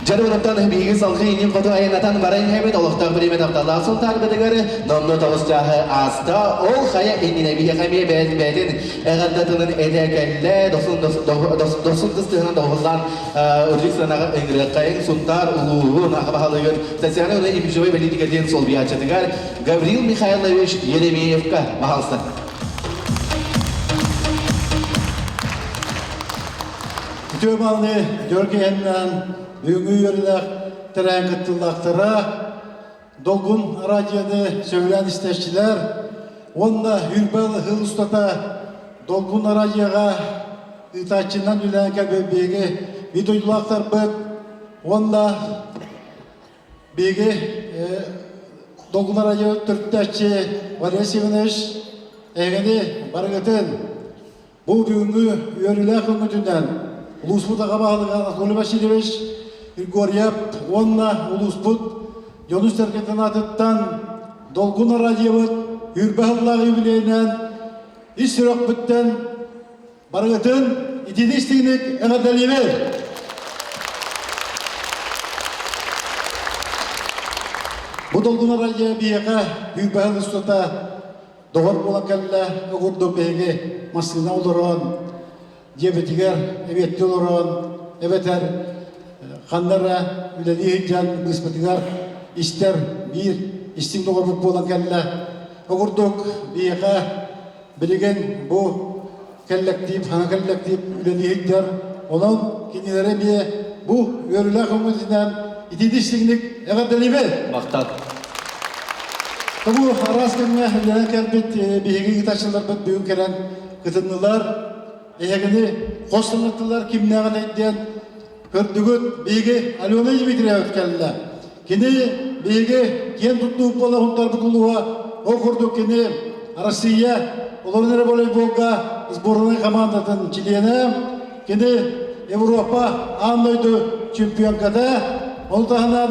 Дьарыгыттан биһиги салгыы иннин хоту айаннатан баран иһэбит олохтоох бириэмэ тапталлаах сунтаарбытыгар номнуо тоҕус чааһы ааста. Ол хайа иннинэ биһиэхэ эмиэ бэйэтин эҕэрдэ тылын этэ кэллэ. Дохсун дохсун тыстыһынан доҕуһуллаан үрдүк сыанаҕа ыҥырыаххайыҥ Сунтаар улууһун аҕа баһылыгын социальнай уонна имиджевой политика диэн солбуйааччытыгар Гаврил Михайлович Еремеевка баһаалыста. Үтүө мааны Дьөргүһэннээн бүгүҥҥү үөрүүлээх тэрээһин кыттыылаахтара, Долгун радионы сөбүлээн истээччилэр уонна Үрбэл ыһыл устата Долгун радиоҕа ыытааччынан үлэлээн кэлбит биһиги биир дойдулаахтарбыт уонна биһиги Долгун радио төрүттээччи Валерий Семенович эһигини барыгытын Бу бүгүҥҥү үөрүүлээх күммүтүнэн улууспут аҕа баһылыга Анатолий Васильевич Григорьев уонна улууспут дьонун-сэргэтин аатыттан Долгун радиобыт үрбэ сыллаах юбилейинэн ис сүрэхпиттэн барыгытын итини истиҥник эҕэрдэлиибит! Бу долгун арайы биһиэхэ күүрбэһин устата доҕор буолан кэллэ. Ол курдук биһиги массыына олорон, дьиэбитигэр эбиэттии олорон, эбэтэр ханна эрэ үлэлии сылдьан быыспытыгар истэр биир истиҥ доҕорбут буолан кэллэ. Ол курдук биһиэхэ билигин бу кэллэктиип, саҥа кэллэктиип үлэлии сылдьар. Онон кинилэри эмиэ бу үөрүүлээх өҥөтүнэн итиитик истиҥник эҕэрдэлиибит! Махтал. Бу араас кэмҥэ үлэлээн кэлбит биһиги ыытааччыларбыт бүгүн кэлэн кытыннылар. Эһигини хос санаттылар кимнээҕин диэн көрдүгүт. Биһиги Алена Дмитриевна кэллэ. Кини биһиги киэн туттуу буола хунтарбыт улууһа ол курдук кини Россия олорон эрэ волейболга сборнай командатын чилиэнэ, кини Европа аан дойду чемпионката, ол таһынан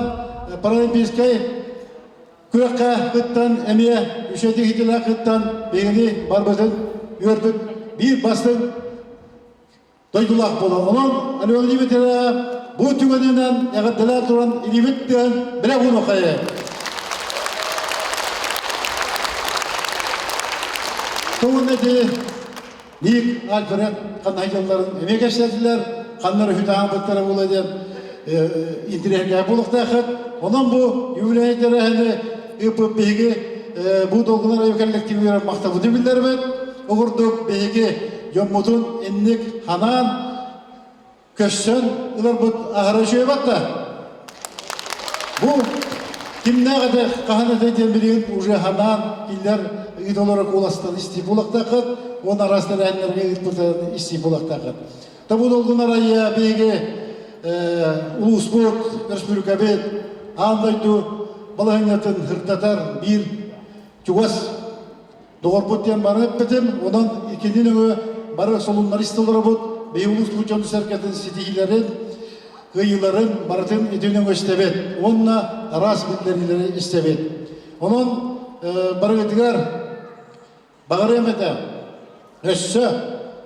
паралимпийскай күрэххэ кыттан эмиэ үчүгэйдик иитиллээх кыттан биһигини барбытын үөрбүт биир бастыҥ дойдулаах буолар. Онон Алена Дмитриевна бу түгэнинэн эҕэрдэлээн туран илиибит тыаһын бэлэх уунуоххайы. Тугун эти Ник Альфред ханна дьылларын эмиэ кэпсээтилэр, ханна үһү буола диэн интириэһиргээх буолуохтааххыт. Онон бу юбилей тэрээһини ыыппыт биһиги бу долгунар коллективыгар махтабытын биллэрбит. Ол курдук биһиги дьоммутун инник ханаан көссөн ыларбыт аһара үчүгэй батта. Бу кимнээх этэ, хаһан этэ диэн билигин уже ханаан кинилэр ыыталара куоластан истии буолуохтааххыт, уонна араас тэрээһиннэргэ ыыппытын истии буолуохтааххыт. Табу долгунар айа биһиги улууспут, республикабыт аан дойду балаһыанньатын сырдатар биир чугас доҕорбут диэн бары эппитим. Онон икини нөҥүө бары солуннар истэлэробут, биһи улууспут дьону сэргэтин ситиһиилэрин, кыайыыларын барытын ити нөҥүө истэбит уонна араас биллэриилэри истэбит. Онон барыгытыгар баҕарыам этэ өссө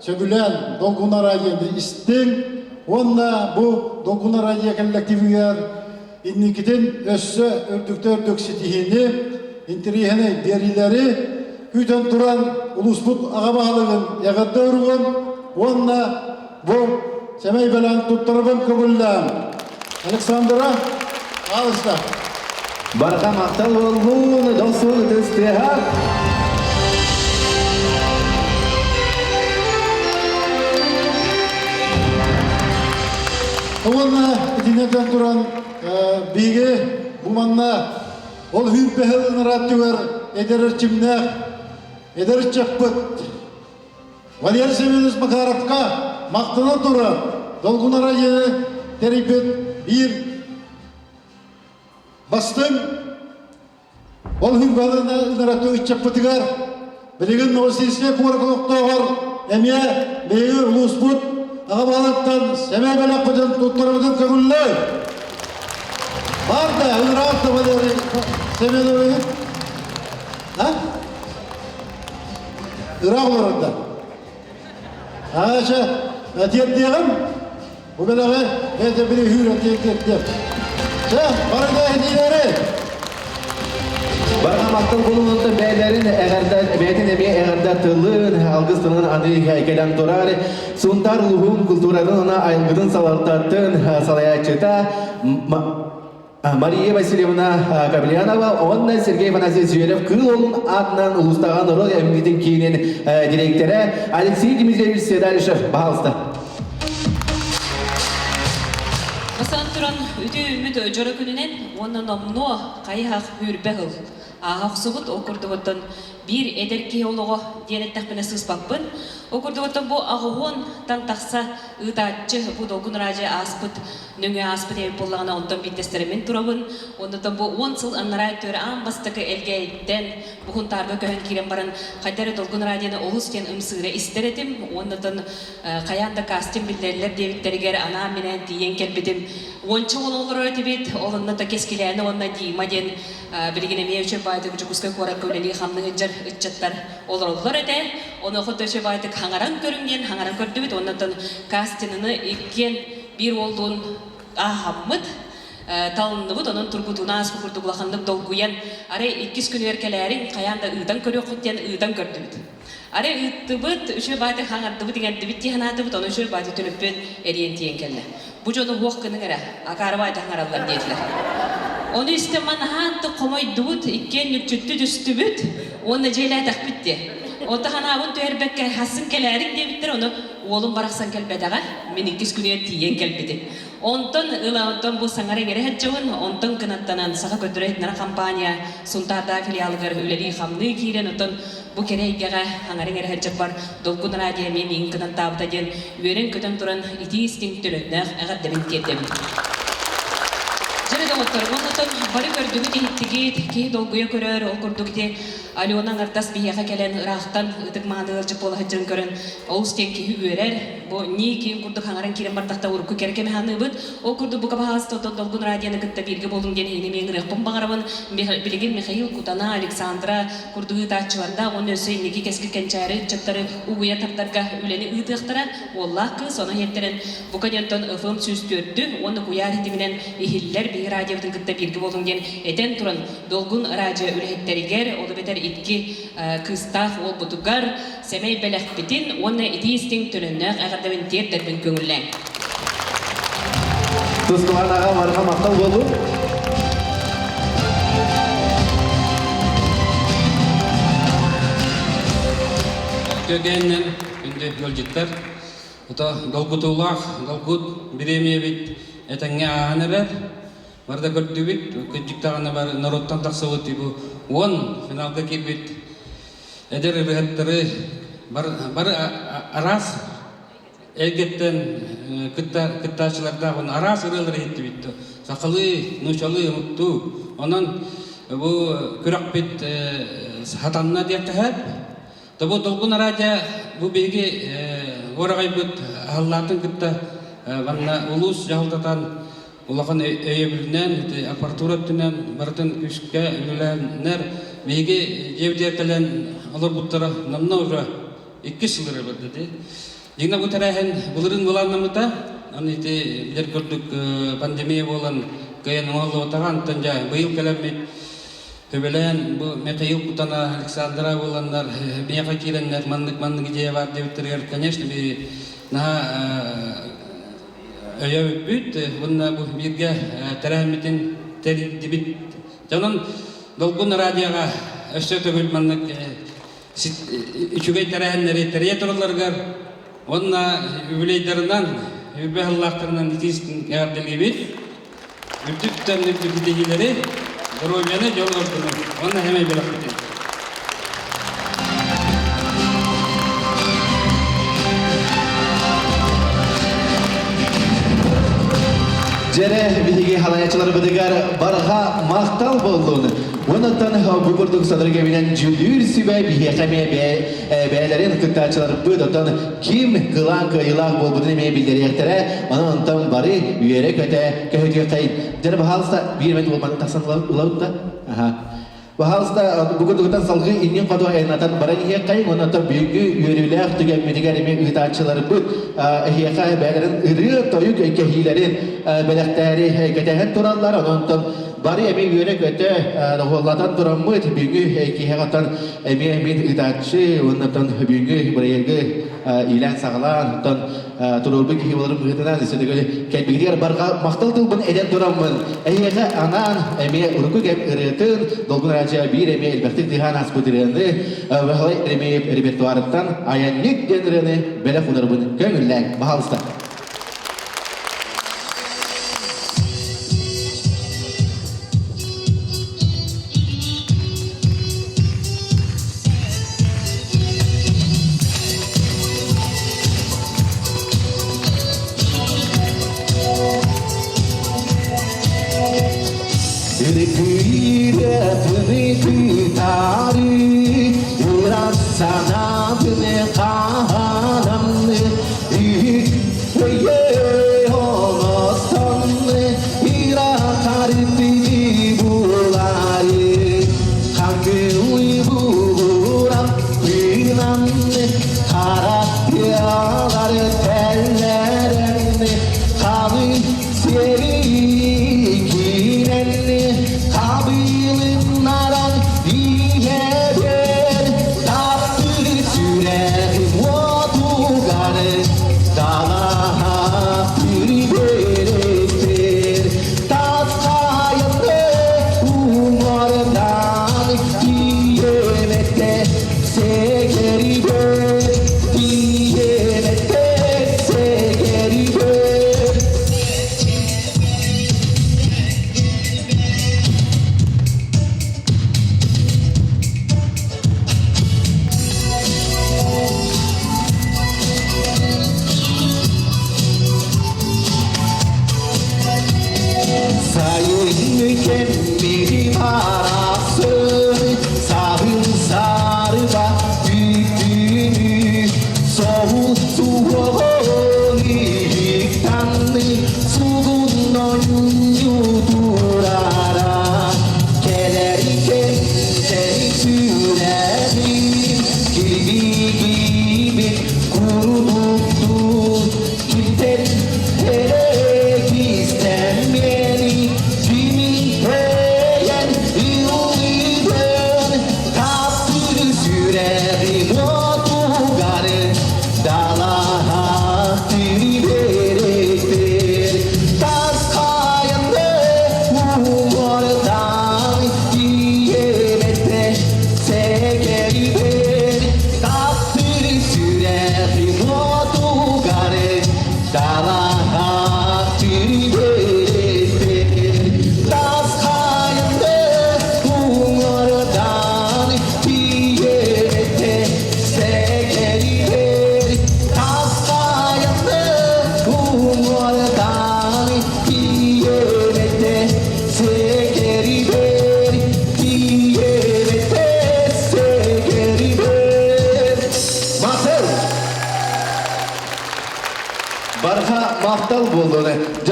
сөбүлээн Долгуна радионы истиҥ уонна бу Долгуна радио коллективыгар инникитин өссө үрдүктэ үрдүк ситиһиини, интэриэһинэй биэриилэри күүтэн туран улууспут аҕа баһылыгын эҕэрдэ уругун уонна бу сэмэй бэлээн туттарабын көҥүллээн Александра Аалыста. Барҕа махтал буоллун, дохсун ытыс тыаһа. Уонна итиннэтэн туран биһиги бу манна ол хүүрбэһил ыҥырааттыгар эдэр эрчимнээх эдэр ыччаппыт Валерий Семенович Макаровка махтана туран Долгунара диэни тэрийбит биир бастыҥ Ол иһин ыҥыраттыы ыччаппытыгар билигин Новосибирскай куорат олохтооҕор эмиэ биһиги улууспут аҕа баһылыктан сэмэй бэлэхпитин туттарабытын көҥүллээ. Бар да ыҥыраат да Валерий Семенович. А? Ыраах олорор да. Аача, тиэрдиэҕим. Бу бэлэҕи бэйэтэ били үүрэн тиэрдиэм. Чэ, бары да иһитиилэри! Барҕа махтал булунуттан бэйэлэрин эҕэрдэ бэйэтин эмиэ эҕэрдэ тылын алгыс тылын аны кэлэн турар Сунтаар улууһун култууратын уонна айылгытын салалтатын салайааччыта Мария Васильевна Кобельянова уонна Сергей Афанасьевич Зверев Кыыл Уолун аатынан улуустааҕы норуот эмгитин киинин дириэктэрэ Алексей Дмитриевич Седалищев, пожалуйста. Бастаан туран үтүө үүммүт дьоро күнүнэн уонна номнуо хайыһах үүрбэ ыл. Ааһа охсубут ол курдугуттан биир эдэр киһи олоҕо диэн эттэхпинэ сыыспаппын. Ол курдугуттан бу аҕыһуонтан тахса ыытааччы бу Долгун Радио ааспыт нөҥүө ааспыт эбит буоллаҕына онтон биирдэстэрэ мин турабын. Оннуттан бу 10 сыл аннараа өттүгэр аан бастакы Элгээйиттэн бу Хунтаарга көһөн киирэн баран хайда эрэ Долгун Радионы олус диэн ымсыыра истэр этим. Уоннатан хайаан да кастинг биллэриллэр диэбиттэригэр анаан-минээн тиийэн кэлбитим. Уонча уол олорор этибит. Ол онно да Кэскилээни уонна Дима диэн билигин эмиэ үчүгэй баай. баайдык Дьокуускай куоракка үлэлии хамныы сылдьар ыччаттар олороллор этэ. Онуоха өссө баайдык хаҥаран көрүҥ диэн хаҥаран көрдүбүт. Оннотон кастиныны иккиэн биир уоллуун ааһаммыт талынныбыт, онон тургутууну ааспыт курдук улаханнык долгуйан, арай иккис күнүгэр кэлээриҥ, хайаан да ыытан көрүөххүт диэн ыытан көрдүбүт. Арай ыыттыбыт, үчүгэй баайдык хаҥардыбыт, иҥэрдибит дии санаатыбыт, ону үчүгэй баайдык төлөппүөн эриэн тиийэн кэллэ. Бу дьону уох гыныҥ эрэ, акаары баайдык хаҥараллар диэтилэр. Ону истэн манаһаантык хомойдубут, иккиэн нүкчүттү түстүбүт уонна дьиэлээтэхпит диэ. Онто ханаабын түһэрбэккэ хасын кэлээриҥ диэбиттэр, ону уолум барахсан кэлбэтэҕэ, мин иккис күнүгэр тиийэн кэлбитим. Онтон ыла онтон бу саҥара-иҥэрэ сылдьабын, онтон кынаттанан Саха көрдөрөр-иһитиннэрэр компания Сунтаардаах филиалыгар үлэлии-хамныы киирэн, оттон бу кэрэ эйгэҕэ аҥара-иҥэрэ сылдьарбар Долгун радио эмиэ миигин кынаттаабыта диэн үөрэн-көтөн туран итии-истиҥ төлөннөөх эҕэрдэбин тиэрдэбин. Дьэ доҕоттор, уонна бары көрдүгүт-иһиттигит, киһи долгуйа көрөр, ол курдук ити Алена аҥардас биһиэхэ кэлэн ыраахтан ытык мааны ыалдьыт буола сылдьарын көрөн олус диэн киһи үөрэр. Бу нии киин курдук хаҥаран киирэн бардахта урукку кэрэ кэми саныыбыт. Ол курдук бука баһаалыста отон Долгун радионы кытта бииргэ буолуҥ диэн эһигини эмиэ ыҥырыахпын баҕарабын. Билигин Михаил Кутана, Александра курдук ыытааччылардаах уонна өссө инники кэскил кэнчээри ыччаттары угуйа тардарга үлэни ыытыахтара. Уоллаах кыыс ону иһиттэрэн бука диэнтон ФМ 104 уонна куйаар ситиминэн иһиллэр биһиги радиобытын кытта бииргэ буолуҥ диэн этэн туран Долгун радио үлэһиттэригэр, ол эбэтэр икки кыыстаах уолбутугар сэмэй бэлэхпитин уонна итии-истиҥ төлөннөөх эҕэрдэбин тиэрдэрбин көҥүллээҥ. Тустуһан аҕа барҕа махтал буоллун. Көкэннэн күндү ыалдьыттар, ото долгутуулаах долгут бириэмийэбит этэҥҥэ ааһан эрэр. Бары да көрдүбүт, кырдьык даҕаны бары норуоттан тахсыбыт бу уон финалга киирбит эдэр ырыаһыттары бары, бары араас эйгэттэн кытта кыттааччылардаах уонна араас ырыалары иһиттибит. Сахалыы, нуучалыы, омуктуу. Онон бу күрэхпит сатанна диэххэ сөп. Тобу Долгун радио бу биһиги уораҕайбыт аһыллаатын кытта манна улуус дьаһалтатан улахан өйөбүлүнэн, аппаратура өттүнэн барытын күүскэ үлэлээннэр биһиги дьиэбитигэр кэлэн олорбуттара намна уже иккис сыл барда дии. Дьиҥнэ бу тэрээһин былырыын былааннаммыта. Аны ити билэр курдук пандемия буолан кыайан оҥоһуллубатаҕа. Онтон дьэ быйыл кэлэммит төбөлөөн бу Михаил Кутана, Александра буоланнар миэхэ киирэннэр маннык-маннык идея баар диэбиттэригэр, конечно, би наһаа өйөөбүппүт уонна бу бииргэ тэрээһиммитин тэрийдибит. Дьонун Долгун радиоҕа өссө төгүл маннык үчүгэй тэрээһиннэри тэрийэ туралларыгар уонна үбүлүөйдарынан, үбэ сыллаахтарынан итиистин эҕэрдэлиибит. Үрдүктэн үрдүк ситиһиилэри, доруобуйаны, дьол ордуну уонна хэмэй бэлэхпитин. Дьэрэ биһиги халайачыларбытыгар барҕа махтал буоллун. Онтон бу курдук сотору кэминэн дьүүллүүр сүбэ биһиэхэ эмиэ бэйэлэрин кыттааччыларбыт оттон ким кылаан кыайыылаах буолбутун эмиэ биллэриэхтэрэ. Онон онтон бары үөрэ-көтө көһүтүөххэйин. Дьэрэ баһаалыста биир эмэ туолманы тахсан ылабыт да? Аха. Баһаалыста бу курдуктан салгыы иннин хоту айаннатан баран иһиэххэйин уонна оттон бүгүҥҥү үөрүүлээх түгэммитигэр эмиэ ыытааччыларбыт эһиэхэ бэйэлэрин ырыа-тойук кэһиилэрин бэлэхтээри кэтэһэн тураллар. Онон бары эмиэ үөрэ-көтө доҕуоллатан тураммыт бүгүҥҥү киһиэхэ оттон эмиэ мин ыытааччы уонна оттон бүгүҥҥү бырайыагы иилээн-саҕалаан оттон туруорбут киһи буоларым быһыытынан өссө кэлбигитигэр барҕа махтал тылбын этэн тураммын эһиэхэ анаан эмиэ урукку кэм ырыатын Долгун Радио биир эмиэ элбэхтик тыаһаан ааспыт ырыаны Баһылай Еремеев репертуарыттан Айанньык диэн ырыаны бэлэх уунарбын көҥүллээҥ баһаалыста. Ырыытыны ыраас санаабыны хаанамны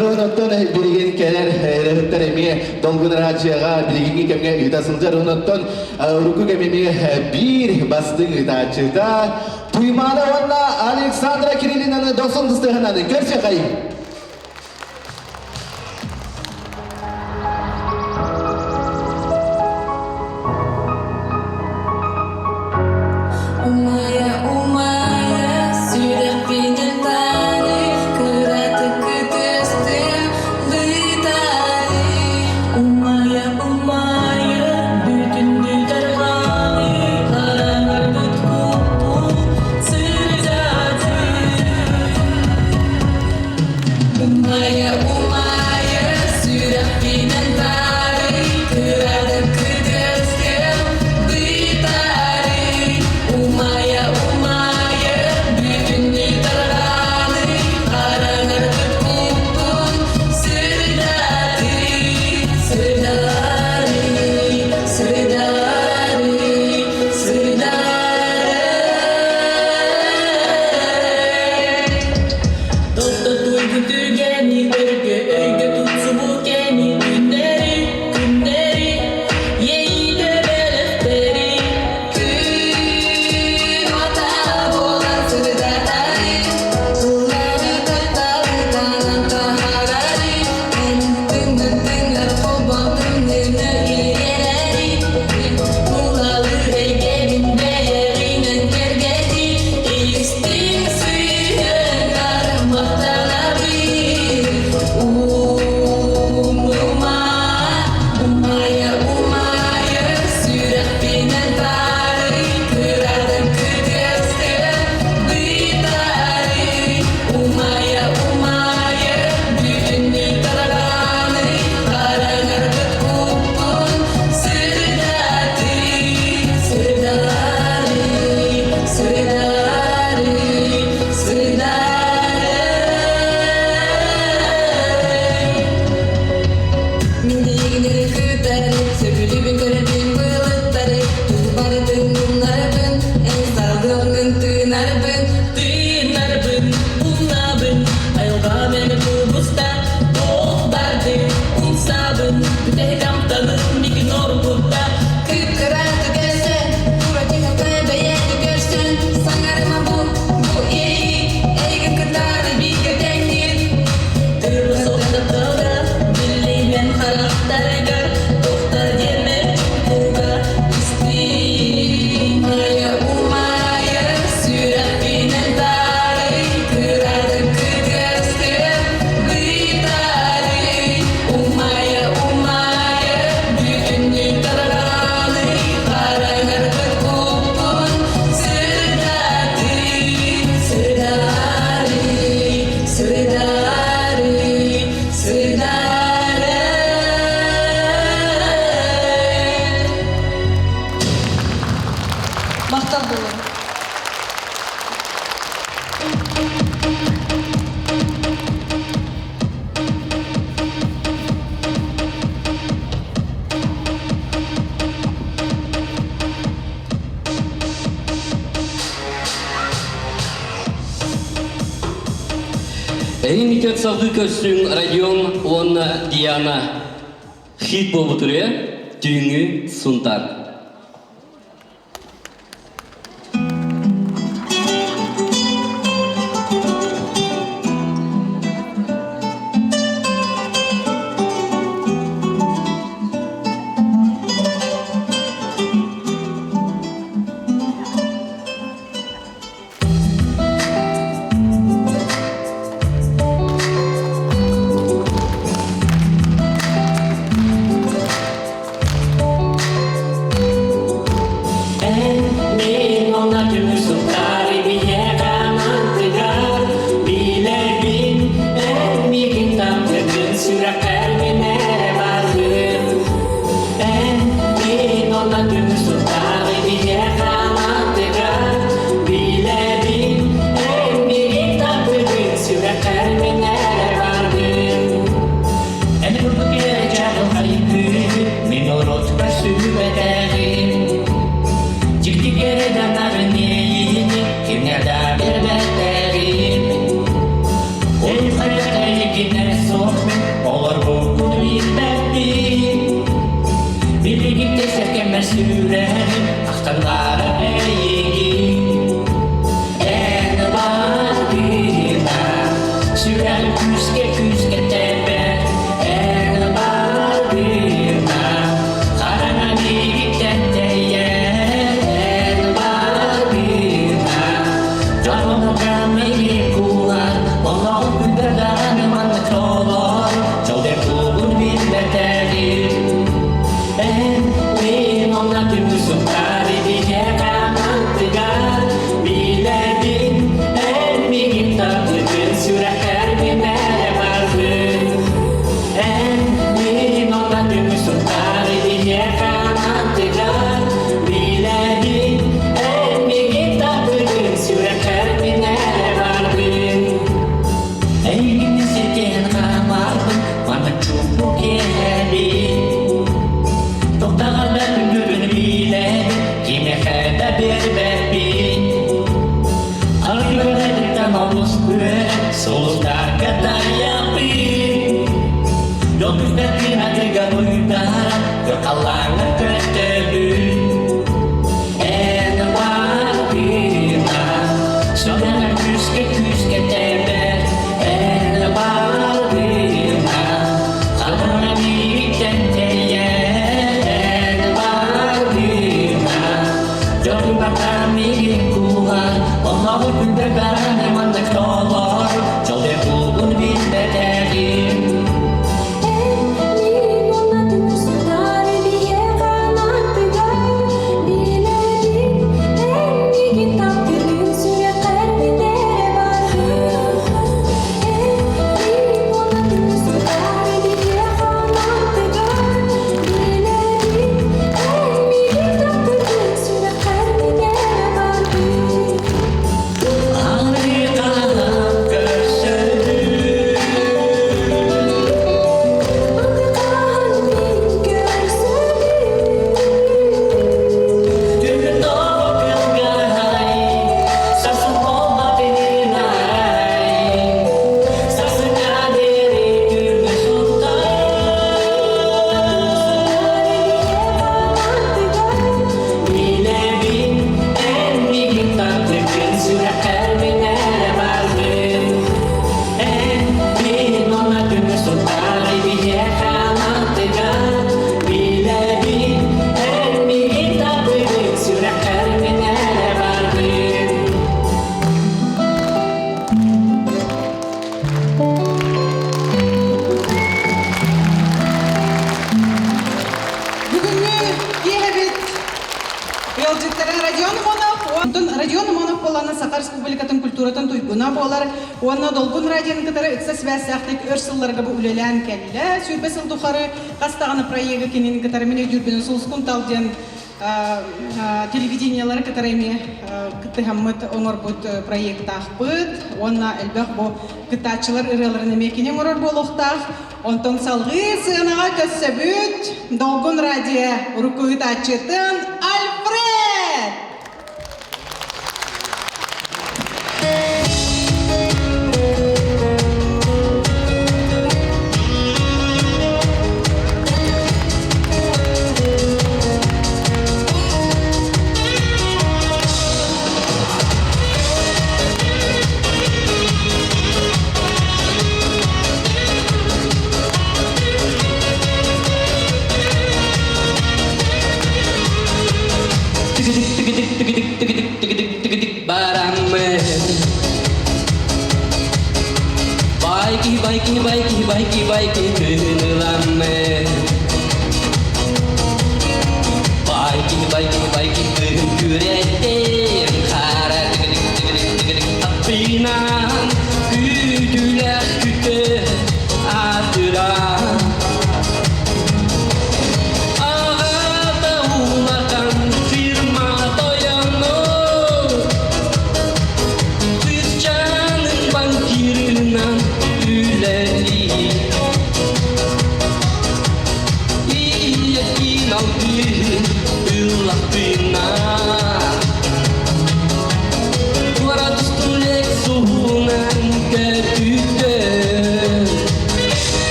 Дьоруон оттон билигин кэлэр ырыһыттар эмиэ Долгун радиоҕа билигиҥҥи кэмҥэ ыыта сылдьар. Онон урукку кэм эмиэ биир бастыҥ ыытааччыта Туймаана уонна Александра Кириллинаны дохсун тыстыһынан көрсүөхэй! Умайа, умайа, сүрэхпинэн таары, кыратык кытыастыам бытаары. Умайа, умайа, бүтүннүү тарҕаары, хараҥарбыт куппут сырдааты. Умайа, умайа, сүрэхпинэн таары, кыратык кытыастыам бытаары. Умайа, умайа, бүтүннүү тарҕааны, хараҥарбыт куппун сырдаты, сырдары, сырдары, сырдары. Тохтотуйгу түгэни өргө өйгө тутсубу кэми күннэри, күннэри, иэйиитэ бэлэхтэри. Күн уота буолан сырдатары, ыллары тапталы таһаарары, эн тыҥыр тыҥыр холбонуҥҥуну ириэрэри, тулалыыр эйгэбин бэйэҕинэн кэргэти, истиҥ сыһыаҥҥар махтанабын. Умнума, умайа, умайа, сүрэхпинэн таарый, кыратык кытыастыам бытаарый. Умайа, умайа, бүтүннүү тарҕаный, хараҥарбыт куппун сырдатый, сырдатый, сырдатый, сырдатый. Мин эйигин кытары сөбүлүүбүн көрөбүн былыттары тугу барытын умнарбын эн салгыҥҥын тыынарбын тыынарбын умнабын айылҕам эмэ тубуста туох барды умсабын бүтэһик амтанын мигин оргутта кып-кыра түгэрсэн тура бэйэни көрсөн саҥарыма бу бу иэйии эйигин кытары бииргэ тэҥниир Тыры билимен харахтарыгар тоқта диэмэ чуҥкуга истиий. Умайа, умайа, сүрэхпинэн таарый, кыратык кытыастыам бытаарый. Умайа, умайа, бүтүннүү тарҕаный, хараҥарбыт куппун сырдатый, сырдарый, сырдарый, сырдарый. Махтал буолуҥ. Эһиги салгыы көрсүҥ Родион уонна Диана хит буолбут ырыа Түүҥҥү Сунтаар. Тэбэр сүрэҕим ахтаннара эйигин Эн бааргына сүрэҕим күүскэ күүскэ тэбэр Эн бааргына хараҥа миигиттэн тэйэр Эн бааргына дьоллонорго миигин кууһар Олоҕум күндэр даҕаны маннык толор Дьол диэн тугун билбэтэҕим Эн мин онно түмсүктар биһиэхэ аттыгар Билэбин эн миигин таптыгын сүрэххэр мин эрэ барбын Эн мин онно түмсүктар биһиэхэ аттыгар Билэбин эн миигин таптыгын сүрэххэр мин эрэ барбын Эйигин сиртэн хаамарбын маннык чуумпу киэһэбин Тохтоҕо да күндүбүн билэбин кимиэхэ да биэрбэппин Аргыарыттан олус үөрэ сулустарга тайаппын Дьол күспэт атыгар уйдара кырхаллааҥҥа көстөбүн Эн бааргына Сөҕүмэр күүскэ күүскэ тэбэр Эн бааргына Хараҥа биириттэн тэйэр Эн бааргына Дьолу барта миигин кууһар Оннооҕор күндэр баран маннык толор Дьол диэн тугун билбэтэҕим Алықалап көрсөдүм Түнү тоҕо сасын болбатынай Сасыңа дери күмүс Билэбин эн миигин таптыгын сүрэххэр мин эрэ барбын Эн мин онно күнүс утары биһиэхэ анаттыгар Билэбин эн миигин таптыгын сүрэххэр мин эрэ барбын Бүгүҥҥү киэһэбит ыалдьыттара Родион Амонов, онтон Родион Амонов буоллаҕына Саха Республикатын культуратын туйгуна буолар уонна Долгун радионы кытары ыкса сибээстээхтик өр сылларга бу үлэлээн кэллэ. 20 сыл тухары хас даҕаны проегы кинини кытары мин өйдүүрбүнэн Сулускун тал диэн телевидениелары кытары эмиэ кыттыһаммыт оҥорбут проектаахпыт уонна элбэх бу кыттааччылар ырыаларын эмиэ кини оҥорор буолуохтаах. Онтон салҕыы сыанаҕа көссөбүт Долгун радио урукку ыытааччытын Альфред! Тигидик тигидик тигидик тигидик тигидик бараммын Байки байки байки байки байки тыыныламмын Байки байки байки тыын күрэттим Хара тигидик тигидик тигидик таппынан Күүтүүлэх күтэ атыран Аҕата улахан фирма тойоно Кыысчаанын банкирынан үлэлиир.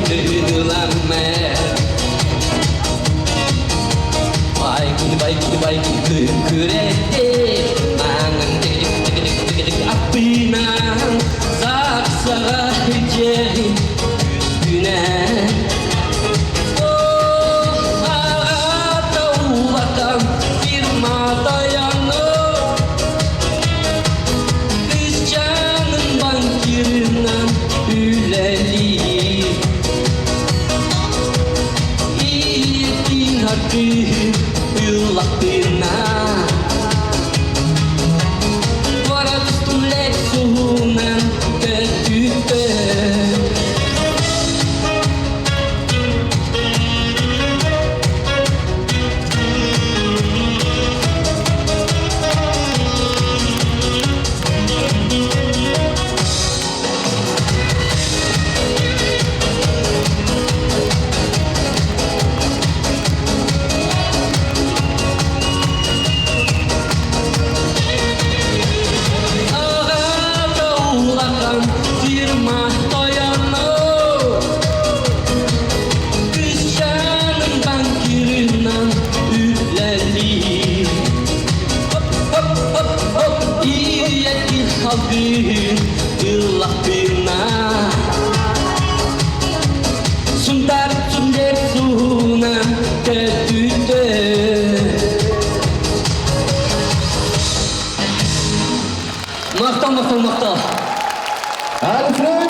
Тыыламмэ Байкын байкын байкын күн-күрэтте Маңын тигилик тигилик тигилик аттыынан Сақсаға жерін үстінен Кысчанын банкирынан үлэлиир Илиэтин артыһын ыллахтына Туора тустун Лексуһунан көтүтөн. Аҕата улахан фирма тойоно Кысчаанын банкирынан үлэлиир. Хоп-хоп-хоп, ийэтин халгыыр ыллахтына. Сунтар сүндер суунан көтүтө. Махтал, махтал, махтал. Альфред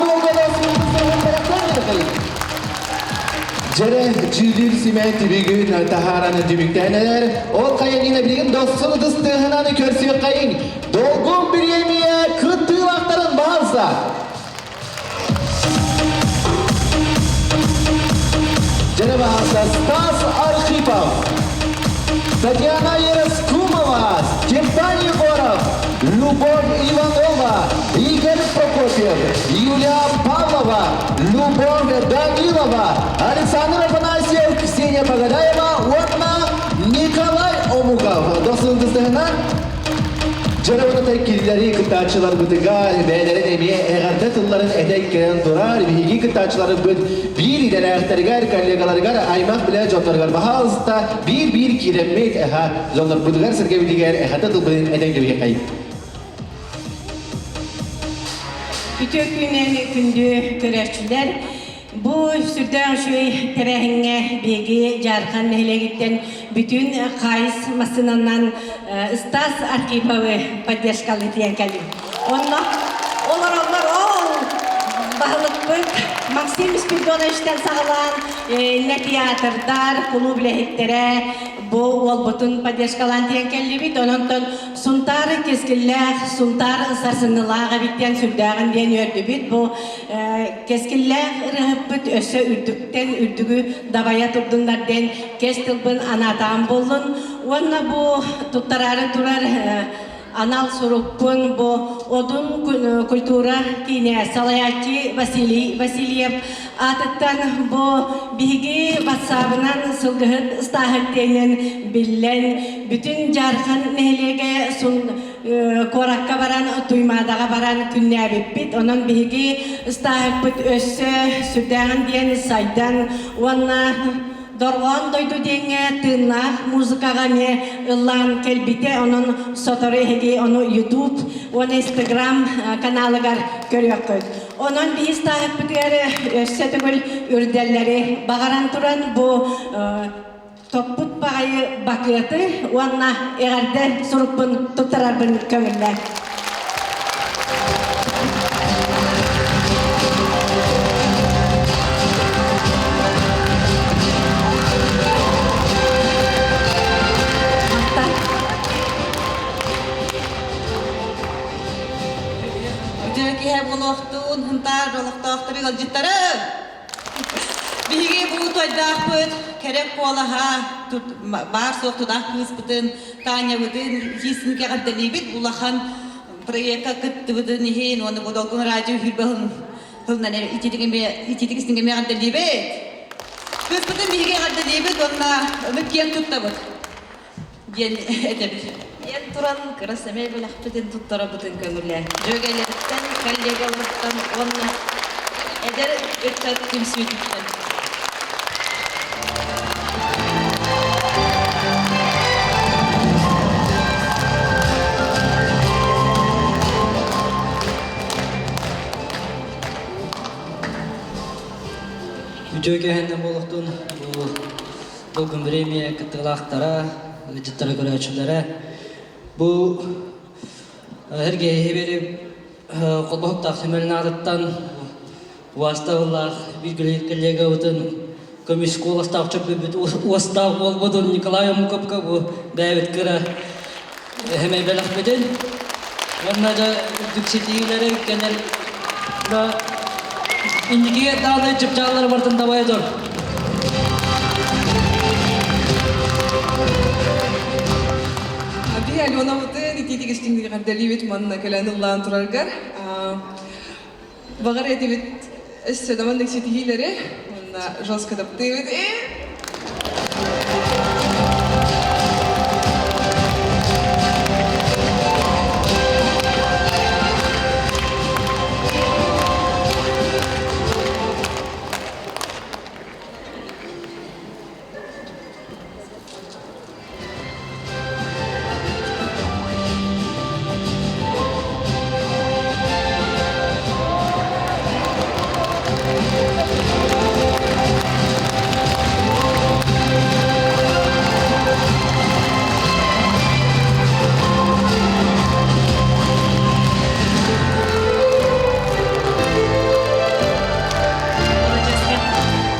Дьэрэ дьүүлүүр симэ түбүгүн таһаараны түмүктэнэлэр. Ол хайанина билигин досsun ытыстыһынан көрсүөххэйин. Долгун бириэмийэ кыттыылаахтарын баһалса. Дьэрэ баһалса Стас Архипов, Татьяна Ероскумова, Степан Егоров, Любовь Иванова, Игорь Прокопьев, Юлия Павлова, Любовь Данилова, Александр Афанасьев, Ксения Погадаева уонна Николай Омуков. Досун тыстыһынан Дьарабынатай киллэри кыттааччыларбытыгар бэйэлэрин эмиэ эҕэрдэ тылларын этэн кэлэн турар биһиги кыттааччыларбыт биир идэлээхтэригэр, коллегаларыгар, аймах билэ дьонноругар баһаалыста биир-биир киирэммит эха дьоннорбутугар сэргэбитигэр эҕэрдэ тылбытын этэн кэбиһиэхэй. Үтүө күнүнэн күндү көрөөччүлэр! Бу сүрдээх үчүгэй тэрээһиҥҥэ биһиги Дьаархан нэһилиэгиттэн бүтүн хаайыс массыынанан Стас Архиповы поддержкалыы тиийэн кэллим. Онно олороллор ол баһылыкпыт Максим Спиридоновичтан саҕалаан иннэ театрдар, кулууп үлэһиттэрэ бу уолбутун поддержкалаан тиийэн кэллибит. Онон Сунтаар кэскиллээх, Сунтаар сарсыҥҥылаах эбит диэн сүрдээҕин диэн үөрдүбүт. Бу кэскиллээх ырыаһыппыт өссө үрдүктэн үрдүгү дабайа турдуннар диэн кэс тылбын анаатаҕым буоллун. Уонна бу туттараары турар анал сурукпун бу Одун культура киинэ салайааччы Василий Васильев аатыттан бу биһиги ватсабынан сылгыһыт ыстааһыт диэнин биллэн бүтүн Дьаархан нэһилиэгэ куоракка баран Туймаадаҕа баран күннээбиппит. Онон биһиги ыстааһыкпыт өссө сүрдээҕин диэн сайдан уонна Дорҕоон дойду диэҥҥэ тыыннаах музыкаҕа эмиэ ыллаан кэлбитэ. Онон сотору эһиги ону YouTube уонна Instagram каналыгар көрүөххүт. Онон биһи ыстааһыкпытыгар өссө төгүл үрдэллэри баҕаран туран бу топпут баҕайы бакыаты уонна эҕэрдэ сурукпун туттарарбын көҥүллээ. Үтүө киһи буолуохтуун, Һунтаар олохтоохтору ыалдьыттары! Биһиги бу тойдаахпыт кэрэ куолаһа баар-суох тутаах кыыспытын Танябытын итиисин кэҕэрдэлиибит улахан проекка кыттыбытын иһин уонна бу Долгун радио үһүрбэ тылынан ититик истиҥ эмиэ эҕэрдэлиибит. Кыыспытын биһиги эҕэрдэлиибит уонна аны киэн туттабыт диэн этэбит. Диэн туран кыра сэмэй бэлэхпитин туттарабытын көҥүлэ. Дьүөгэлэриттэн, коллегаларыттан уонна Эдэр ыччат түмсүүтүттэн. Үтүө кэһэннэн буолуохтун бу Долгун премия кыттыылаахтара, ыалдьыттара көрөөччүлэрэ. Бу эргэ бери холбоһуктаах түмэлин аатыттан уостабыллаах биир коллегабытын көмүс куоластаах чөппүппүт уостаах буолбутун Николай Омукопка бу бэйэбит кыра эһэмэй бэлэхпитин уонна да үрдүк ситиһиилэри кэлэр да инникигэ даҕаны чыпчааллары барытын дабайа тур. Би Аленабытын итиитик истиҥник эҕэрдэлиибит манна кэлэн ыллаан тураргар. Баҕар этибит өссө да маннык ситиһиилэри уонна жестко таптыыбыт.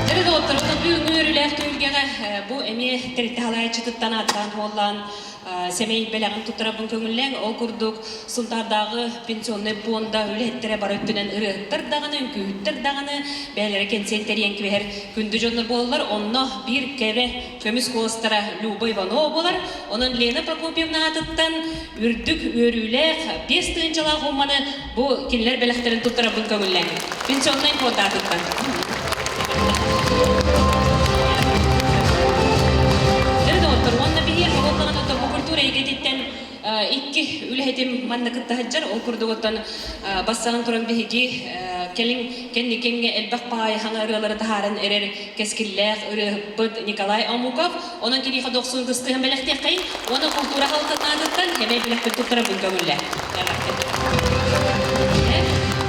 Дьэ, доҕоттор, бүгүҥҥү үөрүүлээх түһүлгэҕэ бу эмиэ тэрилтэ салайааччытыттан ааттаан туоллаан сэмэй бэлэҕин туттарабын көҥүллээҥ. Ол курдук Сунтаардааҕы пенсионнай пуонда үлэһиттэрэ бары өттүнэн ырыаһыттар даҕаны, үҥкүүһүттэр даҕаны бэйэлэрэ кэнсиэн тэрийэн кэбиһэр күндү дьоннор буолаллар. Онно биир кэрэ көмүс куоластара Люба Иванова буолар. Онон Лена Прокопьевна аатыттан үрдүк үөрүүлээх 5 тыһыынчалаах умманы бу кинилэр бэлэхтэрин туттарабын көҥүллээҥ. Пенсионнай фонд аатыттан. Дьэ, доҕоттор, уонна биһиэхэ буоллаҕына бу культура эйгэтиттэн икки үлэһитим манна кытта сылдьар. Ол курдук оттон бассаан туран биһиги кэлин кэнникиҥҥэ элбэх баҕайы хаҥа ырыалары таһааран эрэр кэскиллээх ырыаһыппыт Николай Омуков. Онон киниэхэ дохсун кыстыһан бэлэхтиэххэйин уонна култуура халтатаатыттан хэмэй бэлэхпит туттарабын көҥүллэ.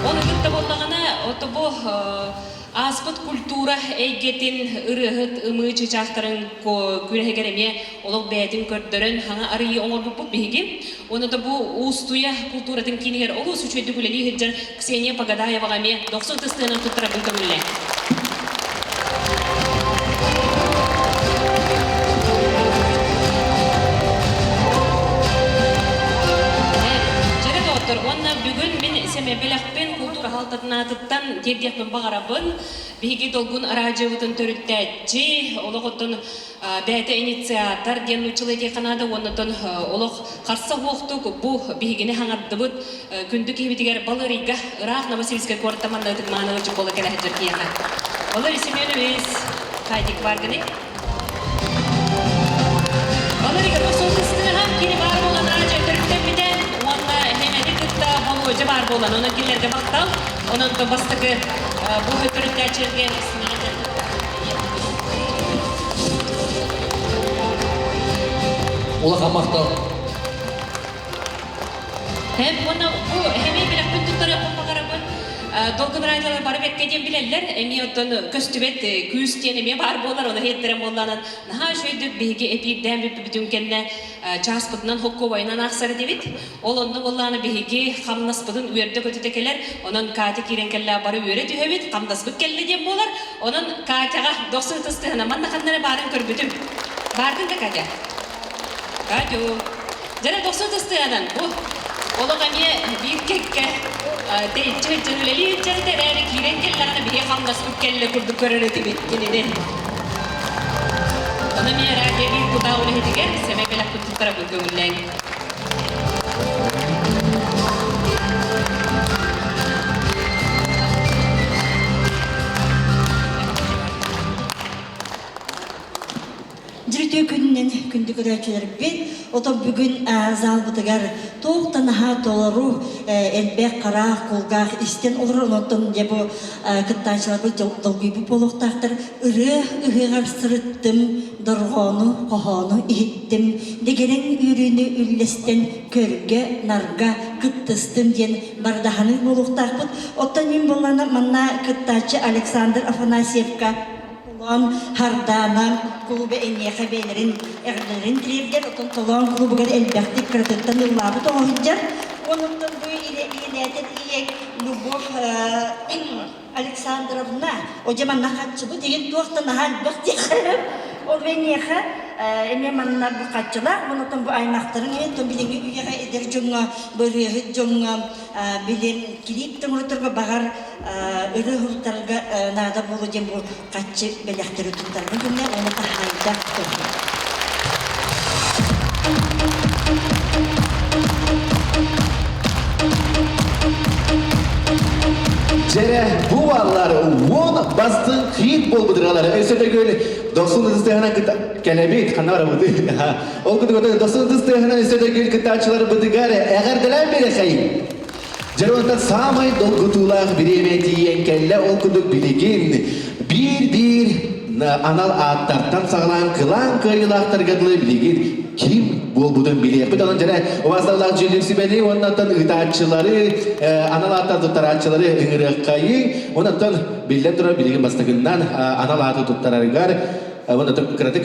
Ол ыгытта буоллаҕына, ото бу ааспыт культура эйгэтин ырыаһыт ымыы чыычаахтарын күрэһигэр эмиэ олох бэйэтин көрдөрөн хаҥа арыйыы оҥорбуппут биһиги. Уонна да бу Уустуйа култууратын киинигэр олус үчүгэйдик үлэлии сылдьар Ксения Погодаеваҕа эмиэ дохсун тыстыынан туттарабын көҥүллээ. Дьэрэ доҕоттор, уонна бүгүн мин сэмэбилэхпин култуура халтатын аатыттан тиэрдиэхпин баҕарабын. Биһиги Долгун араадьыйабытын төрүттээччи, олох оттон бэйэтэ инициатор диэн нууччалыы этиэххэ наада уонна оттон олох харса суохтук бу биһигини хаҥардыбыт күндү киһибитигэр Баларийга ыраах Новосибирскай куораттан манна ытык мааны буола кэлэ сылдьар киһиэхэ. Валерий Семенович, хайдик баргыный? Валерийга тосуотыстыһа кини баар буолан аадьа төрүттэммитэ уонна Хэмэни кытта Болуодьа баар буолан, онон кинилэргэ махтал. Онон бастакы бу төрүттээччилэргэ Улахан махтал. Һэм уонна бу эмиэ бэлэхпин туттарыахпын баҕарабын. Долгун радиолар бары бэккэ диэн билэллэр. Эмиэ оттон көстүбэт күүс диэн эмиэ баар буолар. Оны иһиттэрэн буоллаанан наһаа үчүгэйдик биһиги эпиирдээн бүппүтүн кэннэ чааспытынан хоккуобайынан аахсар этибит. Ол онно буоллаана биһиги хамнаспытын үөрдэ-көтүтэ кэлэр. Онон Катя киирэн кэллэ бары үөрэ түһэбит, хамнаспыт кэллэ диэн буолар. Онон Катяҕа дохсун ытыстыһына манна ханна эрэ баарын көрбүтүм. Бааргын да Катя? Катю. Дьэрэ дохсун ытыстыһынан бу олох эмиэ биир кэккэ тэйиччи сылдьан үлэлии сылдьар этэ эрээри киирэн кэллэҕинэ биһиги хамнаспыт кэллэ курдук көрөр этибит кинини. Ону эмиэ радио биир тутаах үлэһитигэр сэмэй бэлэхпит туттарабын көҥүллээҥ. Үтүө күнүнэн күндү көрөөччүлэрбит, отон бүгүн залбытыгар туох да наһаа толору элбэх хараах, кулгаах истэн олорор, онтон дьэ бу кыттааччыларбыт долгуйбут буолуохтаахтар. Ырыа ыһыаҕар сырыттым, дорҕоону, хоһоону иһиттим, дэгирэҥ үөрүүнү үллэстэн көргө, нарга кыттыстым диэн бардаһаныы буолуохтаахпыт. Оттон мин буоллаҕына манна кыттааччы Александр Афанасьевка Толоон Хардаана клуба эйиэхэ бэйэлэрин эҕэрдэлэрин тириэрдэр, оттон Толоон клубугар элбэхтик кыратыттан ыллаабыт оҥоһуйдьар. Онуттан бу илээтин ийэ Любовь Александровна, одьа манна хаччыбыт деген туох да наһаа элбэх диэххэ. Ол эйиэхэ эмиэ манна бу хаччылаах, онуттан бу аймахтарын эмиэ билиҥҥи үйэҕэ эдэр дьоҥҥо, бырыаһыт дьоҥҥо билим килиип тоҥорторго баҕар ырыы уһултарга наада буолуо диэн бу хаччы бэлэхтэри туттарбын күннэ уонна таһаайда турдум. Дьэрэ, бу баллар уон бастыҥ хит буолбутуралар. Өссө төгүл дохсун ытыстыһынан кыта кэлэбит, ханна барабыт. Ол кытыгыта дохсун ытыстыһынан өссө төгүл кыттааччыларбытыгар эҕэрдэлээн биэрэхэйин. Дьэ, саамай долгутуулаах бириэмэ тиийэн кэллэ. Ол курдук билигин биир-биир анал ааттартан саҕалаан кылаан кыайыылаахтарга дылы билигин ким буолбутун билиэхпит. Онон дьэрэ убаасталаах дьүүллүүр сүбэни уоннаттан ыытааччылары, анал ааттар туттарааччылары ыҥырыаххайыҥ. Онон биллэн турар билигин бастакыннан анал ааты туттарарыгар уонна кыратык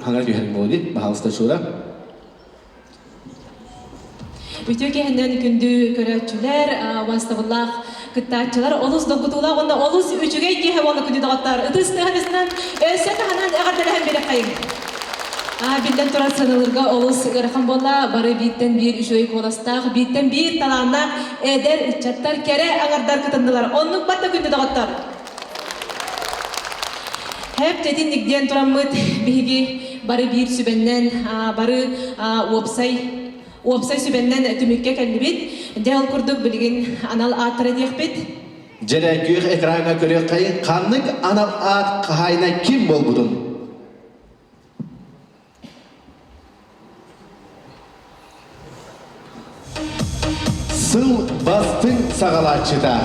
хаҥар түһэр буолуо дии. Баһаалыста Шура. Үтүө киһинэн күндү көрөөччүлэр, убаастабыллаах кыттааччылар, олус долгутуулаах уонна олус үчүгэй киһи буолла күндү доҕоттор. Ытыс тыаһын өссө таһынан эҕэрдэлэһэн биэрэххэйиҥ. Биллэн турар сыаналарга олус ыарахан буолла. Бары бииртэн биир үчүгэй куоластаах, бииртэн биир талааннаах эдэр ыччаттар, кэрэ аҥардар кытыннылар. Оннук батта күндү доҕоттор. Хэп тэтинник диэн тураммыт биһиги бары биир сүбэннэн, бары уопсай уопсай сүбэннэн түмүккэ кэллибит. Дьэ ол курдук билигин анал ааттара диэхпит. Дьэрэ күөх экраҥҥа көрүөххэйин ханнык анал аат хаһаайына ким буолбутун. Сыл бастыҥ саҕалааччыта.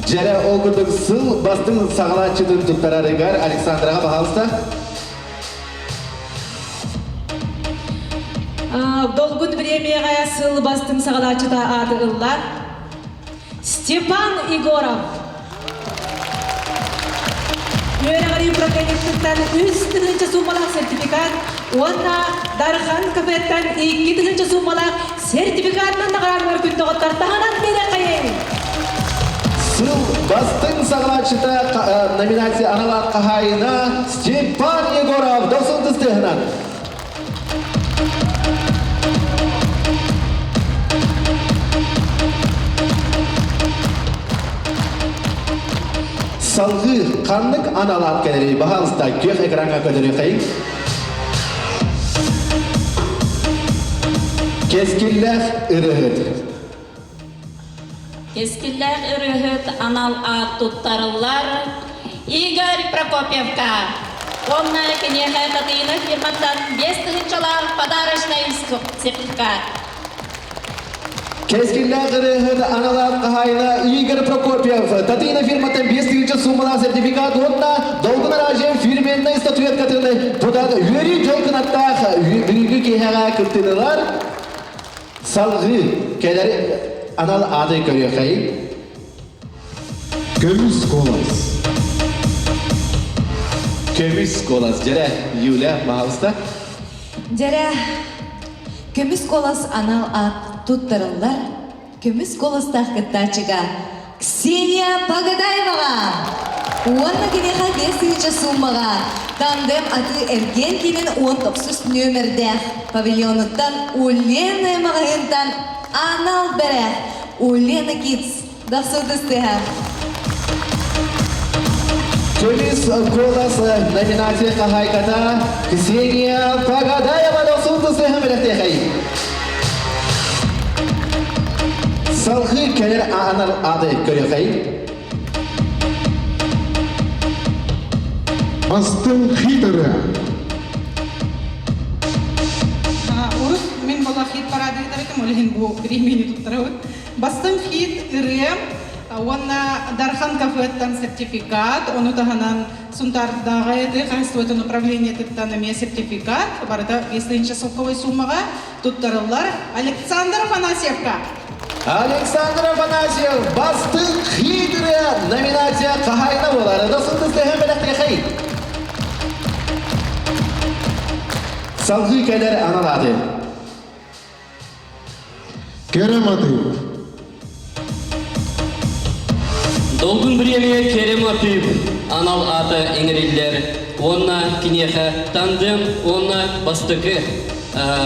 Дьэрэ ол курдук сыл бастыҥ саҕалааччытын туттарарыгар Александраҕа баһаалыста. Долгун премияҕа сыл бастыҥ саҕалааччыта ааты ылла Степан Егоров. Үөрэҕирии управлениетыттан 3000 суумалаах сертификат уонна Дархан кафеттан 2000 суумалаах сертификатынан наҕараадалар күн доҕоттор таһынан биэриэххэйиҥ! Сыл бастыҥ саҕалааччыта номинация анал аат хаһаайына Степан Егоров дохсун тыстыһынан. Салгыы ханнык анал аат кэлэрий баһаалыста күөх экраҥҥа көтөрүөххэйиҥ. Кэскиллээх ырыаһыт. Кэскиллээх ырыаһыт анал аат туттарыллар Игорь Прокопьевка. Уонна киниэхэ Татыйына фирматтан 5 тыһыынчалаах подарочный сертификат. Кэскиллээх ырыаһыт анал аат хаһаайына Игорь Прокопьев Татыйына фирматтан 5000 суумалаах сертификат уонна Долгун Аражев фирменнай статуэткатын тутан үөрүү дьол кынаттаах бүгүҥҥү киэһэҕэ кыттыылар Салгыы кэлэр анал ааты көрүөххэйиҥ. Көмүс куолас. Көмүс куолас. Дьэрэ, Юля, пожалуйста. Дьэрэ, көмүс куолас анал аат туттарыллар. Көмүс куоластаах кыттааччыга Ксения Пагадаеваҕа уонна киниэхэ 5000 сууммаҕа тандем атыы эргиэн киинин 19 нүөмэрдээх павильонуттан Улена маҕаһыынтан анал бэлэх Улена Kids дохсудыстыһа. Көмүс куолас номинация хаһаайката Ксения Пагадаева дохсудыстыһа бэлэхтиэхэй. Салгыы кэлэр анал ааты көрүөхэй. Бастыҥ хит ырыа. наҕараада ыытар этим, ол иһин бу премияны туттарабыт. Бастыҥ хит ырыа уонна Дархан кафеттан сертификат, ону таһынан Сунтаардааҕы тыа хаһайыстыбатын управлениетыттан эмиэ сертификат, барыта 5 тыһыынча солковой суумаҕа туттарыллар Александр Афанасьевка. Александр Афанасьев бастыҥ хит ырыа номинация хаһаайына буолар. Досун бэлэхтиэхэй. Салгыы кэлэр анал ааты. Керем Атыев. Долгун бириэмийэ Керем Атыев анал аата иҥэриллэр уонна киниэхэ тандем уонна бастакы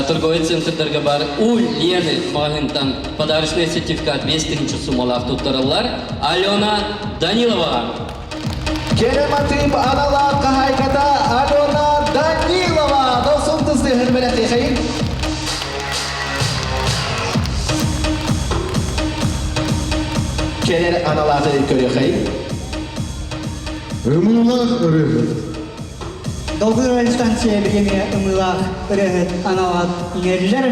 торговый центрдарга бар У Лены маҕаһыынтан подарочный сертификат 5000 суммалаах туттарыллар Алена Данилова. Керем Атыев анал аат хаһаайката Алена Данилова. Досун тыстыһын бэлэхтиэхэйин. Кэлэр анал ааты көрүөхэй. Ымыылаах ырыаһыт. Долгуй станция бириэмийэ ымыылаах ырыаһыт анал аат иҥэриллэр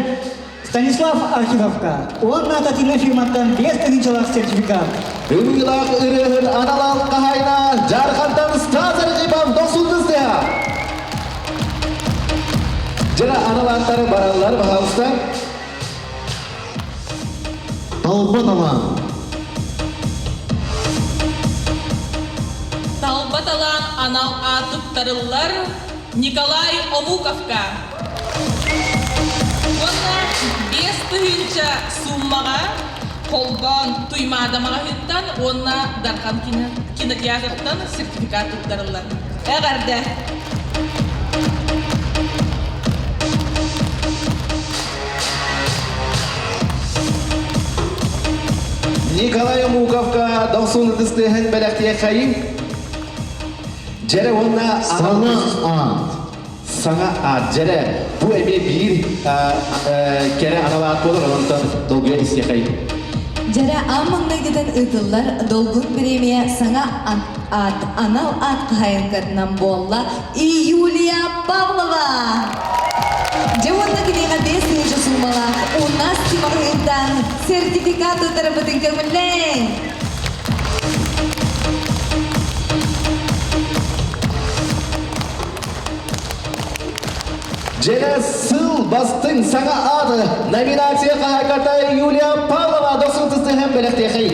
Станислав Архиповка уонна Татьяна фирматтан 5000-лаах сертификат. Ымыылаах ырыаһыт анал аат хаһаайына Дьаархантан Стас Архипов дохсун тыстыһа. Дьара анал ааттары бараллар, пожалуйста. Талба талаан. Талба талаан анал аат туттарыллар Николай Омуковка. Уонна 5000 сууммаҕа холбоон Туймаада маҕаһыыттан уонна Дархан кинотеатртан сертификат туттарыллар. Эҕэрдэ! Николай Омуковка дохсун ытыстыһын бэлэхтиэхэйин. Дьэрэ уонна Саҥа аат. Саҥа аат. Дьэрэ бу эмиэ биир кэрэ анал аат буолар, онтон долгуйа истиэхэйин. Дьэрэ аан маҥнайгытын ыытыллар Долгун премия саҥа аат анал аат хаһаайынкатынан буолла Июлия Павлова! Дьэ уонна киниэхэ 5000 суумалаах у нас тимаҕыһыттан сертификат туттарабытын көҥүллээҥ! Дьэрэ сыл бастыҥ саҥа ааты номинация хаһаайката Юлия Павлова досун тыстыһан бэлэхтиэхэй.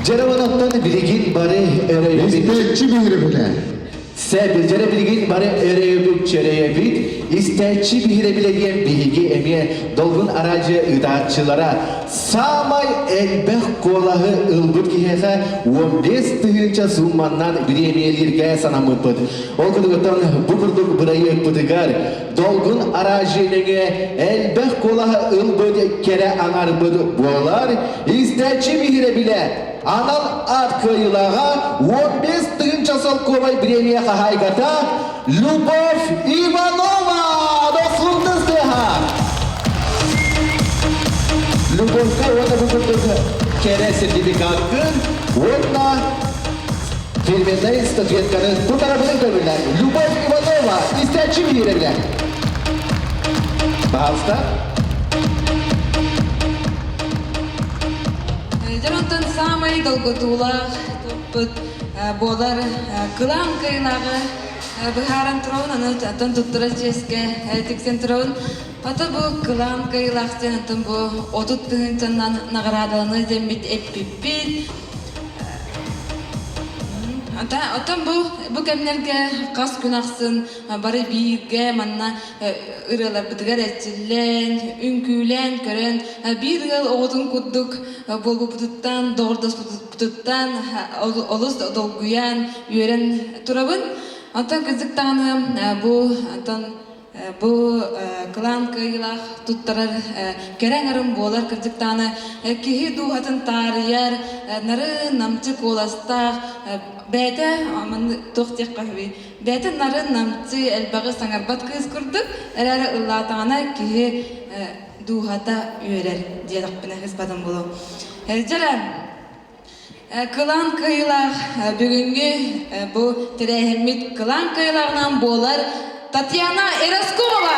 Дьэрэ оттон билигин бары өрөйбүт. Истээччи биһирэбилэ. Сэ дьэрэ билигин бары өрөйбүт чөрөйөбүт. Истээччи биһирэбилэ диэн биһиги эмиэ Долгун араадьыйа ыытааччылара саамай элбэх куолаһы ылбыт киһиэхэ 15 тыһыынча суумманнан бириэмийэлииргэ санаммыппыт. Ол курдуктан бу курдук бырайыакпытыгар Долгун араадьыйа нөҥүө элбэх куолаһы ылбыт кэрэ аҥарбыт буолар. Истээччи биһирэбилэ анал аат кыайыылааҕа 15 тыһыынча солкуобай бириэмийэ хаһаайката Любовь Иванова! Дослугдастыаха! Любовька уонна бу курдук кэрэ сертификаткын уонна фирменнай статуэтканы тутарабытын көрүллэр. Любовь Иванова, истээччи биэрэллэр. Пожалуйста. Дьон онтон саамай долгутуулаах туппут буолар кылаан кыайыылааҕы быһааран турабын, аны оттон туттара чиэскэ тиксэн турабын. Ата бу кылаан кыайыылаах диэн оттон бу 30 тыһыынчанан наҕараадаланыы диэммит эппиппит. Оттон бу бу кэмнэргэ хас күн ахсын бары бииргэ манна ырыаларбытыгар эрчиллэн, үҥкүүлээн көрөн, биир ыал оҕотун курдук буолбуппутуттан, доҕордоспутуттан олус долгуйан, үөрэн турабын. Онтон кырдьык даҕаны бу онтон бу кылаан кыайыылаах туттарар кэрэ аҥарым буолар кырдьык даҕаны киһи дууһатын таарыйар нарын намчы куоластаах бэйэтэ манны туох диэххэ үһү бэйэтэ нарын намчы элбэҕи саҥарбат кыыс курдук эрээри ыллаатаҕына киһи дууһата үөрэр диэтэхпинэ ыспатым буолуо дьэрэ Кылаан кыайыылаах бүгүҥҥү бу тэрээһиммит кылаан кыайыылааҕынан буолар Татьяна Эроскова!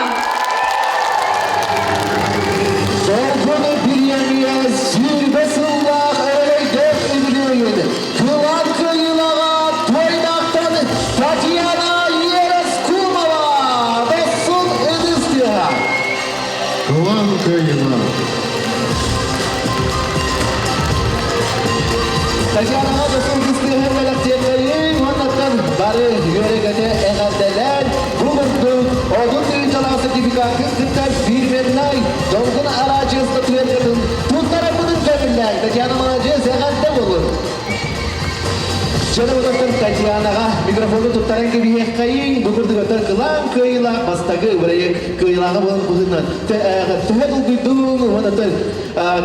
Микрофону туттаран кэбиһиэххэйиҥ, бу курдук кылаан кыайыылаах бастакы бырайыак кыайыылааҕа буолан быһыынан төһө долгуйдуҥ уонна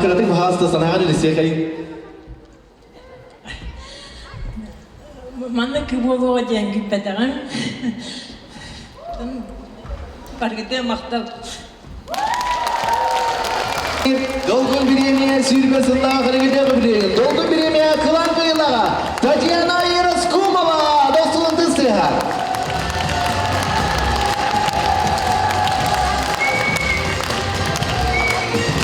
кыратык баһаалыста санааҕын үлэсиэхэйиҥ. Маннык буолуоҕа диэн күүппэтэҕим. Баргыта махтал. Долгун бириэмийэ сүүрбэ сыллаах өрөгөйдөөх үбүлүөйүн Долгун бириэмийэ кылаан кыайыылааҕа Татьяна Ероскумова дохсун тыстыһа.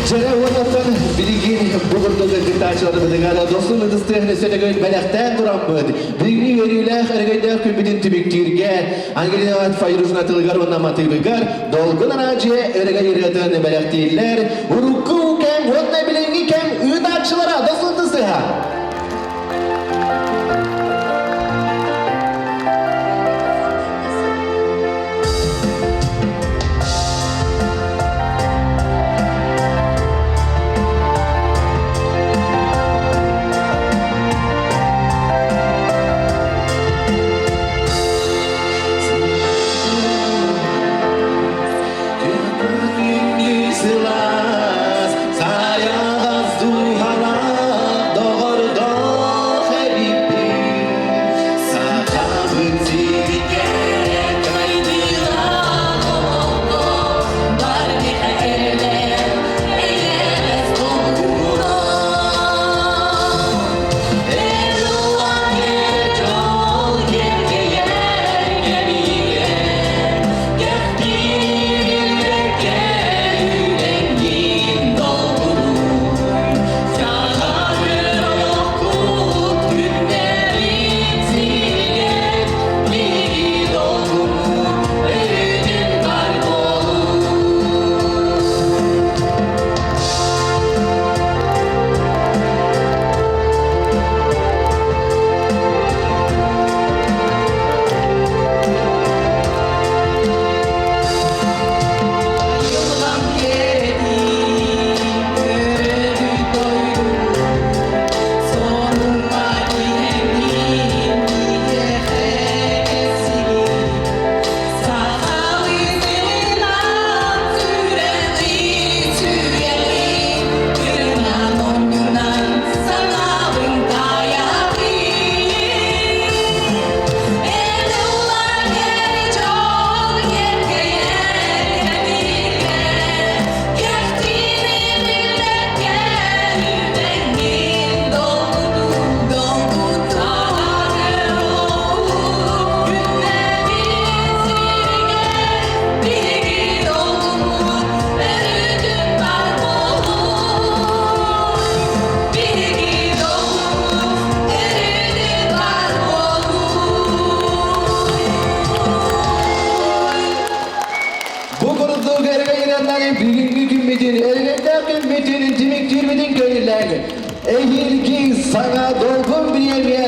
Дьэрэ уоннаттан билигин бу курдук кыттааччыларбытыгар дохсун ытыстыһын өссө төгүл бэлэхтээн тураммыт. Бүгүҥҥү үөрүүлээх өрөгөйдөөх күммүтүн түмүктүүргэ Ангелина Файружна тылыгар уонна матыыбыгар Долгун араадьыйа өрөгөй ырыатын бэлэхтииллэр урукку кэм уонна билиҥҥи кэм ыытааччылара дохсун ытыстыһа. Сылаас, сайаҕас дууһалаах доҕордоох эбиппин. Сахабыт сиригэр кайдыылаах олоххо бар миэхэ эйэҕэс долгуна. Бу курдук эргайыраннары бүгүҥҥү күммүтүн, өрөгөйдөөх күммүтүн, түмүктүүрбүтүн көҥүллээн, эһиилги саҥа долгун бириэмийэ